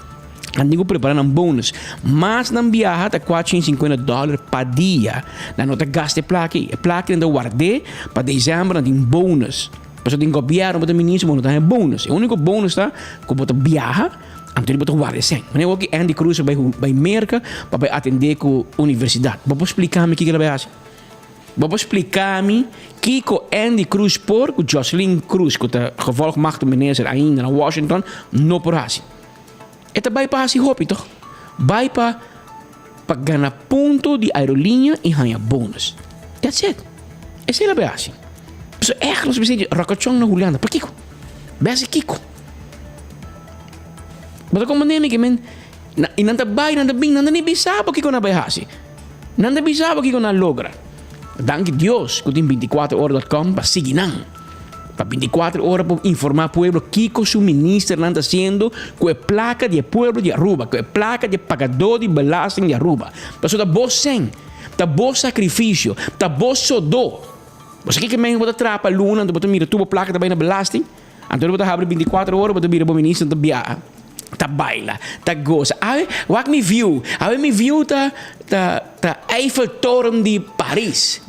Nan tin ku prepara nan bonus. Mas nan biaha ta 450 dòler pa dia. Nan no ta gasta e plaka ei. E plaka ei nan ta ward'é pa desèmber nan tin bonus. Pasobra den gobièrnu bo ta minister bo no ta haña bonus. E úniko bonus ta ku bo ta biaha anto bo ta warda e sèn. Manera awor ki Andy Cruz a bai bai Merka pa bai atendé ku universidat. Bo por splika mi kiko el a bai hasi? Bo por splika mi kiko Andy Cruz por ku Jocelyn Cruz ku ta gevolgmachtigd minister ainda na Washington no por hasi? E ta bai pa hasi hopi tòg? Bai pa pa gana punto di aerolínea i haña bonus. That's it. Esei lo bai hasi. Pasobra ègt nos mester di ròkachòn na Hulanda. Pakiko? Bai hasi kiko? Bo ta komprendé mi ke men i nan ta bai, nan ta bin, nan ta ni bisa bo kiko nan bai hasi. Nan ta bisa bo kiko nan a logra. Danki Dios ku tin 24 ora dot com pa sigui nan. Pa 24 ora por informa pueblo kiko su ministernan ta haciendo cu e placa di e pueblo di Aruba, cu e placa di e pagador di belasting di Aruba. Pasobra ta bo cen, ta bo sacrificio, ta bo sodó. Bo sa kiko men bo ta traha pa luna anto bo ta mira tur bo placa ta bay na belasting? Anto bo ta habri 24 ora bo ta bira bo ministernan ta biaha. Ta baila, ta gosa. Awe, wak mi view. Awe mi view ta, ta, ta Eiffeltoren di Paris.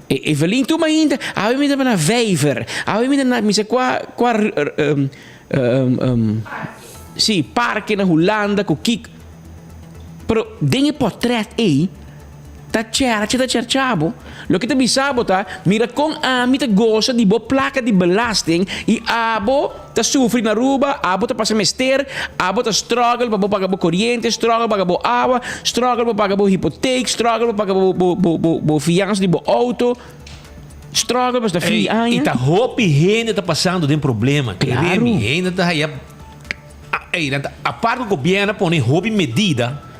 E, Evelyn tur mainta, awe mi ta na vijver. Awe mi ta na, mi sa kua, kua, um, um, um, si, parke na Hulanda ku kiko. Pero den e portret ei, ta chercha ta chercha bo. Loke ta bisa bo ta, mira kon ami ta gosa di bo plaka di belasting i abo ta sufri na Aruba, abo ta pasa mester, abo ta struggle pa bo paga bo koriente, struggle pa paga bo awa, struggle pa paga bo hipoteek, struggle pa paga bo bo bo bo bo fiansa di bo auto, struggle pa sta fin di aña. I ta hopi hende ta pasando den problema. Claro. Keremi, hende ta haya. Ey, nan ta, apart ku gobierno a pone hopi medida,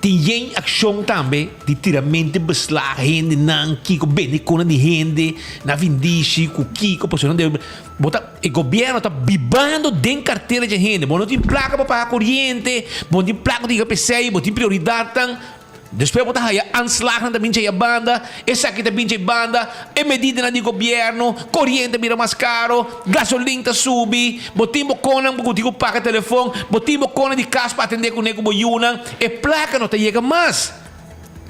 tin yen akshon tambe di tiramente beslag hendenan, kiko bende kona di hende na vindishi ku kiko, pasobra nan debe, bo ta, e gobierno ta bibando den kartera dje hende, bo no tin plaka pa paga koriente, bo no tin plaka pa yega p'esei, bo tin prioridatnan. Despues bo ta haya aanslagnan ta bin djei a banda, esaki ta bin djei banda, e medidanan di gobierno, coriente a bira mas caro, gasolin ta subi, bo tin bo conan cu tin cu paga telefon, bo tin bo conan di cas pa atende cune cu bo yunan, e placa no ta yega mas.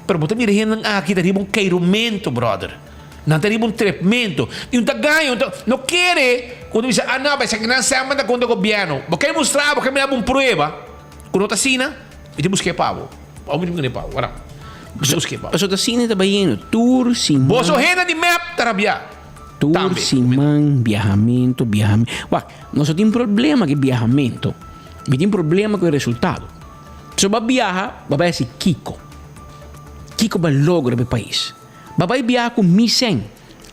Pero bo ta mira hendenan aki ta riba un keirumento, brother. Nan ta riba un trepmento. Y un ta gaña, un ta, no kere cu ta bisa, ah no, esakinan semper ta contra gobierno. Bo ke mustra, bo ke mira bo un prueba cu no ta asina, mi ta busca e pa bo. Abo mi tin pa bo, wara. Mi ta busca e pa bo. Pasobra ta asina ta bayendo tur siman. Boso hende di mep ta rabia. Tur siman biahamento, biahamento. Wak, nos no tin problema ku e biahamento. Mi tin problema ku e resultado. Pasobra bo a biaha, bo a bai hasi kiko? Kiko bo a logra pa e pais? Bo a bai biaha ku mi sèn.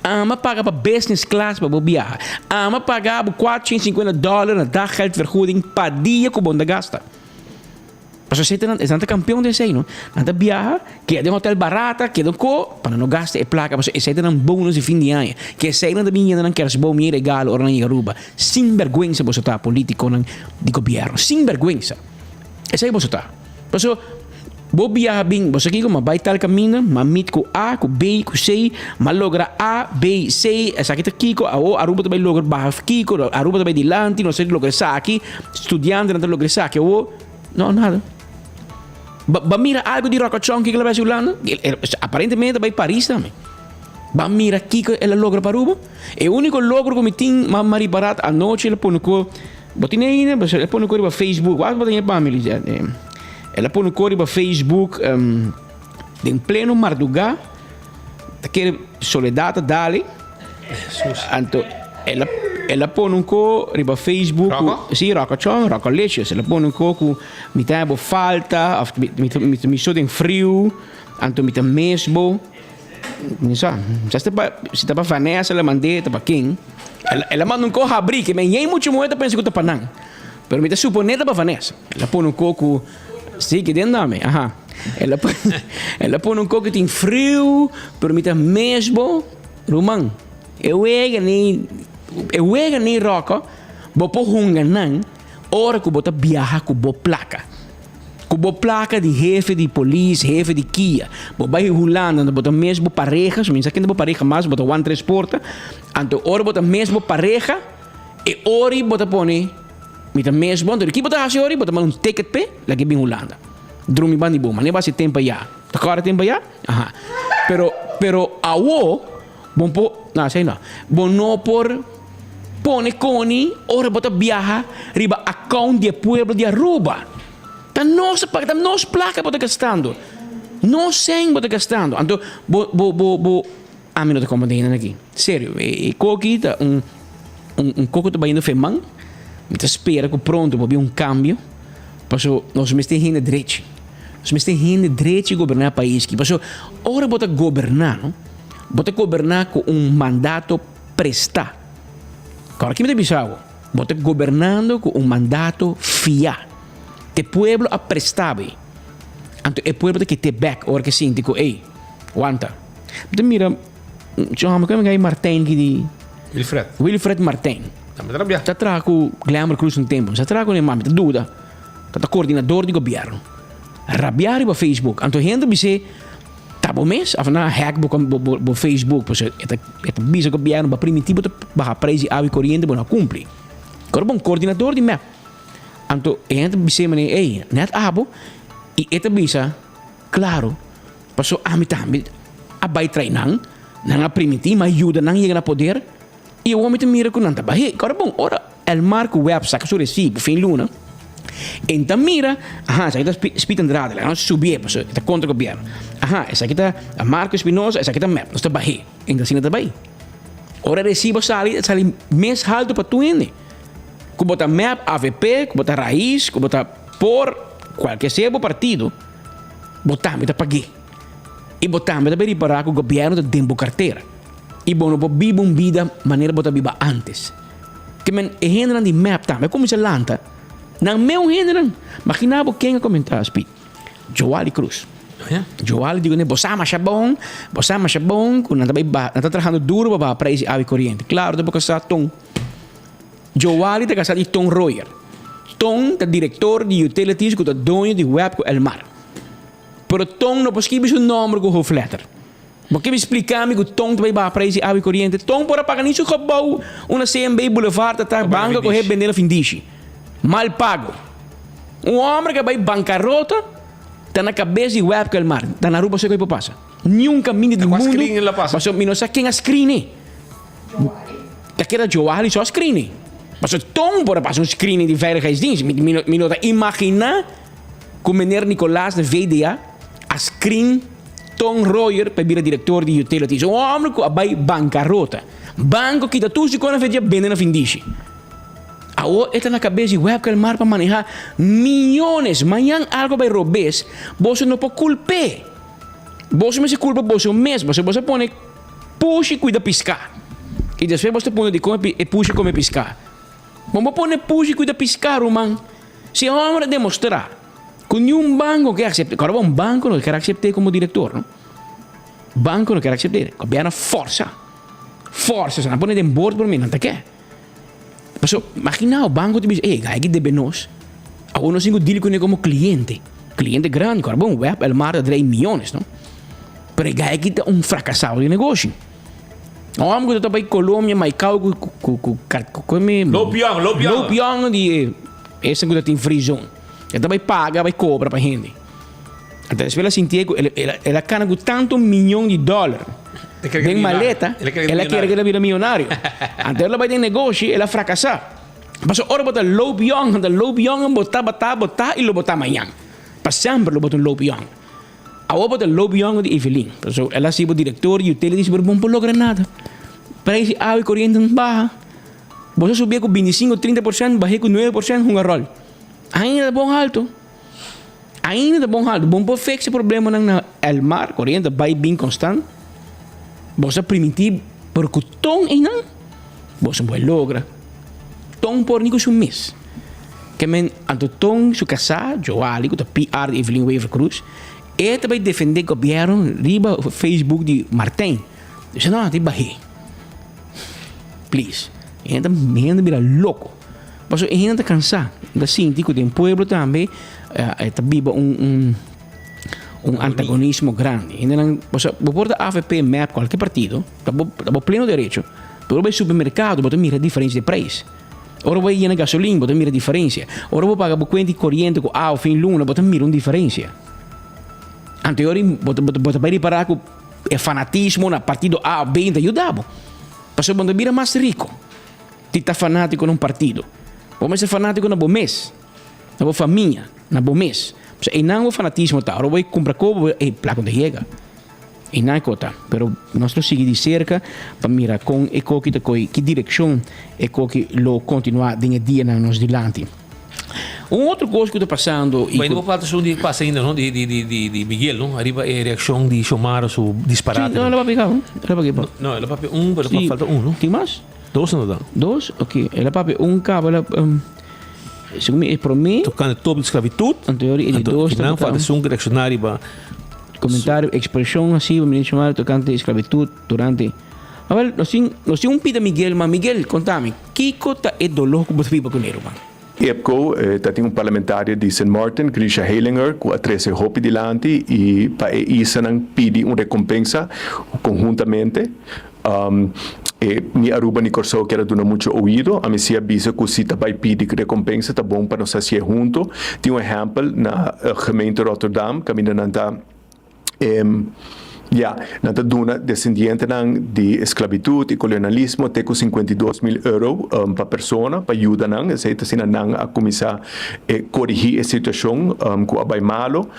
Ami a paga pa business class pa bo biaha. Ami a paga bo 450 dòler na daggeldvergoeding pa dia ku bo no ta gasta. Pasobra esei ta nan, esnan ta kampeon den esei no. Nan ta biaha, keda den hotel barata, keda ko, pa nan no gasta e plaka, pasobra esei ta nan bonus di fin di aña. Ke esei nan ta bin yena nan kerstboom i regalo ora nan yega Aruba. Sin bergwensa boso ta, politikonan di gobierno. Sin bergwensa. Esei boso ta. Pasobra bo biaha bin, bo sa kiko, m'a bai tal kaminda, m'a meet ku A, ku B, ku C, m'a logra A, B, C, esaki ta kiko, awo Aruba ta bai logra baha kiko, Aruba ta bai dilanti, nos ta logra esaki. Studiantenan ta logra esaki awo? No, nada. Ba, ba mira algo di Rocochon kiko el a bai Hulanda? Aparentemente a bai Paris tambe. Ba mira kiko el a logra pa Aruba? E único logro ku mi tin, ma ma ripará anochi el a pone ku, bo tin ainda, el a pone ku riba Facebook, wak bo ta ña pa mi, el a pone ku riba Facebook den pleno mardugá, ta kere soledad ta dale. Anto el a el a pone un ko riba Facebook ku Rocco? si Rocco Chon, Roccolicious. El a pone un ko ku mi ta bo falta of mi mi mi mi so den friu, anto mi ta mis bo. Mi sa, sa si ta pa si ta pa Vanessa el a mand'é, ta pa ken. El el a manda un ko habrí ke men yei muchu muhé ta pensa ku ta pa nan. Pero mi ta suponé ta pa Vanessa. El a pone un ko ku si ke den dame, aha. El a el a pone un ko ku tin friu, pero mi ta mis bo. Ruman, e wega ni e wega ni ròkò bo por hunga nan ora ku bo ta biaha ku bo plaka. Ku bo plaka di hefe di polis, hefe di kia. Bo bai Hulanda anto bo ta mes bo pareha, so mi sa ken ta bo pareha mas, bo ta wan tres porta. Anto ora bo ta mes bo pareha, e ori bo ta pone mi ta mes bo. Anto di ki bo ta hasi ori? Bo ta manda un ticket p'e, lag'e bin Hulanda. Drumi banda di bo, manera bo hasi tempu ayá. Ta kòrda tempu ayá? Aha. Pero, pero awo bo por, no, esei no. Bo no por pone koni ora bo ta biaha riba account di e pueblo di Aruba. Ta nos ta paga, ta nos plaka bo ta gastando. Nos sèn bo ta gastando. Anto bo, bo, bo, bo, ami no ta komprende hende aki. Serio, e, e koki ta un, un, un koko ta bayendo feman. Mi ta spera ku pronto bo bin un kambio. Paso nos mester hende drechi. Nos mester hende drechi goberná pais aki. Paso ora bo ta goberná, no, bo ta goberná ku un mandato prestá. Kòrda ki mi ta bisa bo, bo ta gobernando ku un mandato fiá. Te pueblo a prestá bo ei. Anto e pueblo ta kit'é bèk ora ke sinti ku, ey, wanta. Mi ta mira, su hòmber, kome ku Martijn ki di. Wilfred. Wilfred Martijn. Tambe ta rabia. Ta traha ku Glenbrook Cruz un tempu. Mi sa traha ku ne mas, mi ta duda. Ta ta coordinador di gobierno. Rabia riba Facebook. Anto hende bis'é, ta bo mes? Of nan a hack bo bo bo Facebook? Pasobra e ta e ta bisa gobierno bo a primintí bo ta baha prijs di awa i koriente bo no a kumpli. Kor bon coordinador di mep. Anto e hende ta bis'é manera, ey, net abo? I e ta bisa, Claro, paso ami tambe a bai trai nan, nan a primintí, mi a yuda nan yega na poder, i awor mi ta mira ku nan ta bah'é. Ora bon, ora Elmar ku Webb saka su resibo fin luna, e ta mira, aha, esaki ta Speed Andrade, laga nos subié paso e ta kontra gobièrnu. Aha, esaki ta Marco Espinosa, esaki ta mep, nos ta bah'é. E ta asina ta bai. Ora e resibo sali, e ta sali mes haltu pa tur hende. Ku bo ta mep, avp, ku bo ta Raiz, ku bo ta por, kualke sea bo partido, bo tambe ta pag'é. I bo tambe ta bay ripará ku gobièrnu ta den bo kartera. I bo no por biba un bida manera bo ta biba ántes. Ke men e hendenan di mep tambe a kuminsá lanta. Nan meun hendenan. Maginá bo ken a komentá, Speed? Joali Cruz. Joali di kuné bo sa masha bon, bo sa masha bon ku nan ta bay baha, nan ta trahando duro pa baha preis di awa i koriente. Klaro ta bo kasá ton. Joali ta kasá di Ton Royer. Ton ta direktor di Utilities ku ta doño di web ku Elmar. Pero Ton no por skibi su nòmber ku hoofdletter. Bo ke mi splika mi ku Ton ta bai baha preis di awa i koriente? Ton por a paga ni su gebou unda CMB Boulevard ta ta banka ku hep bende na findishi. Mal pago. Un hòmber ku a bai bankarota ta na kabes di web ku Elmar. Ta na Aruba so ku ei por pasa. Niun kaminda di mundu pasobra mi no sa ken a screen e. Ta keda Joali so a screen e. Pasobra Ton por a pasa un screening di veiligheidsdienst. Mi no ta imagina ku meneer Nicolaas de VDA a screen Ton Royer pa e bira director di utilities. Un homber ku a bai bankarota. Banko kita tur su kos na fecha bende na findishi. Awor e ta na kabes di Webke Elmar pa maneha miyones. Mañan algo bai robes, boso no por kulp'é. Boso mester kulpa boso mes, pasobra boso a pone pushi kuida piská. I despues boso ta pone dikon e pushi kome piská. Bo no pone pushi kuida piská, ruman. Si e hòmber a demostrá ku niun banko ke aksept'é, kòrda bo un banko no kier aksept'é komo direktor, no. Banko no kier aksept'é. Gobièrnu a fòrsa, fòrsa, nan a pone den bord promé, nan ta ke. Pasobra, imaginá bo, banko ta bisa, ey, e guy aki debe nos. Awor nos tin ku deal kuné komo kliente. Kliente grandi, kòrda bo, web Elmar ta drei miyones, no. Pero e guy aki ta un frakasado di negoshi. Un hòmber ku ta bai Colombia, Maicao ku ku ku ku ku Lopion, lopion. Lopion di esun ku ta tin free zone. E ta bai paga, bai kobra pa hende. Anto despues el a sintié ku el a kana ku tantu miyon di dòler den maleta, el a kere ku el a bira miyonario. Anto el a bai den negoshi, el a frakasá. Pasobra ora bo ta lopion, ta lopion bo tabata, bo ta i lo bo ta mañan. Pa semper lo bo ta un lopion. Awor bo ta loop yongo di Evelyn. Pasobra el a siba director di utilities pero bo no por logra nada. Prijs di awa y coriente no baha. Bo sa subia cu bintisinco, trinta por cent, bah'é cu nuebe por cent hunga rol. Ainda ta bon halto. Ainda ta bon halto. Bo no por fix e problemanan na Elmar, coriente ta bay bin constant. Bo sa primintí pero cu ton eynan bo sa por logra. Ton por ni cu su mes. Ke men anto Ton su kasá, Joali, ku ta PR di Evelyn Wever Croes, e ta bai defendé gobièrnu riba Facebook di Martijn. Dice, no, ti bah'é. Please. E hende ta, e hende ta bira loko. Pasobra e hende ta kansá. E ta sinti ku den pueblo tambe e ta biba un, un, un antagonismo grandi. Hendenan, pasobra bo por ta avp, mep, kualke partido, ta bo, ta bo pleno derecho. Pero ora bo bai supermerkado bo ta mira diferensia di preis. Ora bo a yena gasolin bo ta mira diferencia. Ora bo paga bo cuenta di coriente cu awa fin luna bo ta mira un diferencia. Anto e ora bo ta bo ta bay ripara cu e fanatismo na partido A of B no ta yuda bo. Pasobra bo no ta bira mas rico di ta fanatico na un partido. Bo mester fanatico na bo mes, na bo famia, na bo mes. Pasobra eynan bo fanatismo ta. Ora bo bay cumpra cobo bo ey placa no ta yega. E nan e kota, pero nos lo sigui di serka pa mira kon e koki ta koy, ki direkshon e koki lo kontinuá den e dianan nos dilanti. Un otro kos ku ta pasando i Bueno, ku. bo falta esun di pasa ainda, no? Di, di, di, di, di Miguel, no? Ariba e reakshon di Xiomara su disparate. Sí, no, el a papia kaba. El a papia kaba. No, el a papia un, pero Sí. falta un, no? Tin mas? Dos no ta. Dos? Oké. El a papia un kaba, el a, segun mi e promé. Tokante top di sklavitut. Anto e di Anto, dos kinan tabata. falta esun ku reakshoná riba. Comentario, Expresion haci pa Minister Xiomara tocante esclavitud durante. Awel, nos tin, nos tin un pida Miguel, ma Miguel, conta mi, kico ta e dolor cu bo ta biba cune, ruman? IPCO ta tin un parlamentario di Sint Maarten, Grisha Heylinger, ku a trese hopi dilanti i pa e islanan pidi un rekompensa konhuntamente. E ni Aruba ni Kòrsou kier a duna mucho oido. Ami si a bisa ku si ta bai pidi rekompensa ta bon pa nos hasié hunto. Tin un ehèmpel na gemeente Rotterdam kaminda nan ta ya nan ta duna desendientenan di esklabitut i kolonialismo te ku 52,000 euro pa persona pa yuda nan. Esei ta asina nan a kuminsá korigí e situashon ku a bai malo.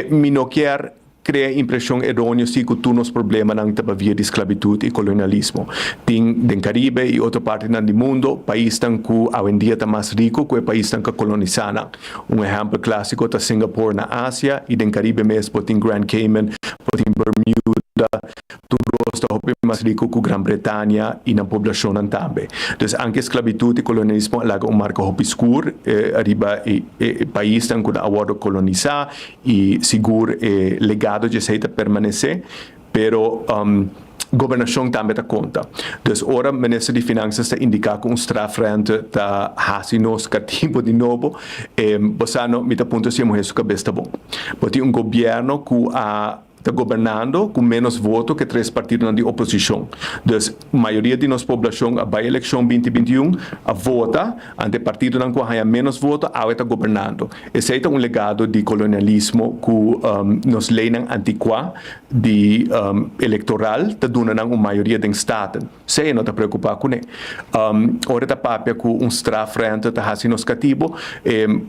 Mi no kier Crea impresion eroneo si cu tur nos problemanan ta pa via di sclavitud y colonialismo. Tin den Caribe y otro partinan di mundo paisnan cu awendia ta mas rico cu e paisnan cu a colonisa nan. Un ehempel clasico ta Singapore na Asia y den Caribe mes bo tin Grand Cayman, bo tin Bermuda, Tur dos ta hopi mas riku ku Gran Bretania i nan poblashonnan tambe. Dus anke sklabitut i kolonialismo a laga un marka hopi skur riba e paisnan ku nan a wòrdu kolonisá i sigur e legado dje esei ta permanesé, pero gobernashon tambe ta konta. Dus ora minister di Finansas ta indiká ku un strafrente ta hasi nos katibu di nobo, bo sa no, mi ta puntra si e muhé su kabes ta bon. Bo tin un gobièrnu ku a. ta gobernando cu menos voto cu e tres partidonan di oposicion. Dus mayoria di nos poblacion a bay eleccion 2021, a vota, ante e partidonan cu a haya menos voto awe ta gobernando. Esey ta un legado di colonialismo cu nos leynan anticua di electoral ta duna nan un mayoria den Staten. Sey e no ta preocupa cune. Ora e ta papia cu un strafrente ta haci nos catibo,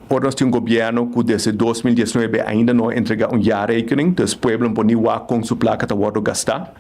ora nos tin un gobierno cu desde 2019 ainda no a entrega un jaarrekening, dus pueblo no por ni wak con su placa ta wordo gasta.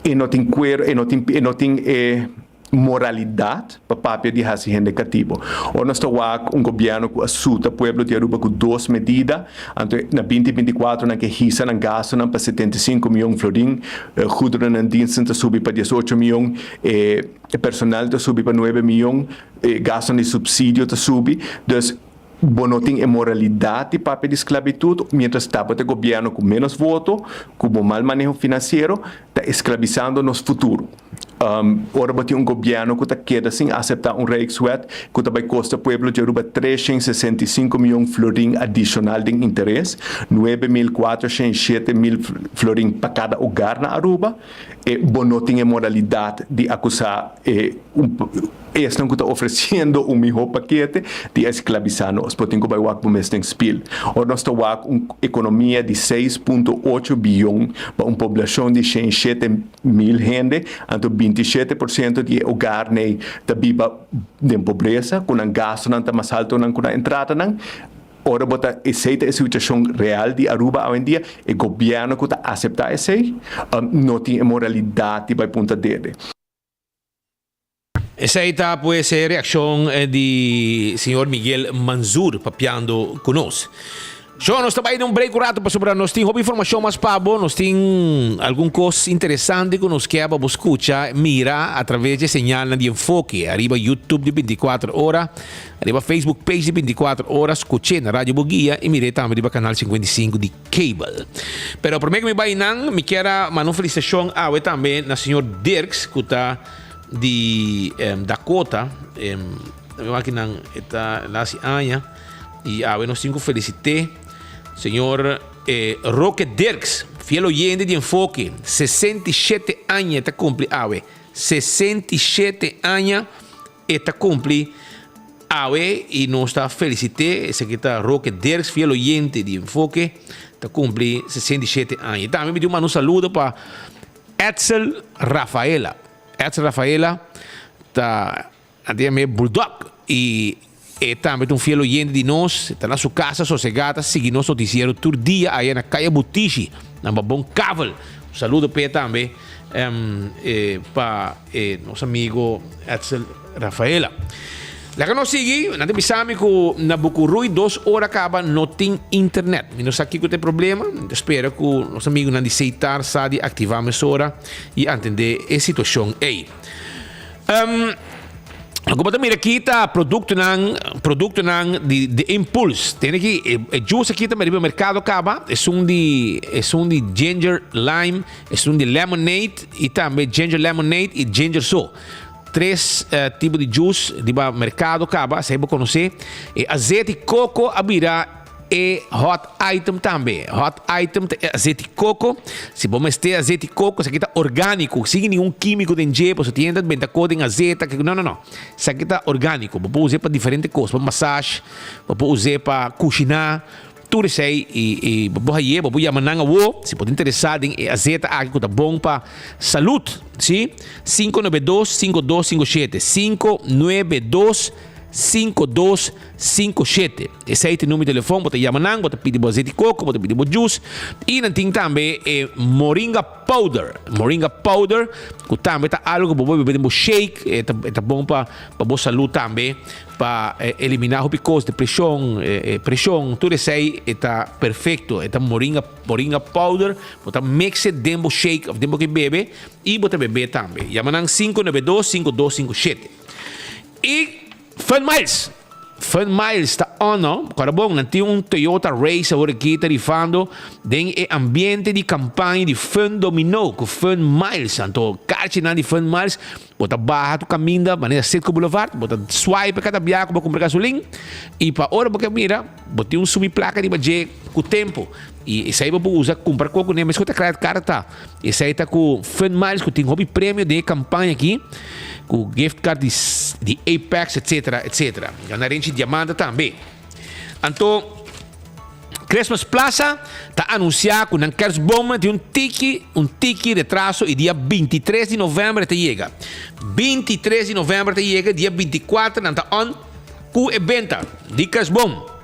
E no tin cuero, e no tin, e no tin e moralidad pa papia di haci hende catibo. Ora nos ta wak un gobierno cu a suta pueblo di Aruba cu dos medida, anto na 2024 nan ke hisa nan gastonan pa 75 miyon florin, goederennan en diensten ta subi pa 18 miyon, e personal ta subi pa 9 miyon, e gastonan di subsidio ta subi. Dus bo no tin e moralidad di papia di sclavitud, mientras tabata e gobierno cu menos voto, cu bo mal maneho financiero, ta esclavisando nos futuro. Ora bo tin un gobierno cu ta keda sin acepta un Rijkswet cu ta bay costa pueblo di Aruba 365 miyon florin adicional den interes, 9407 mil florin pa cada hogar na Aruba, e bo no tin e moralidad di acusa e esnan cu ta ofreciendo un miho pakete di esclavisa nos. Bo tin cu bay wak bo mes den spiel. Ora nos ta wak un economia di 6.8 biyon pa un poblacion di 107 mil hende, anto 27% di e hogarnan ta biba den pobresa, cu nan gastonan ta mas haltonan cu nan entradanan. Ora bo ta esey ta e situacion real di Aruba awendia, e gobierno cu ta acepta esey no tin e moralidad di bay punta dede. Esey ta pues e reaccion di señor Miguel Manzur papiando cu nos. Sho, nos ta bay den un break un rato pasobra nos tin hopi informacion mas pa bo, nos tin algun cos interesante cu nos kier pa bo scucha, mira a traves di e señalnan di Enfoke ariba YouTube di 24 ora. Riba Facebook page di 24 ora scuché na Radio Boguia y miré tambe riba canal 55 di cable. Pero prome cu mi bay nan, mi kier a manda un felicitacion awe tambe na señor Dirks cu ta di Dakota. Mi wak nan e ta lasi aña y awe nos tin cu felicité señor Roque Dirks, fiel oyente di Enfoke, 67 aña e ta cumpli awe, 67 aña. E ta cumpli awe y nos ta felicite, esaki ta Roque Dirks, fiel oyente di Enfoke, ta cumpli 67 aña. Y tambe mi tin un manda un saludo pa Edsel Rafaela. Edsel Rafaela ta nan ta yam'é Bulldog y e tambe ta un fiel oyente di nos, e ta na su casa sosega, ta sigui nos noticiero tur dia aya na Caya Butishi, na Babon Kavel. Un saludo p'e tambe pa. E nos amigo Edsel Rafaela. Laga nos sigui, nan ta bisa mi ku na Bucurui dos ora kaba no tin internet. Mi no sa kiko ta e problema, mi ta spera ku nos amigunan di Seitar sa di aktivá mesora i atendé e situashon ei. Um, loke bo ta mira aki ta produktonan, produktonan di The Impulse. Tene ki e, e juice aki ta riba merkado kaba, esun di, esun di ginger lime, Esun di lemonade y tambe ginger lemonade y ginger so. Tres tipo di juice riba mercado caba, esey bo conoce. E azet di coco a bira e hot item tambe. Hot item ta e azeti coco. Si bo mester azeti coco, esaki ta organico, sin ningun quimico den dje, pasobra tin hende ta benta co den azeta, no no no. Esaki ta organico, bo por us'e pa diferente cos, pa massage, bo por us'e pa cushina, tur esey y y bo por haye, bo por yama nan awo si bo ta interesa den e azeta aki cu ta bon pa salud, si. 592 5257, 592 5257. Esei ta e numero di telefon, bo ta yama nan, bo ta pidi bo azeti koko, bo ta pidi bo juice. I nan tin tambe e moringa powder. Moringa powder, ku tambe ta algo ku bo por bebe den bo shake, e ta e ta bon pa pa bo salud tambe, pa eliminá hopi kos, depreshon, preshon, tur esei e ta perfekto. E ta moringa moringa powder, bo ta mix e den bo shake òf den bo ke bebe i bo ta bebe tambe. Yama nan 592 5257. Y Fun Miles, Fun Miles ta on no, kòrda bon, nan tin un Toyota Race awor aki ta rifando den e ambiente di kampaña di Fun Domino ku Fun Miles. Anto karchinan di Fun Miles bo ta baha tur kaminda manera Citgo Boulevard, bo ta swipe kada biaha ku bo kumpra gasolin y pa ora bo ke mira bo tin un sumi plaka riba dje ku tempu y esei bo por usa kumpra koko ne meskos ta credit card ta. Esei ta ku Fun Miles ku tin hopi premio den e kampaña aki ku gift card di di Apex etcetera etcetera. Gana renchi diamante tambe. Anto Christmas Plaza ta anunsia ku nan kerstbomen tin un tiki un tiki retraso i dia 23 di november e ta yega. 23 di november ta yega dia 24 nan ta on ku e benta di kerstboom.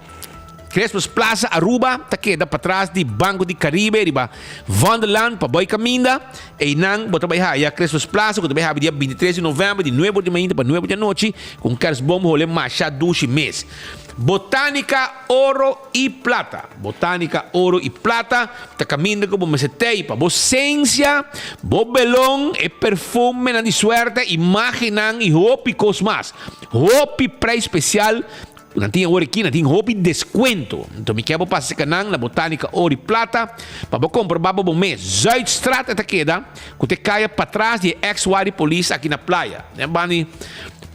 Christmas Plaza Aruba ta keda patras di Banco di Caribe riba Vondellaan pa boy caminda. Eynan bo ta bay haya Christmas Plaza cu ta bay habi dia 23 di november di nuebe or di mainta pa nuebe or di anochi cu un kerstboom hole masha dushi mes. Botanica Oro y Plata Botanica Oro y Plata ta caminda cu bo mester tey pa bo sensia, bo belon, e perfumenan di suerte, imagennan y hopi cos mas. Hopi prijs special Nan tin awor aki, nan tin hopi descuento. Enton mi kier bo pasa cerca nan na Botanica Oro y Plata pa bo comproba bo bo mes. Zuidstraat e ta keda cu ta e caya patras di e ex Wari Police aki na Playa. Den banda di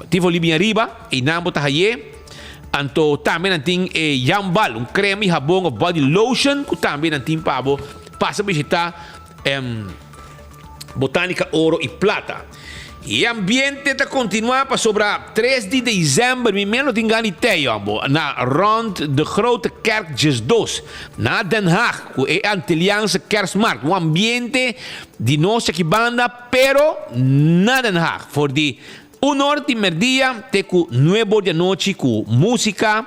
Tivoli bin ariba, eynan bo ta haye. Anto tambe nan tin e Jambal, un crema y habon of body lotion cu tambe nan tin pa bo pasa bishita. Botanica Oro y Plata. E ambiente ta continua pasobra 3 di december mi men lo tin gana di tey hombo na rond de Grote Kerk 12 na Den Haag cu e Antilliaanse Kerstmarkt. Un ambiente di nos aki banda pero na Den Haag for di Un or di merdia te ku nuebe or di anochi ku músika,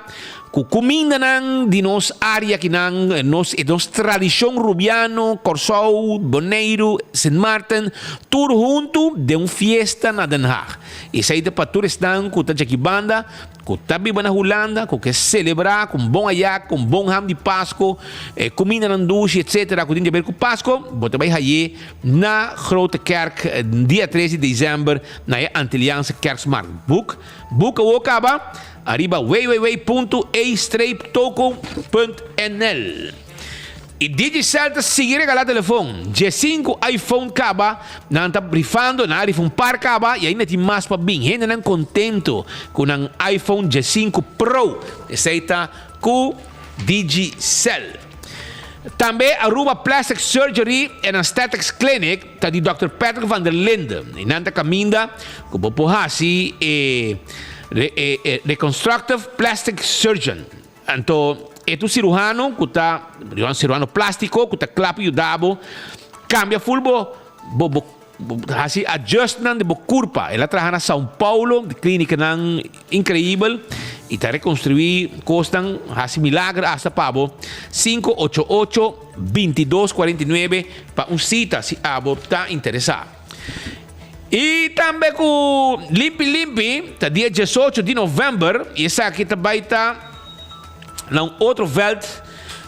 ku kumindanan di nos área akinan, nos e nos tradishon rubiano, Kòrsou, Boneiru, Sint Maarten, tur huntu den un fiesta na Den Haag. Esei ta pa tur esnan ku ta djaki banda, ku ta biba na Hulanda, ku ke selebrá ku un bon ayak, ku un bon ham di Pasko, e kumindanan dushi, etsetera, ku tin di aber ku Pasko, bo ta bai haye na Grote Kerk dia tres di desèmber na e Antilliaanse Kerstmarkt. Boek Boek awor kaba ariba www.e-toko.nl. I Digicel ta sigui regalá telefon. Djesinku iPhone kaba, nan ta rifando, nan a rifa un par kaba i ainda tin mas pa bin. Hendenan kontento ku nan iPhone djesinku Pro. Esei ta ku Digicel. Tambe Aruba Plastic Surgery and Aesthetics Clinic ta di Dòkter Patrick van der Linde. I nan ta kaminda ku bo por hasi e Reconstructive Plastic Surgeon. Anto e ta un siruhano ku ta siruhano plástiko ku ta kla pa yuda bo kambia ful bo bo Bo ta hasi adjustnan di bo kurpa. El a traha na São Paulo, di klínikanan inkreibel, i ta rekonstruí kosnan, hasi milager asta pa bo. 588 22 49 pa un sita si abo ta interesá. I tambe ku Limpi Limpi ta dia 18 di novèmber i esaki ta bai ta na un otro vèlt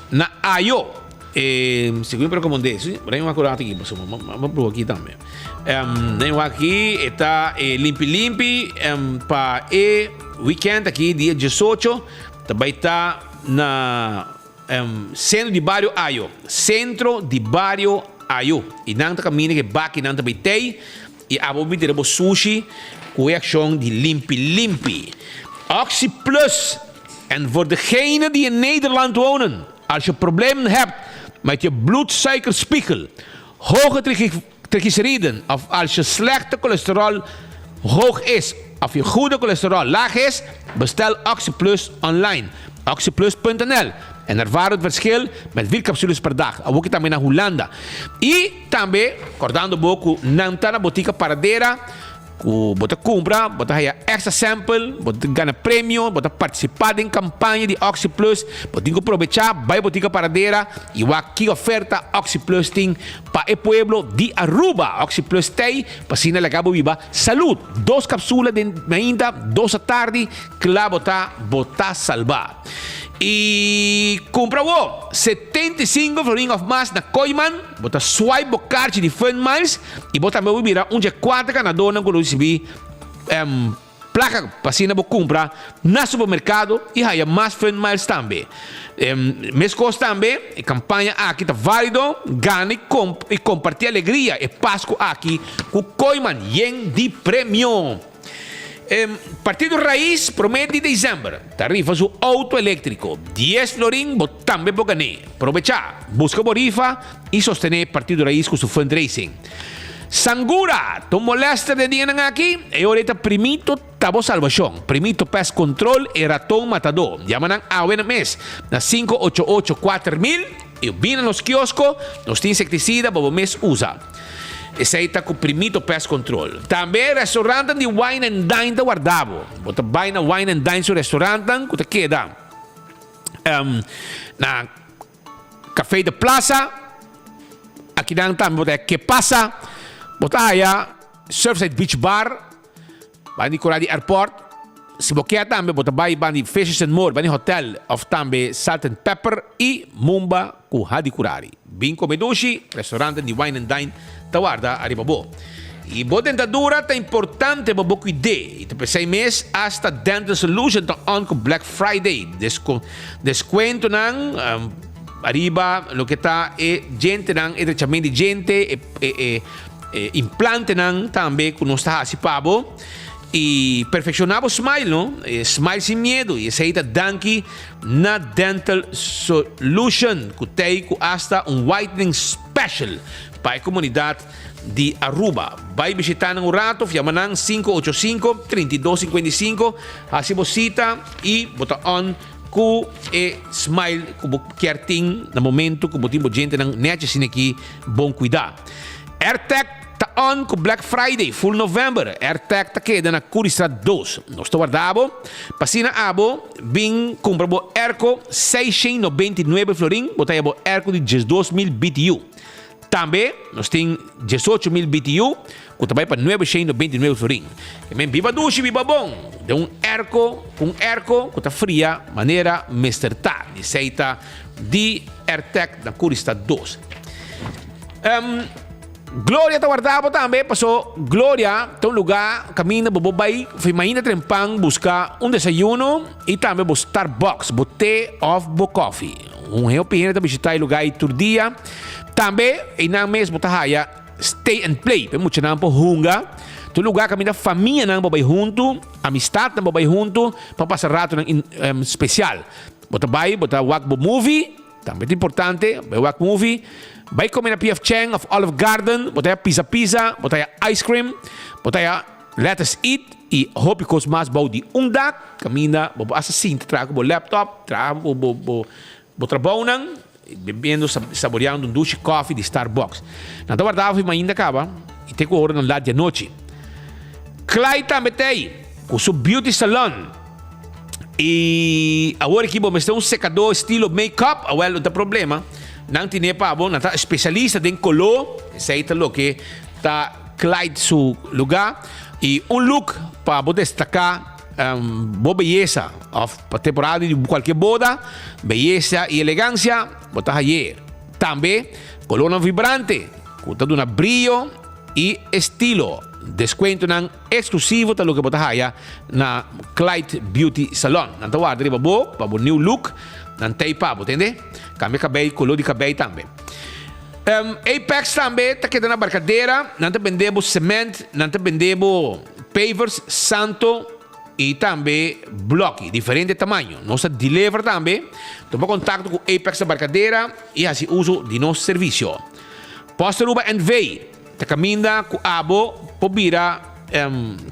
na Ayo. E segun mi recomendé, si, ren wak rato aki, pasobra mi a proba aki tambe. Um, ren wak aki e ta e limpi limpi um, pa e weekend aki dia 18 ta bai ta na um, centro di bario Ayo. Centro di bario Ayo. I nan ta camina ke baki nan ta bai tei i abo bin tira bo sushi ku e akshon di limpi limpi. Oxi Plus. En voor degenen die in Nederland wonen, als je problemen hebt met je bloedsuikerspiegel, hoge triglyceriden of als je slechte cholesterol hoog is of je goede cholesterol laag is, bestel OxyPlus online. Oxyplus.nl En ervaar het verschil met vier capsules per dag. Awor tambe na Hulanda. Y tambe, cordando bo cu nan ta na Botica Paradera, Ku bo ta kumpra, bo ta haya extra sample, bo ta gana premio, bo ta partisipá den kampaña di OxyPlus. Bo tin ku probechá, bai Botica Paradera i wak ki oferta OxyPlus tin pa e pueblo di Aruba. OxyPlus t'ei pa asina laga bo biba salud. Dos kapsula den mainta, dos atardi, kla bo ta, bo ta salbá. I kumpra awor 75 florin òf mas na Kooyman, bo ta swipe bo karchi di Fun Miles i bo tambe bo bira un dje kuater ganadónan ku lo risibí plaka pa asina bo kumpra na supermerkado i haya mas Fun Miles tambe. Meskos tambe e kampaña aki ta válido, gana i kompartí alegria e Pasku aki ku Kooyman yen di premio. Partido Raiz prome di december ta rifa su auto electrico. Dies florin bo tambe por gané. Probecha, busca bo rifa y sostene Partido Raiz cu su fundraising. Sangura ta un molester den dianan aki, e ora e ta primito ta bo salvacion. Primito Pest Control e raton matador. Yama nan awe na mes na 588 4000 y bini na nos kiosko, nos tin insecticida pa bo mes usa. Esei ta ku Primito Pest Control. Tambe restaurantnan di Wine and Dine ta warda bo. Bo ta bai na Wine and Dine su restaurantnan ku ta keda na Café de Plaza. Akinan tambe bo ta haya Ke Pasa. Bo ta haya Surfside Beach Bar. Ban di Coradi Airport. Si bo kier tambe bo ta bai ban di Fishes and More, ban di hotel of tambe Salt and Pepper y Mumba. Ku Hadicurari. Bin kome dushi, restaurante di Wine and Dine ta warda ariba bo. I bo dentadura ta importante pa bo kuid'é. I ta p'esei mes hasta Dental Solution ta on ku Black Friday. Deskuentonan ariba loke ta e djentenan, e drechament di djente, e implantenan tambe ku nos ta hasi pa bo. I perfekshoná bo smile, no? Smile sin miedu. I esei ta danki Na Dental Solution cu tey cu hasta un whitening special pa e comunidad di Aruba. Bay bishita nan un rato of yama nan 585 3255, haci bo cita y bo ta on cu e smile cu bo kier tin na momento cu bo tin bo djentenan nechi asina aki bon cuida. Airtag Ta on ku Black Friday full November. AirTag ta keda na Curiestraat dos. Nos ta warda bo pa asina abo bin kumpra bo airco 699 florin, bo ta haya bo airco di 12000 BTU. Tambe nos tin 18000 BTU ku ta bai pa 999 florin. Ke men biba dushi biba bon den un airco ku un airco ku ta fria manera mester ta. Esei ta di AirTag na Curiestraat dos. Gloria ta warda bo tambe, paso Gloria ta un luga kaminda bo por bai fi mainta trempan buska un desayuno i tambe bo Starbucks, bo te òf bo kòfi. Un hopi hende ta bishita e luga ei tur dia. Tambe einan mes bo ta haya stay and play pa e muchanan por hunga. Ta un luga kaminda famianan por bai huntu, amistatnan por bai huntu pa pasa ratonan spesial. Bo ta bai, bo ta wak bo movie. Tambe ta importante, bai wak movie, bai come na PF Chang of Olive Garden, bo ta haya pizza pizza, bo ta haya ice cream, bo ta haya Let Us Eat y hopi cos mas bou di un dak, caminda bo por hasta sinta traha cu bo laptop, traha bo bo bo bo trabounan, bebiendo saboreando un dushi coffee di Starbucks. Nan ta warda awe mainda caba y te cu ora nan lat di anochi. Clyde tambe ta ey cu su beauty salon. Y awor aki bo mester un secador estilo make-up, awel no ta problema. Nan tine pa bo, nan ta especialista den color, esey ta loke ta Clyde su lugar. Y un look pa bo destaca bo beyesa of pa temporada di cualkier boda, beyesa y elegancia bo ta haye. Tambe colornan vibrante cu ta duna briyo y estilo. Descuentonan Exclusivo ta loke bo ta haya na Clyde Beauty Salon. Nan ta warda riba bo pa bo new look. Nan tei pa bo, tende? Cambia cabey, color di cabey tambe. Apex tambe ta keda na Barcadera. Nan ta bende bo cement, nan ta bende bo pavers, santo. i tambe blòki, diferente tamaño. Nos ta deliver tambe. Tuma kontakto ku Apex Abarcadera i hasi uso di nos servisio. Post Aruba NV ta kaminda ku abo por bira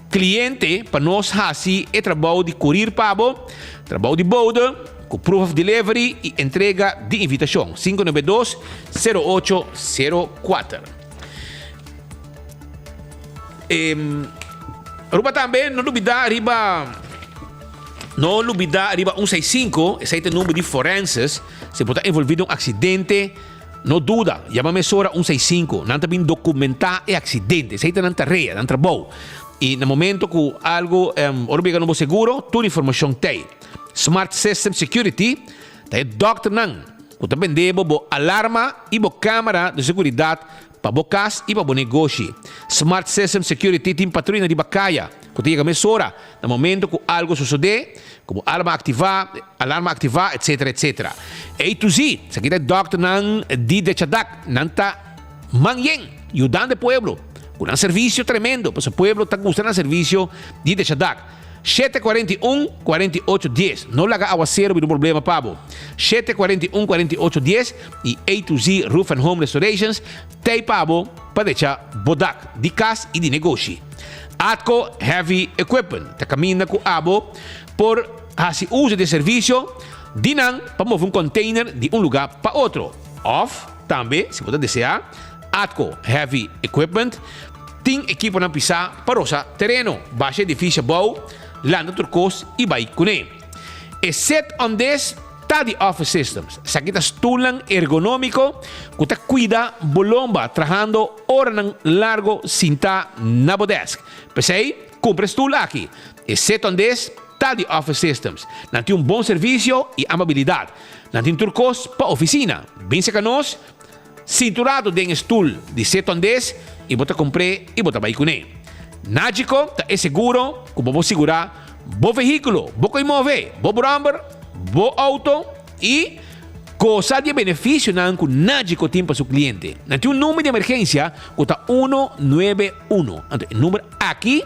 kliente pa nos hasi e trabou di kurir pa bo, trabou di bode ku proof of delivery i entrega di invitashon. 592 0804. Aruba tambe no lubida riba no lubida riba 165, esei ta e number di forenses, si bo ta envolvi den un accidente no duda, yama mesora 165, nan ta bin documenta e accidente, esei ta nan tarea, nan trabou, y na momento cu algo ora bo yega na bo seguro tur informacion t'ey. Smart System Security ta e dokternan cu ta bende bo bo alarma y bo camera di seguridad Pa bo kas i pa bo negoshi. Smart System Security tin patruina riba kaya ku ta yega mesora na momento ku algu sosodé, ku bo alarma aktivá, alarma aktivá, etc. Etc. A to Z, esaki ta e dòkternan di Dechadak, nan ta man yen yudando e pueblo ku nan servisio tremendo, pasobra pueblo ta gusta nan servisio di Dechadak. 7 41 48 dies. No laga awacero bira un problema pa bo. 7 41 48 dies y A to Z Roof and Home Restorations t'ey pa bo pa decha bo dak di cas y di negoshi. Atco Heavy Equipment ta caminda cu abo por haci uso di e servicio di nan pa move un container di un lugar pa otro. Of tambe si bo ta desea Atco Heavy Equipment Tin ekiponan pisá pa rosa tereno, basha edifisio abou, lanta tur kos i bai kuné. E set on des ta di Office Systems. Esaki ta stulnan ergonómiko ku ta kuida bo lomba trahando oranan largo sintá na bo desk. P'esei, kumpra e stul aki. E set on des ta di Office Systems. Nan tin un bon servisio i amabilidat. Nan tin tur kos pa ofisina. Bin serka nos. Sinturado den e stul di setondes i bo ta kumpr'é i bo ta bai kuné. Nagico ta e seguro ku bo por sigurá bo vehíkulo, bo koi move, bo bròmber, bo outo i gosa di e benefisionan ku Nagico tin pa su kliente. Nan tin un number di emergensia ku ta uno nuebe uno. Anto e number aki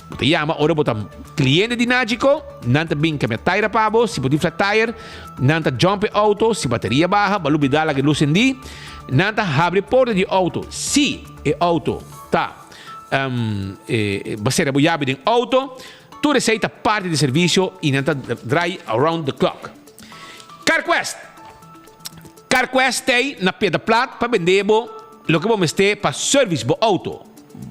bo ta yama ora bo ta kliente di Nagico, nan ta bin kambia taira pa bo si bo tin flat tire. Nan ta jump e auto si bateria baha, ba lubida laga e lus endi. Nan ta habri porta di auto si e auto ta ba sera bo yabi den auto. Tur esei ta parti di servicio y nan ta draai around the clock. CarQuest CarQuest t'ei na Piedra Plat pa bende bo loke bo mester pa service bo auto.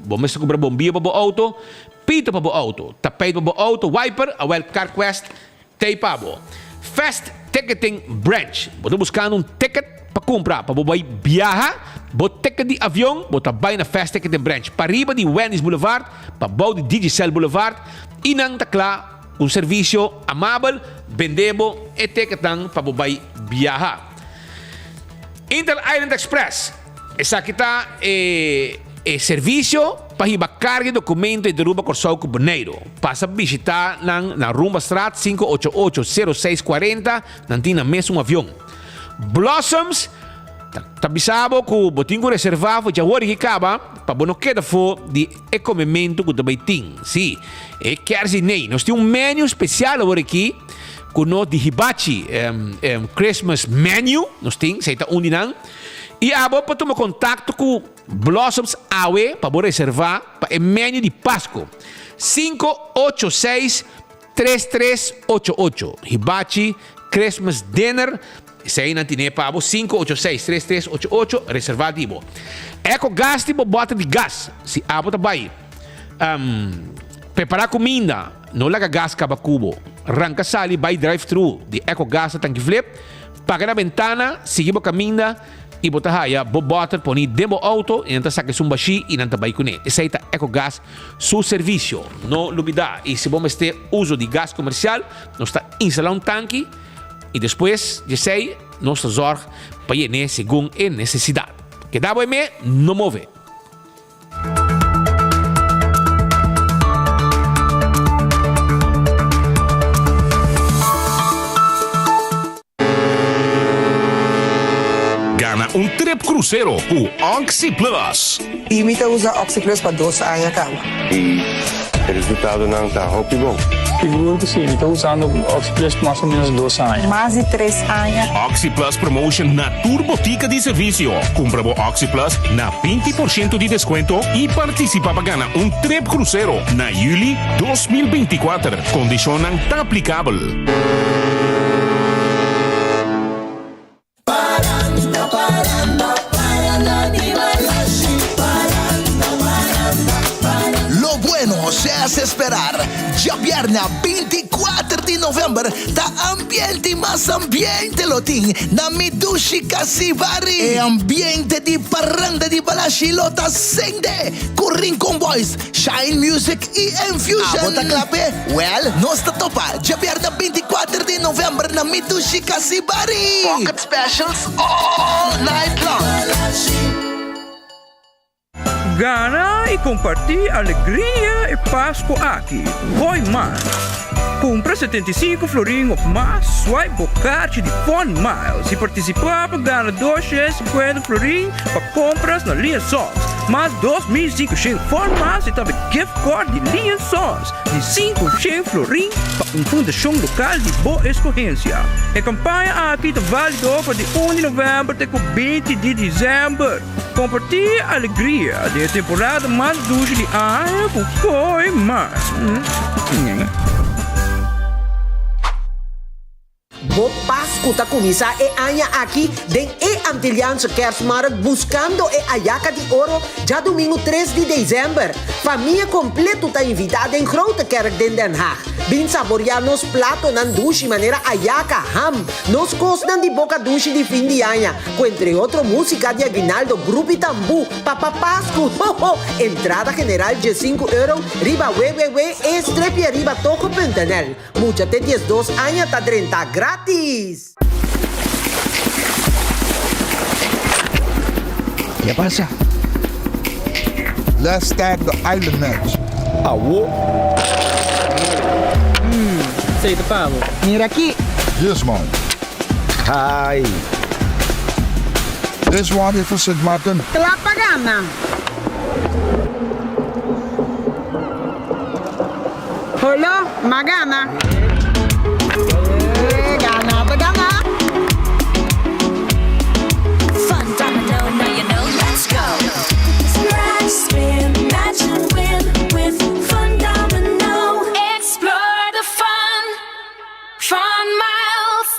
Bo mester cumpra bombia pa bo auto, pito pa bo auto, tapijt pa bo auto, wiper, awel CarQuest Tei pa bo. Fast Ticketing Branch. Bo ta buskando un ticket pa kumpra pa bo bai biaha? Bo ticket di avion bo ta bai na Fast Ticketing Branch pariba di Wendy's Boulevard pa bou di Digicel Boulevard i nan ta kla ku un servisio amabel bende bo e ticketnan pa bo bai biaha. Inter Island Express. Esaki ta e e servisio pa hiba karga i dokumento entre Aruba, Kòrsou ku Boneiru. Pasa bishitá nan na Rumbastraat 588 06 40, nan tin nan mes un avion. Blossoms ta ta bisa bo ku bo tin ku reservá for djawor i kaba pa bo no keda for di e komementu ku ta bai tin. Sí, e kèrsdinei. Nos tin un menu spesial awor aki ku nos di hibachi Christmas menu nos tin, esei ta un di nan. I abo por tuma kontakto ku Blossoms awe pa bo reservá pa e menu di Pasku. 586 3388 Hibachi Christmas Dinner Esei nan tine pa bo 586 3388 reservá di bo. Eko gas di bo bòter di gas. Si abo ta bai prepará kuminda no laga gas kaba ku bo. Ranka sali bai drive thru di Eko Gas na Tanki Flip. Paga na bentana, sigui bo kaminda i bo ta haya bo bòter poni den bo outo i nan ta saka esun bashí i nan ta bai kuné. Esei ta Ecogas su servisio. No lubidá, i si bo mester uso di gas komersial, nos ta instalá un tanki i despues di esei nos ta zòrg pa yen'é segun e nesesidat. Keda bo e me, no move! Gana un trip crucero cu Oxi Plus. I mi ta usa Oxi Plus pa dos aña caba. I. E resultadonan ta hopi bon. Sigur ku si, mi ta usando OxiPlus mas o menos dos aña. Mas di tres aña. OxiPlus Promotion na tur botica di servicio. Cumpra bo OxiPlus na 20% di descuento y participa pa gana un trip crucero na juli 2024. Condicionnan ta aplicabel. Lo bueno se hace esperar. Djabièrnè 24 di novèmber ta ambiente i mas ambiente lo tin na Mi Dushi Casibari. E ambiente di parranda di Balashi lo ta sende ku Rincon Boys, Shine Music i Enfusion. Abo ta kla p'e? Wèl, nos ta topa djabièrnè 24 di novèmber na Mi Dushi Casibari. Pocket specials all night long. Gana y comparti alegria e Pasco aki. Hoy mas! Cumpra 75 florin of mas, swipe bo kaartje di Fun Miles y participa pa gana 250 florin pa compras na Lee Sons, mas 2500 Fun Miles y tambe gift card di Lee Sons di 500 florin pa un fundacion local di bo escogencia. E campaña aki ta valido for di 1 di november te cu 20 di december. Comparti e alegria di e temporada mas dushi di aña cu Koi Mas. Bo Pascu ta cuminsa e aña aki den e Antilliaanse Kerstmarkt buscando e Ayaca di Oro djadumingu tres di december. Famia completo ta invita den Grote Kerk den Den Haag. Bin saboria nos platonan dushi manera ayaca, ham, nos cosnan di boca dushi di fin di aña, Cu entre otro musica di aguinaldo, grupo y tambú, Papa Pascu, ho ho! Entrada general diescinco euro riba www.e-aribatoco.nl. Mucha te 12 aña ta drenta gratis! Ke pasa? Let's start the island match. Awo. Hmm, esey ta pa bo. Mira aki. This one. Hi. This one is for Sint Maarten. Kla pa gana. Holo, m'a gana. Eh, gana ta gana. Fun domino, now you know, let's go. Scratch, spin, match and win with Fun Domino. Explore the fun. Fun Miles.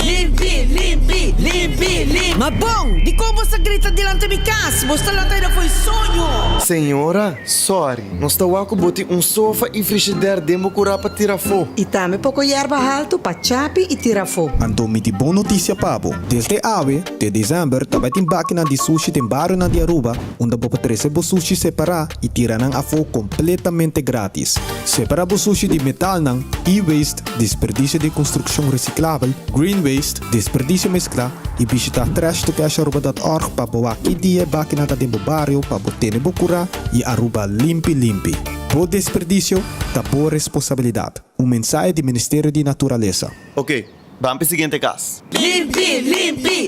Limpi, limpi, limpi, limpi. Ma bon, dikon bo sa grita dilanti mi kas? Bo sta lanta aida fo'i soño. Señora, sorry, nos ta wak ku bo tin un sofa i frishider den bo kurá pa tira afó. I tambe poko yerba haltu pa chapi i tira afó. Anto mi tin bon notisia pa bo, desde awe te desèmber ta bai tin bakinan di sushi den barionan di Aruba unda bo por trese bo sushi separá i tira nan afó kompletamente grátis. Separá bo sushi di metalnan, e-waste, desperdisio di konstrukshon resiklabel, green waste, desperdisio mesklá i bishitá trashtocasharuba.org pa bo wak ki dia e bakinan ta den bo bario pa bo tene bo kurá i Aruba limpi limpi. Bo desperdisio ta bo responsabilidat. Un mensahe di Ministerio di Naturalesa. Ok, ban p'e siguiente kas. Limpi, limpi!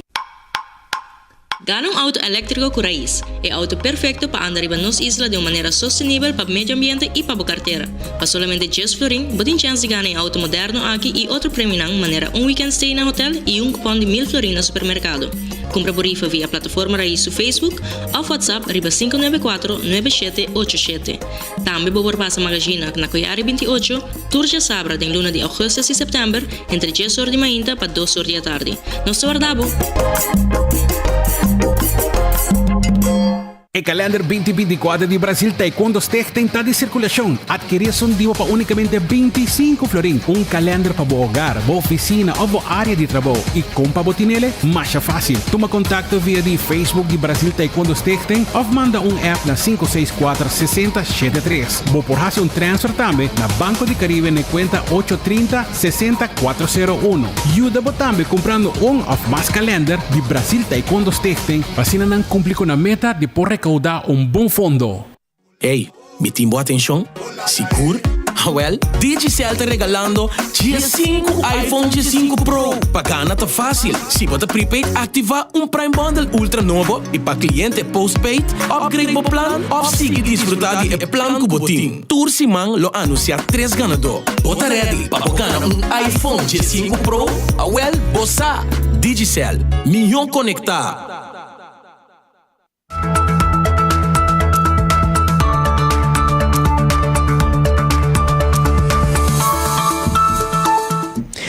Gana un auto eléktriko ku rais, e auto perfekto pa anda riba nos isla den un manera sostenibel pa medio ambiente i pa bo kartera. Pa solamente djes florin, bo tin chèns di gana e auto moderno aki i otro premionan manera un weekend stay na hotel i un kupòn di mil florin na supermerkado. Kumpra bo rifa via Plataforma Rais su Facebook òf WhatsApp riba 594 9787. Tambe bo por pasa Magazina na Koyari 28 tur djasabra den luna di augustus i sèptèmber entre djes or di mainta pa dos or di atardi. Nos ta warda bo! E kalender 2024 di Brasil Taekwondo Stichting ta di sirkulashon. Adkerí esun di bo pa únikamente 25 florin. Un kalender pa bo hogar, bo ofisina òf bo área di trabou. I kon pa bo tinele? Masha fásil. Tuma kontakto via di Facebook di Brasil Taekwondo Stichting òf manda un app na 564 60 73. Bo por hasi un transfer tambe na Banco di Caribe na e kuenta ocho trinta 60 401. Yuda bo tambe kumprando un òf mas kalender di Brasil Taekwondo Stichting pa asina nan kumpli ku nan meta di por rekoudá un bon fondo. Ey, mi tin bo atencion? Sigur? Awel, Digicel ta regalando 15 iPhone 15 Pro! Pa gana ta fácil, si bo ta prepaid activa un Prime Bundle Ultra nobo y pa cliente postpaid, upgrade bo plan of sigui disfruta di e plan cu bo tin. Tur siman lo anuncia tres ganador. Bo ta ready pa bo gana un iPhone 15 Pro? Awel, bo sa! Digicel, mihó conecta!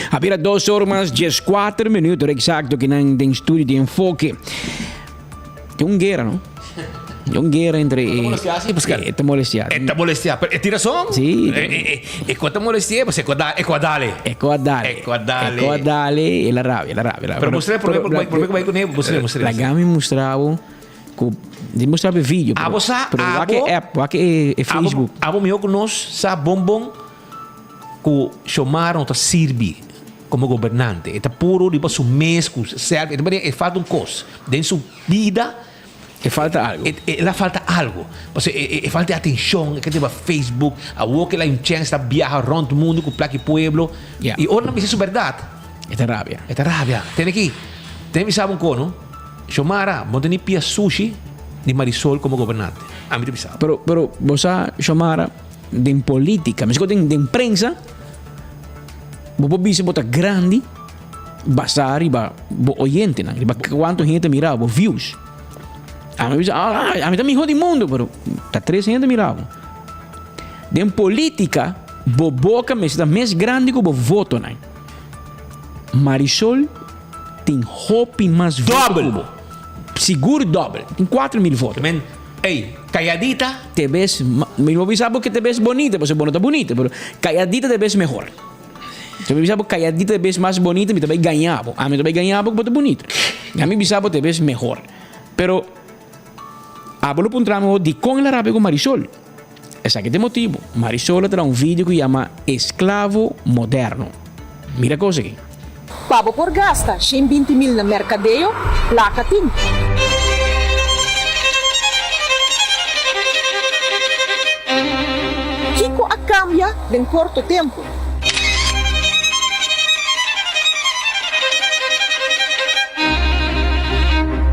A bira dos or mas 14 minuut, exacto, que nan den studio di Enfoque. Tin un guera, no? Tin un guera entre... Ta molestia, sí, Pascal. E ta molestia. E ta molestia, pero e tin razón. Sí. E, e, e ko ta molestia, pues e ko da, e ko dale. E ko dale. E ko dale. E ko dale, e la rabia, la rabia, la Pero mustr'é, promé, promé ku bai kuné, mustr'é, mustr'é. Laga mi mustra bo ku di mustra bo video. Abo sa, pero abo. Wak e app, wak e, e Facebook. Abo, abo mihó ku nos sa bon bon ku Xiomara no ta sirbi komo gobernante. E ta puro riba su mes ku sèlf. E ta manera e falta un kos den su bida. E falta algo. E, e la falta algo. Pasobra e, e, e falta e atenshon, e ke riba Facebook. Awor ke la un chèns ta biaha rònt mundu ku plak i pueblo. Ya. I ora nan bisa su bèrdat. E ta rabia. E ta rabia. Tene aki, tene mi sa un ko no. Xiomara, bo no ta ni pia sushi di Marisol komo gobernante. Ami ta bisa. Pero, pero bo sa Xiomara, den politica, mesco den, den prensa, bo por bisa bo ta grandi basa riba bo oyentenan, riba cuanto hende ta mira bo, views. Ami bisa, ah, ami ta miho di mundo, pero ta tres hende mira bo. Den politica, bo boca mester ta mes grandi cu bo votonan. Marisol tin hopi mas voto Double. cu bo. Sigur double. Tin 4000 voto. Men, ey, calladita. Te ves, mi no bisa bo que te ves bonita, pasobra bo no ta bonita, pero calladita te ves mehor. Si mi bisa bo calladita te ves mas bonita, mi ta bay gaña bo. Ami ta bay gaña bo cu bo ta bonita. Ami bisa bo te ves mehor. Pero abo lo puntra mi dicon el a rabia cu Marisol? Esaki ta e motibo. Marisol a traha un video cu yama Esclavo Moderno. Mira cos aki. Pa bo por gasta 120 mil na merkadeo, plaka tin. Kiko a kambia den korto tempu?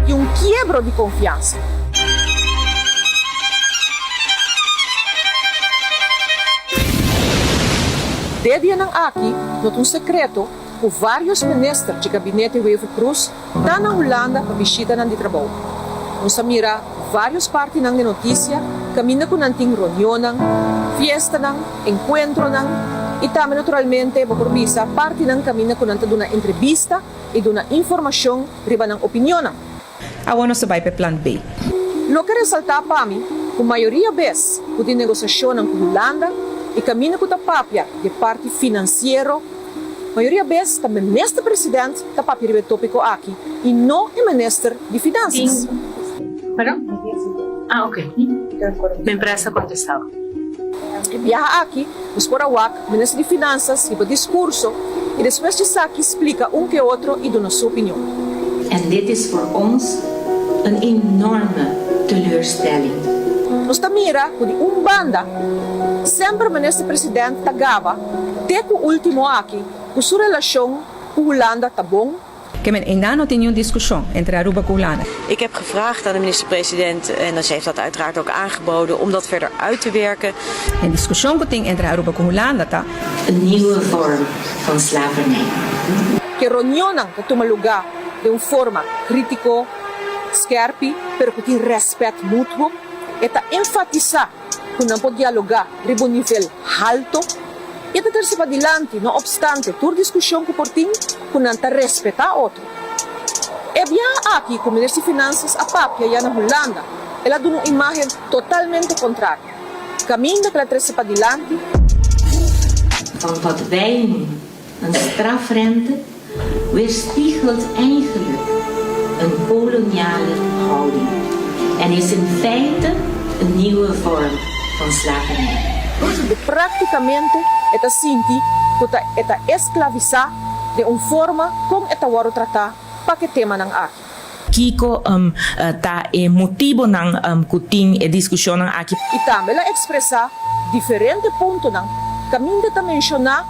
Tin un kiebro di konfiansa. De dianan aki no ta un sekreto ku vários minister dje gabinete Wever-Croes ta na Hulanda pa bishitanan di trabou. Nos a mira vários partinan den notisia kaminda ku nan tin reunionnan, fiestanan, enkuentronan i tambe naturalmente bo por bisa partinan kaminda ku nan ta duna entrebista i duna informashon riba nan opinionnan. Awor nos ta bai pa e plan B. Loke resaltá pa mi ku mayoria bes ku tin negosiashonnan ku Hulanda i kaminda ku ta papia di e parti finansiero, mayoria bes ta minister president ta papia riba e topiko aki i no e minister di finansas. E biaha aki nos por a wak minister di Finansas riba diskurso i despues djesaki splika un ke otro i duna su opinion. En dit is voor ons een enorme teleurstelling. Nos ta mira ku di un banda semper minister president ta gaba te ku ultimo aki ku su relashon ku Hulanda ta bon. Ke men einan no tin niun diskushon entre Aruba ku Hulanda. Ik heb gevraagd aan de minister-president, en ze heeft dat uiteraard ook aangeboden, om dat verder uit te werken. E diskushon ku tin entre Aruba ku Hulanda ta. Een nieuwe vorm van slavernij. Ke reunionnan ta tuma lugá den un forma krítiko, skèrpi, pero ku tin rèspèt mutuo. E ta enfatisá ku nan por dialogá riba un nivel halto i ta trese padilanti, no opstante tur diskushon ku por tin, ku nan ta respetá otro. E biaha aki ku Minister di Finansas a papia ya na Hulanda, el a duna un imágen totalmente kontrario. Kaminda ku el a trese padilanti. Van wat wij noemen een strafrente weerspiegelt eigenlijk een koloniale houding en is in feite een nieuwe vorm van slavernij. Di práktikamente e ta sinti ku ta e ta esklavisá den un forma kon e ta wòrdu tratá pa ku e temanan aki. Kiko ta e motibonan ku tin e diskushonnan aki? I tambe el a ekspresá diferente puntonan. Kaminda ta menshoná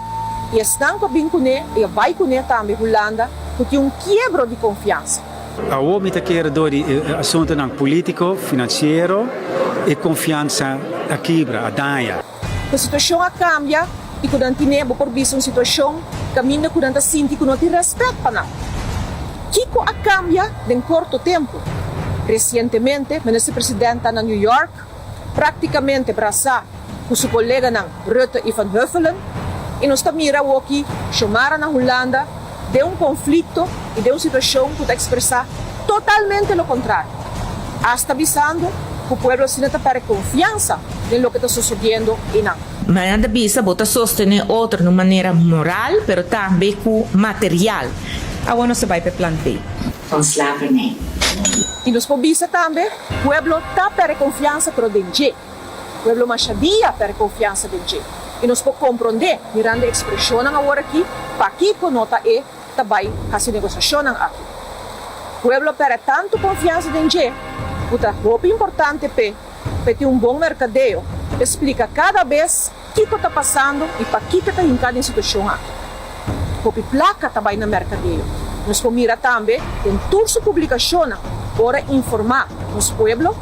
i esnan ku a bin kuné i a bai kuné tambe Hulanda ku tin un kiebro di konfiansa. Awor mi ta kere dor di e asuntunan polítiko, finansiero, e konfiansa a kibra, a daña. Ku e situashon a kambia i ku nan tine bo por bisa un situashon kaminda ku nan ta sinti ku no tin rèspèt pa nan. Kiko a kambia den korto tempu? Resientemente Minister President ta na New York práktikamente brasá ku su koleganan Rutte i Van Huffelen i nos ta mira awoki Xiomara na Hulanda den un konflikto i den un situashon ku ta ekspresá totalmente lo kontrario, asta bisando ku pueblo asina ta pèrdè konfiansa den loke ta sosodiendo einan. Nan ta bisa bo ta sostené otro na un manera moral pero tambe ku material. Awor nos ta bai pa e plan B. Van slavernij. I nos por bisa tambe, pueblo ta pèrdè konfiansa pero den dje. Pueblo masha dia pèrdè konfiansa den dje. I nos por komprondé, mirando e ekspreshonnan awor aki, pakiko no ta e ta bai hasi negosiashonnan aki. Pueblo a pèrdè tantu konfiansa den dje ku ta hopi importante p'e p'e tin un bon merkadeo p'e splika kada bes kiko ta pasando i pakiko e ta hinká den situashon aki. Hopi plaka ta bai na merkadeo. Nos por mira tambe den tur su publikashonnan ora informá nos pueblo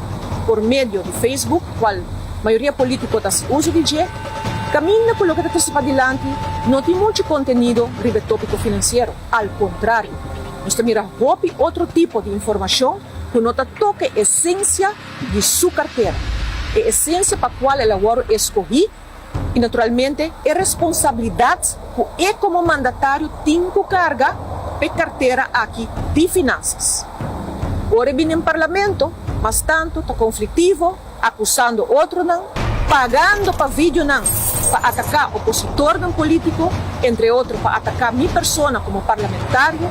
por medio di Facebook, kual mayoria polítiko ta hasi uso di dje, kaminda ku loke ta trese padilanti no tin muchu kontenido riba e tópiko finansiero. Al kontrario, nos ta mira hopi otro tipo di informashon ku no ta toka e esensia di su kartera, e esensia pa kual el a wòrdu eskohí i naturalmente e responsabilidat ku e komo mandatario tin ku karga p'e kartera aki di finansas. Ora e bini den parlamento, mas tantu ta konfliktivo, akusando otronan, pagando pa videonan pa ataká opositornan polítiko, entre otro pa ataká mi persona komo parlamentario,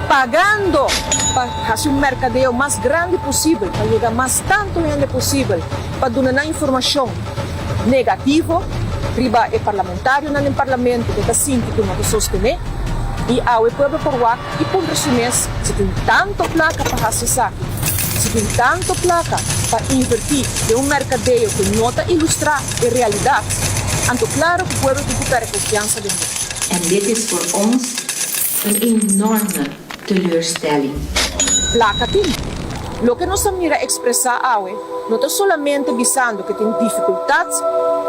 pagando pa hasi un merkadeo mas grandi posibel pa yega mas tantu hende posibel pa duna nan informashon negativo riba e parlamentarionan den parlamento ku ta sinti ku no ta sostené i awe pueblo por wak i puntra su mes si tin tanto plaka pa hasi esaki, si tin tanto plaka pa invertí den un merkadeo ku no ta ilustrá e realidat, anto klaro ku pueblo tin ku pèrdè konfiansa den bo. En dit is voor ons een enorme teleurstelling. Plaka tin. Loke nos a mira ekspresá awe no ta solamente bisando ku tin difikultat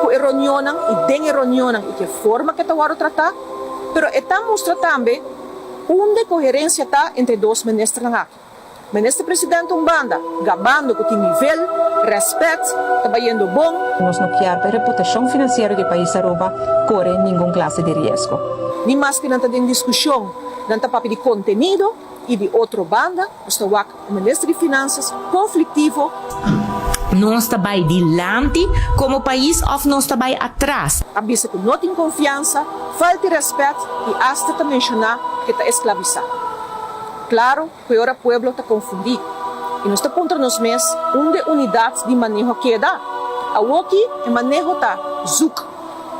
ku e reunionnan i den e reunionnan i ke forma ke ta wòrdu tratá, pero e ta mustra tambe unda e koherensia ta entre e dos ministernan aki. Minister President un banda, gabando ku tin nivel, rèspèt, ta bayendo bon. Nos no kier pa e reputashon finansiero di pais Aruba kore ningun klase di riesgo. Ni maske nan ta den diskushon, nan ta papia di kontenido i di otro banda nos ta wak e Minister di Finansas konfliktivo. Nos ta bai dilanti komo pais òf nos ta bai atras? A bisa ku no tin konfiansa, falta di rèspèt i asta ta menshoná ku e ta esklabisá. Claro cu e ora pueblo ta confundi y nos ta puntra nos mes unda e unidad di maneho a keda. Awoki e maneho ta zoek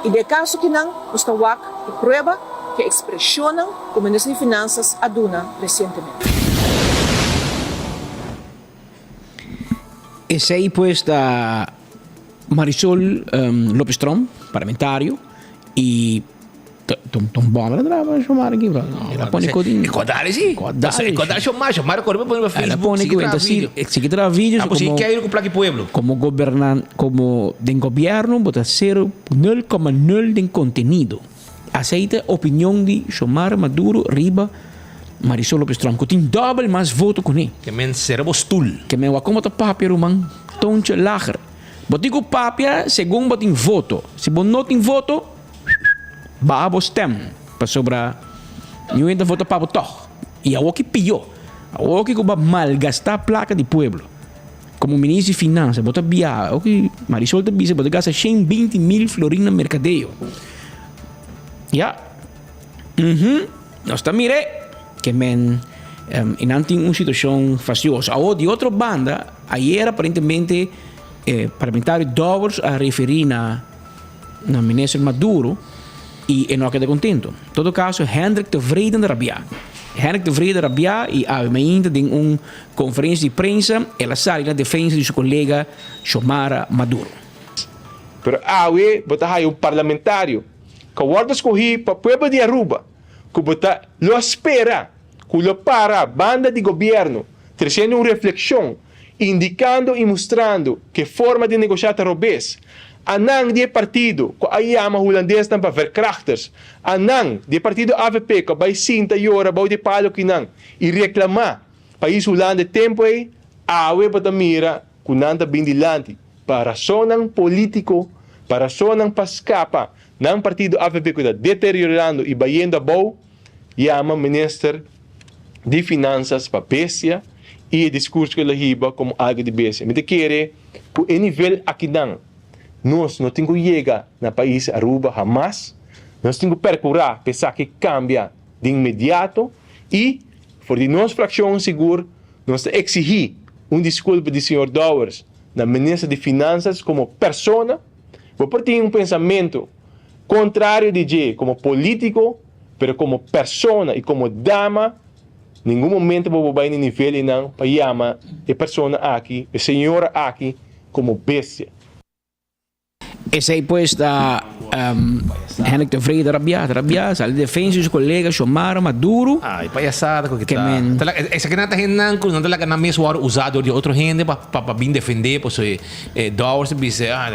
y den e caso kinan nos ta wak e prueba cu e expresionnan cu Minister di Finanzas a duna recientemente. Esey pues ta Marisol Lopez Tromp, parlamentario y. Ta un bòm ta traba Shomar aki bro. El a pone ku E kòdali si. Kòdali. E kòdali Shomar, Shomar a kore pa pone pa Facebook. El a pone ku e ta si sigui traha video. A por sigui keiru ku plaki pueblo. Komo gobernan komo den gobièrnu bo ta sero nul koma nul den kontenido. Asei ta opinion di Shomar Maduro riba Marisol Lopez Tromp ku tin dòbel mas voto kuné. Ke men sera bo stul. Ke men wak komo ta papia ruman Tontje Lager. Bo tin ku papia segun bo tin voto. Si bo no tin voto. Baha bo stem, pasobra niun hende ta vota pa bo tog. I awoki pió, awoki ku bo a malgastá plaka di pueblo. Komo minister di finansa bo ta biaha, awoki Marisol ta bisa bo ta gasta shen binti mil florin na merkadeo. Ya, uhum, nos ta mir'é ke men i nan tin un situashon fastioso. Awor di otro banda, ayer aparentemente e parlamentario Dowers a referí na. Na minister Maduro y e no a keda contento. Todo caso Hendrik Tevreden rabia. Hendrik Tevreden rabia y awe mainta den un conferencia di prensa el a sali na defensa di su colega Xiomara Maduro. Pero awe bo ta haya un parlamentario. ku a wòrdu skohí pa pueblo di Aruba, ku bo ta lo a spera ku lo para banda di gobièrnu tresiendo un reflekshon, indikando i mustrando ku e forma di negoshá ta robes. Anan di e partido ku a yama hulandesnan pa verkrachters, anan di e partido avp ku a bai sinta yora bou di e palo kinan i reklamá pais Hulanda e tempu ei, awe bo ta mira ku nan ta bin dilanti pa rasonnan polítiko, pa rasonnan pa skapa nan partido avp ku ta deteriorando i bayendo abou, yama minister di Finansas pa bestia i e diskurso ku el a hiba komo algu di bestia. Mi ta kere ku e nivel akinan nos no tin ku yega na pais Aruba hamas. Nos tin ku perkurá pa esaki kambia di inmediato i for di nos frakshon sigur nos ta eksihí un diskulpa di señor Dowers na minister di Finansas komo persona. Bo por tin un pensamentu kontrario di dje komo polítiko, pero komo persona i komo dama, ningun momento bo por bai na e nivel einan pa yama e persona aki, e señora aki, komo bestia. Esei pues ta Hendrik Tevreden rabia, ta rabia, sali defensa di su kolega Xiomara Maduro. Ay, payasada ku kita. Esaki nan ta hendenan ku nan ta laga nan mes wòrdu usá dor di otro hende pa pa bin defendé pasobra e Dowers ta bisa ah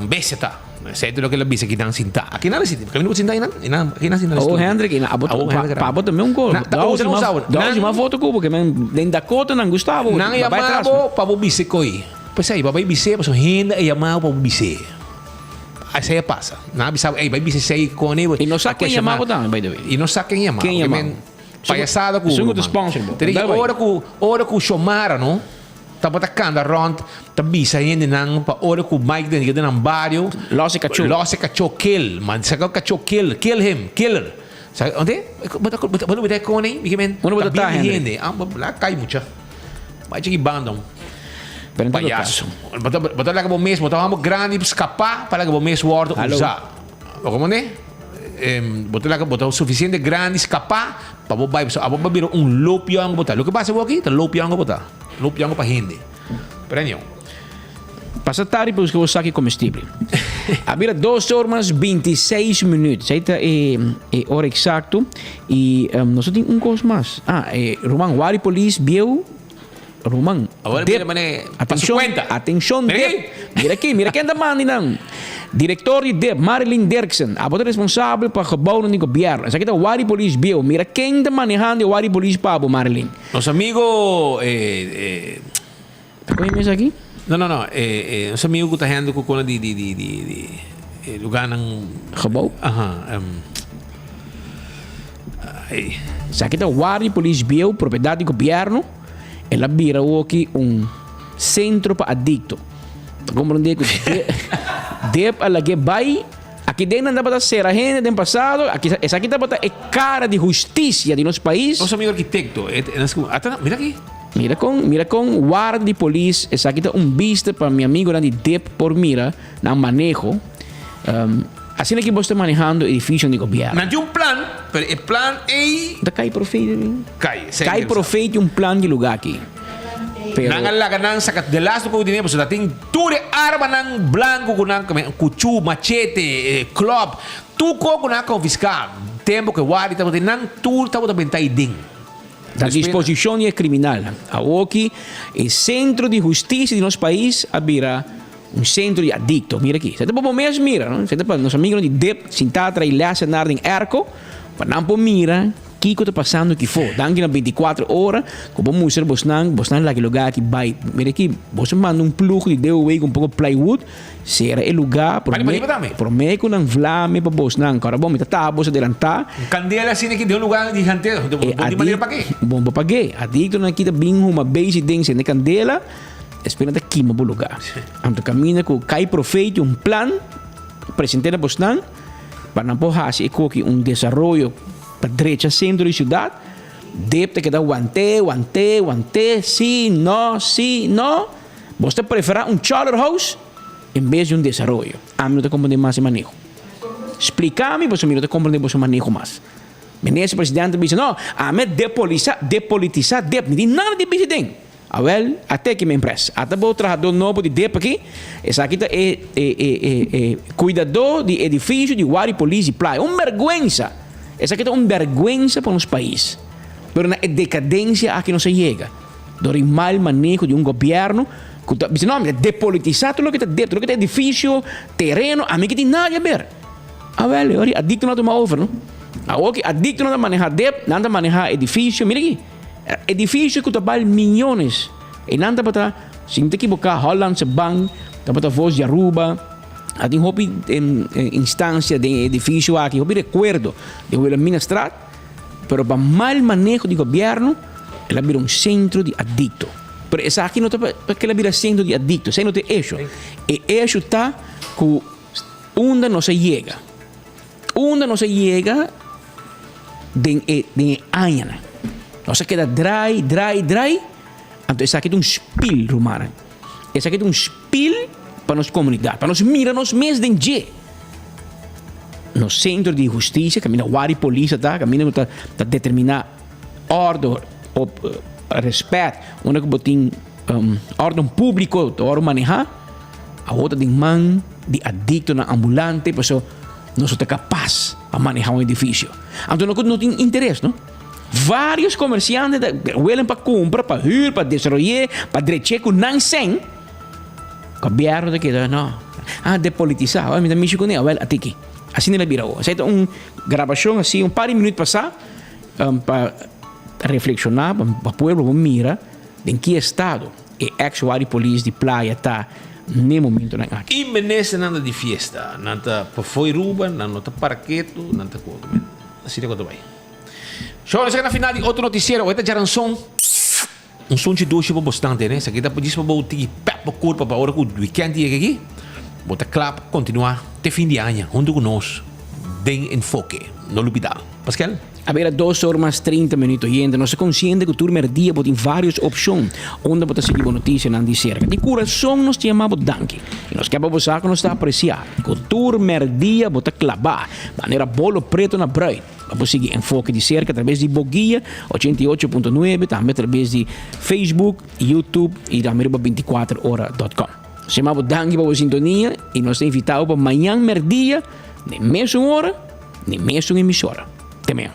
un bestia ta. Esei ta loke el a bisa aki nan sintá. Aki nan a sinti, kaminda bo sinta einan, einan aki nan sinta na Oh studio. Hendrik, einan abo Awo Hendrik pa abo tambe un gol. Na ta Dowers usa ma usa Dowers nan ma foto ku bo ke men den Dakota nan Gustavo Nan bai yama atras. bo pa bo bisa koi. P'esei, bo a bai bis'é, pasobra hende a yama bo pa bo bis'é. Esei a pasa. Nan a bisa bo, ey, bai bisa esei kon e. I no sa A ken yama cuestioná. bo tambe, by the way. I no sa ken yama Ken bo. yama Men, bo? payasada ku Esun ku ta ruman. sponsor bo. Te di Bai bai. ora ku, ora ku Xiomara, no, tabata kanda rònt, ta bisa hendenan pa ora ku Mike den yega den nan bario, Los e kachó. Los e kachó, kill. Man, sa kachó kill, kill him, kill her. Sa, onde? Bo ta, bo ta, bo ta bita kon ei? Mi ke men, Unda bo ta ta ta, bin di Hendrik? hende. Ah, bo la kai mucha. Bai chiki banda un. Pero en todo Payaso. caso. Bo ta, bo ta laga bo mes, bo ta wou grandi skapá pa laga bo mes wòrdu Hallo. usá. Bo komprendé? Bo ta laga, bo ta sufisiente grandi skapá pa bo bai. Pasobra abo bo bira un lopiango bo ta. Loke pasa awor aki ta lopiango bo ta. Lopiango pa hende. Pero anyhow. Pasa tardi pa buska bo saki comestible. A bira dos or mas 26 minuut. Esei ta e e ora exacto. Y um, nos tin un cos mas. Ah, e ruman Wari Police bieu ruman. Awor Dip. mira mane pa su Atencion, cuenta. atencion Mira Dip. aki. Mira aki, mira ken ta mandi nan. Director di Dip, Marilyn Dirksen, abo ta responsabel pa gebouwnan di gobierno. Esaki ta Wari Police bieu. Mira ken ta manehando e Wari Police pa bo, Marilyn. Nos amigo eh, eh, Ta con e mes aki? No, no, no. E, e, nos amigo cu ta handle cu cona di, di, di, di, di e lugarnan... Gebouw? Aha. Um, ai. Esaki ta Guardia Polis Bieu, propiedad di gobierno. El a bira awoki un centro pa adicto. Ta comprende cu dep a lag'e bay. Aki den nan tabata cera hende den pasado. Aki, esaki tabata e cara di husticia di nos pais. Nos amigo arquitecto. E, e, ata, mira aki. Mira con, mira con warda di polis, esaki ta un bista pa mi amigonan di dip por mira nan maneho. Um, asina ki bos ta manehando edificio di gobierno. Nan tin un plan, pero e plan ei. Ta cai profeet mi. Cai, esei Cai interesante. profeet di un plan di lugar aki. Pero. Nan a laga nan saca de laatste poco dinero, pasobra ta tin tur e armanan blanco cu nan, cuchu, machete, klop, tur co cu nan a confisca tempo cu e wardi tabata, nan tur tabata benta ei den. Ta disposishon di e kriminalnan. Awoki e sentro di hustisia di nos pais a bira un sentro di adikto. Mira aki. Esei ta pa bo mes mira, no? Esei ta pa nos amigonan di dip sintá tra'i lèsenar den èrko pa nan por mira kiko ta pasando aki fo. Danki na bintikuater ora ku bo mustra bosnan, bosnan laga e lugá aki bai. Mira aki, bos a manda un plug di DOW ku un poko plywood. Sera e lugá promé promé ku nan vlame pa bosnan. Kòrda bon, mi ta taha bos adelantá. Un kandela asina ki den un lugá di hantero, bon di manera pa ke? Bon pa pag'é. Adiktonan aki ta bin huma beisi den sende kandela, despues nan ta kima bo lugá. Anto kaminda ku kai profeet un plan present'é na bosnan pa nan por hasi e koki un desaroyo pa drecha sentro di siudat, dep ta keda want'é, want'é, want'é, sí, no, sí, no. Bos ta preferá un Charterhouse en bes di un desaroyo? Ami no ta komprendé mas e maneho. Spliká mi pasobra mi no ta komprendé boso maneho mas. Minister presidente ta bisa, no, ami a depolisa, depolitisá dep. Mi tin nada di bisa den. Awel, ate ki mi empres. Ata bo trahadó nobo di dep aki. Esaki ta e e e e e kuidadó di edifisio di Wari Polis di Playa. Un bèrgwensa! Esaki ta un bèrgwensa pa nos pais. Pero na e dekadensia aki nos a yega dor di mal maneho di un gobièrnu ku ta bisa no, mi ta depolitisá tur loke ta dep, tur loke ta edifisio, tereno, ami ke tin nada di aber. Awel, e ora adiktonan a tuma over, no? Awor ki adiktonan ta manehá dep, nan ta manehá edifisio, mira aki. Edifisio ku ta bal miyones. Einan tabata, si mi ta ekiboká, Hollandse Bank, tabata Voz di Aruba. A tin hopi instansia den e edifisio aki, hopi rekuerdo den Wilhelminastraat, pero pa mal maneho di gobièrnu el a bira un sentro di adikto. Pero esaki no ta pa ke el a bira sentro di adikto, esei no ta e esho. E esho ta ku unda nos a yega. Unda nos a yega den e den e añanan. Nos a keda drai, drai, drai, anto esaki ta un spil, rumannan. Esaki ta un spil pa nos komunidat, pa nos mira nos mes den dje. Nos sentro di hustisia, kaminda wari polis a ta, kaminda ku ta ta determiná òrdu òf rèspèt, unda ku bo tin òrden públiko ta wòrdu manehá. Awor ta den man di adictonan ambulante paso nos no ta capas pa maneha un edificio. Anto no cu no tin interes no. Varios comerciante ta willing pa cumpra, pa huur, pa desaroye, pa dreche cu nan cen. Gobierno ta keda no. Ah depolitisa, mi ta mishi cune, awel atiki. Asina el a bira awor. Esey ta un grabacion asi un par di minuut pasa pa reflexiona, pa pueblo por mira den ki estado. E ex wari polis di Playa ta n'e momentonan aki. E ministernan ta di fiesta, nan ta pafó Aruba, nan no ta para ketu, nan ta koke men. Asina ku ta bai. Shor, esaki na final di otro noticiero. Hoy ta djaranson. Un sunchi dushi pa bosnan tene. Esaki ta djis pa bo tiki pèp bo kurpa pa ora ku wikènt yega aki, bo ta kla pa kontinuá te fin di aña huntu ku nos den Enfoke. No lubidá. Paskel? A bira dos or mas 30 minuut oyente. Nos ta konsiente ku tur merdia bo tin vários opshon unda bo ta sigui bo notisianan di serka. Di kurason nos ta yama bo danki i nos ke pa bo sa ku nos ta apresiá ku tur merdia bo ta klabá manera bolo preto na bruid pa bo sigui Enfoke di serka atrabes di bo guia 88.9 tambe atrabes di Facebook, YouTube i tambe riba 24 ora dot com. Nos ta yama bo danki pa bo sintonia i nos ta invitá bo pa mañan merdia den mesun ora. Ni mesun emisora. Te mañan.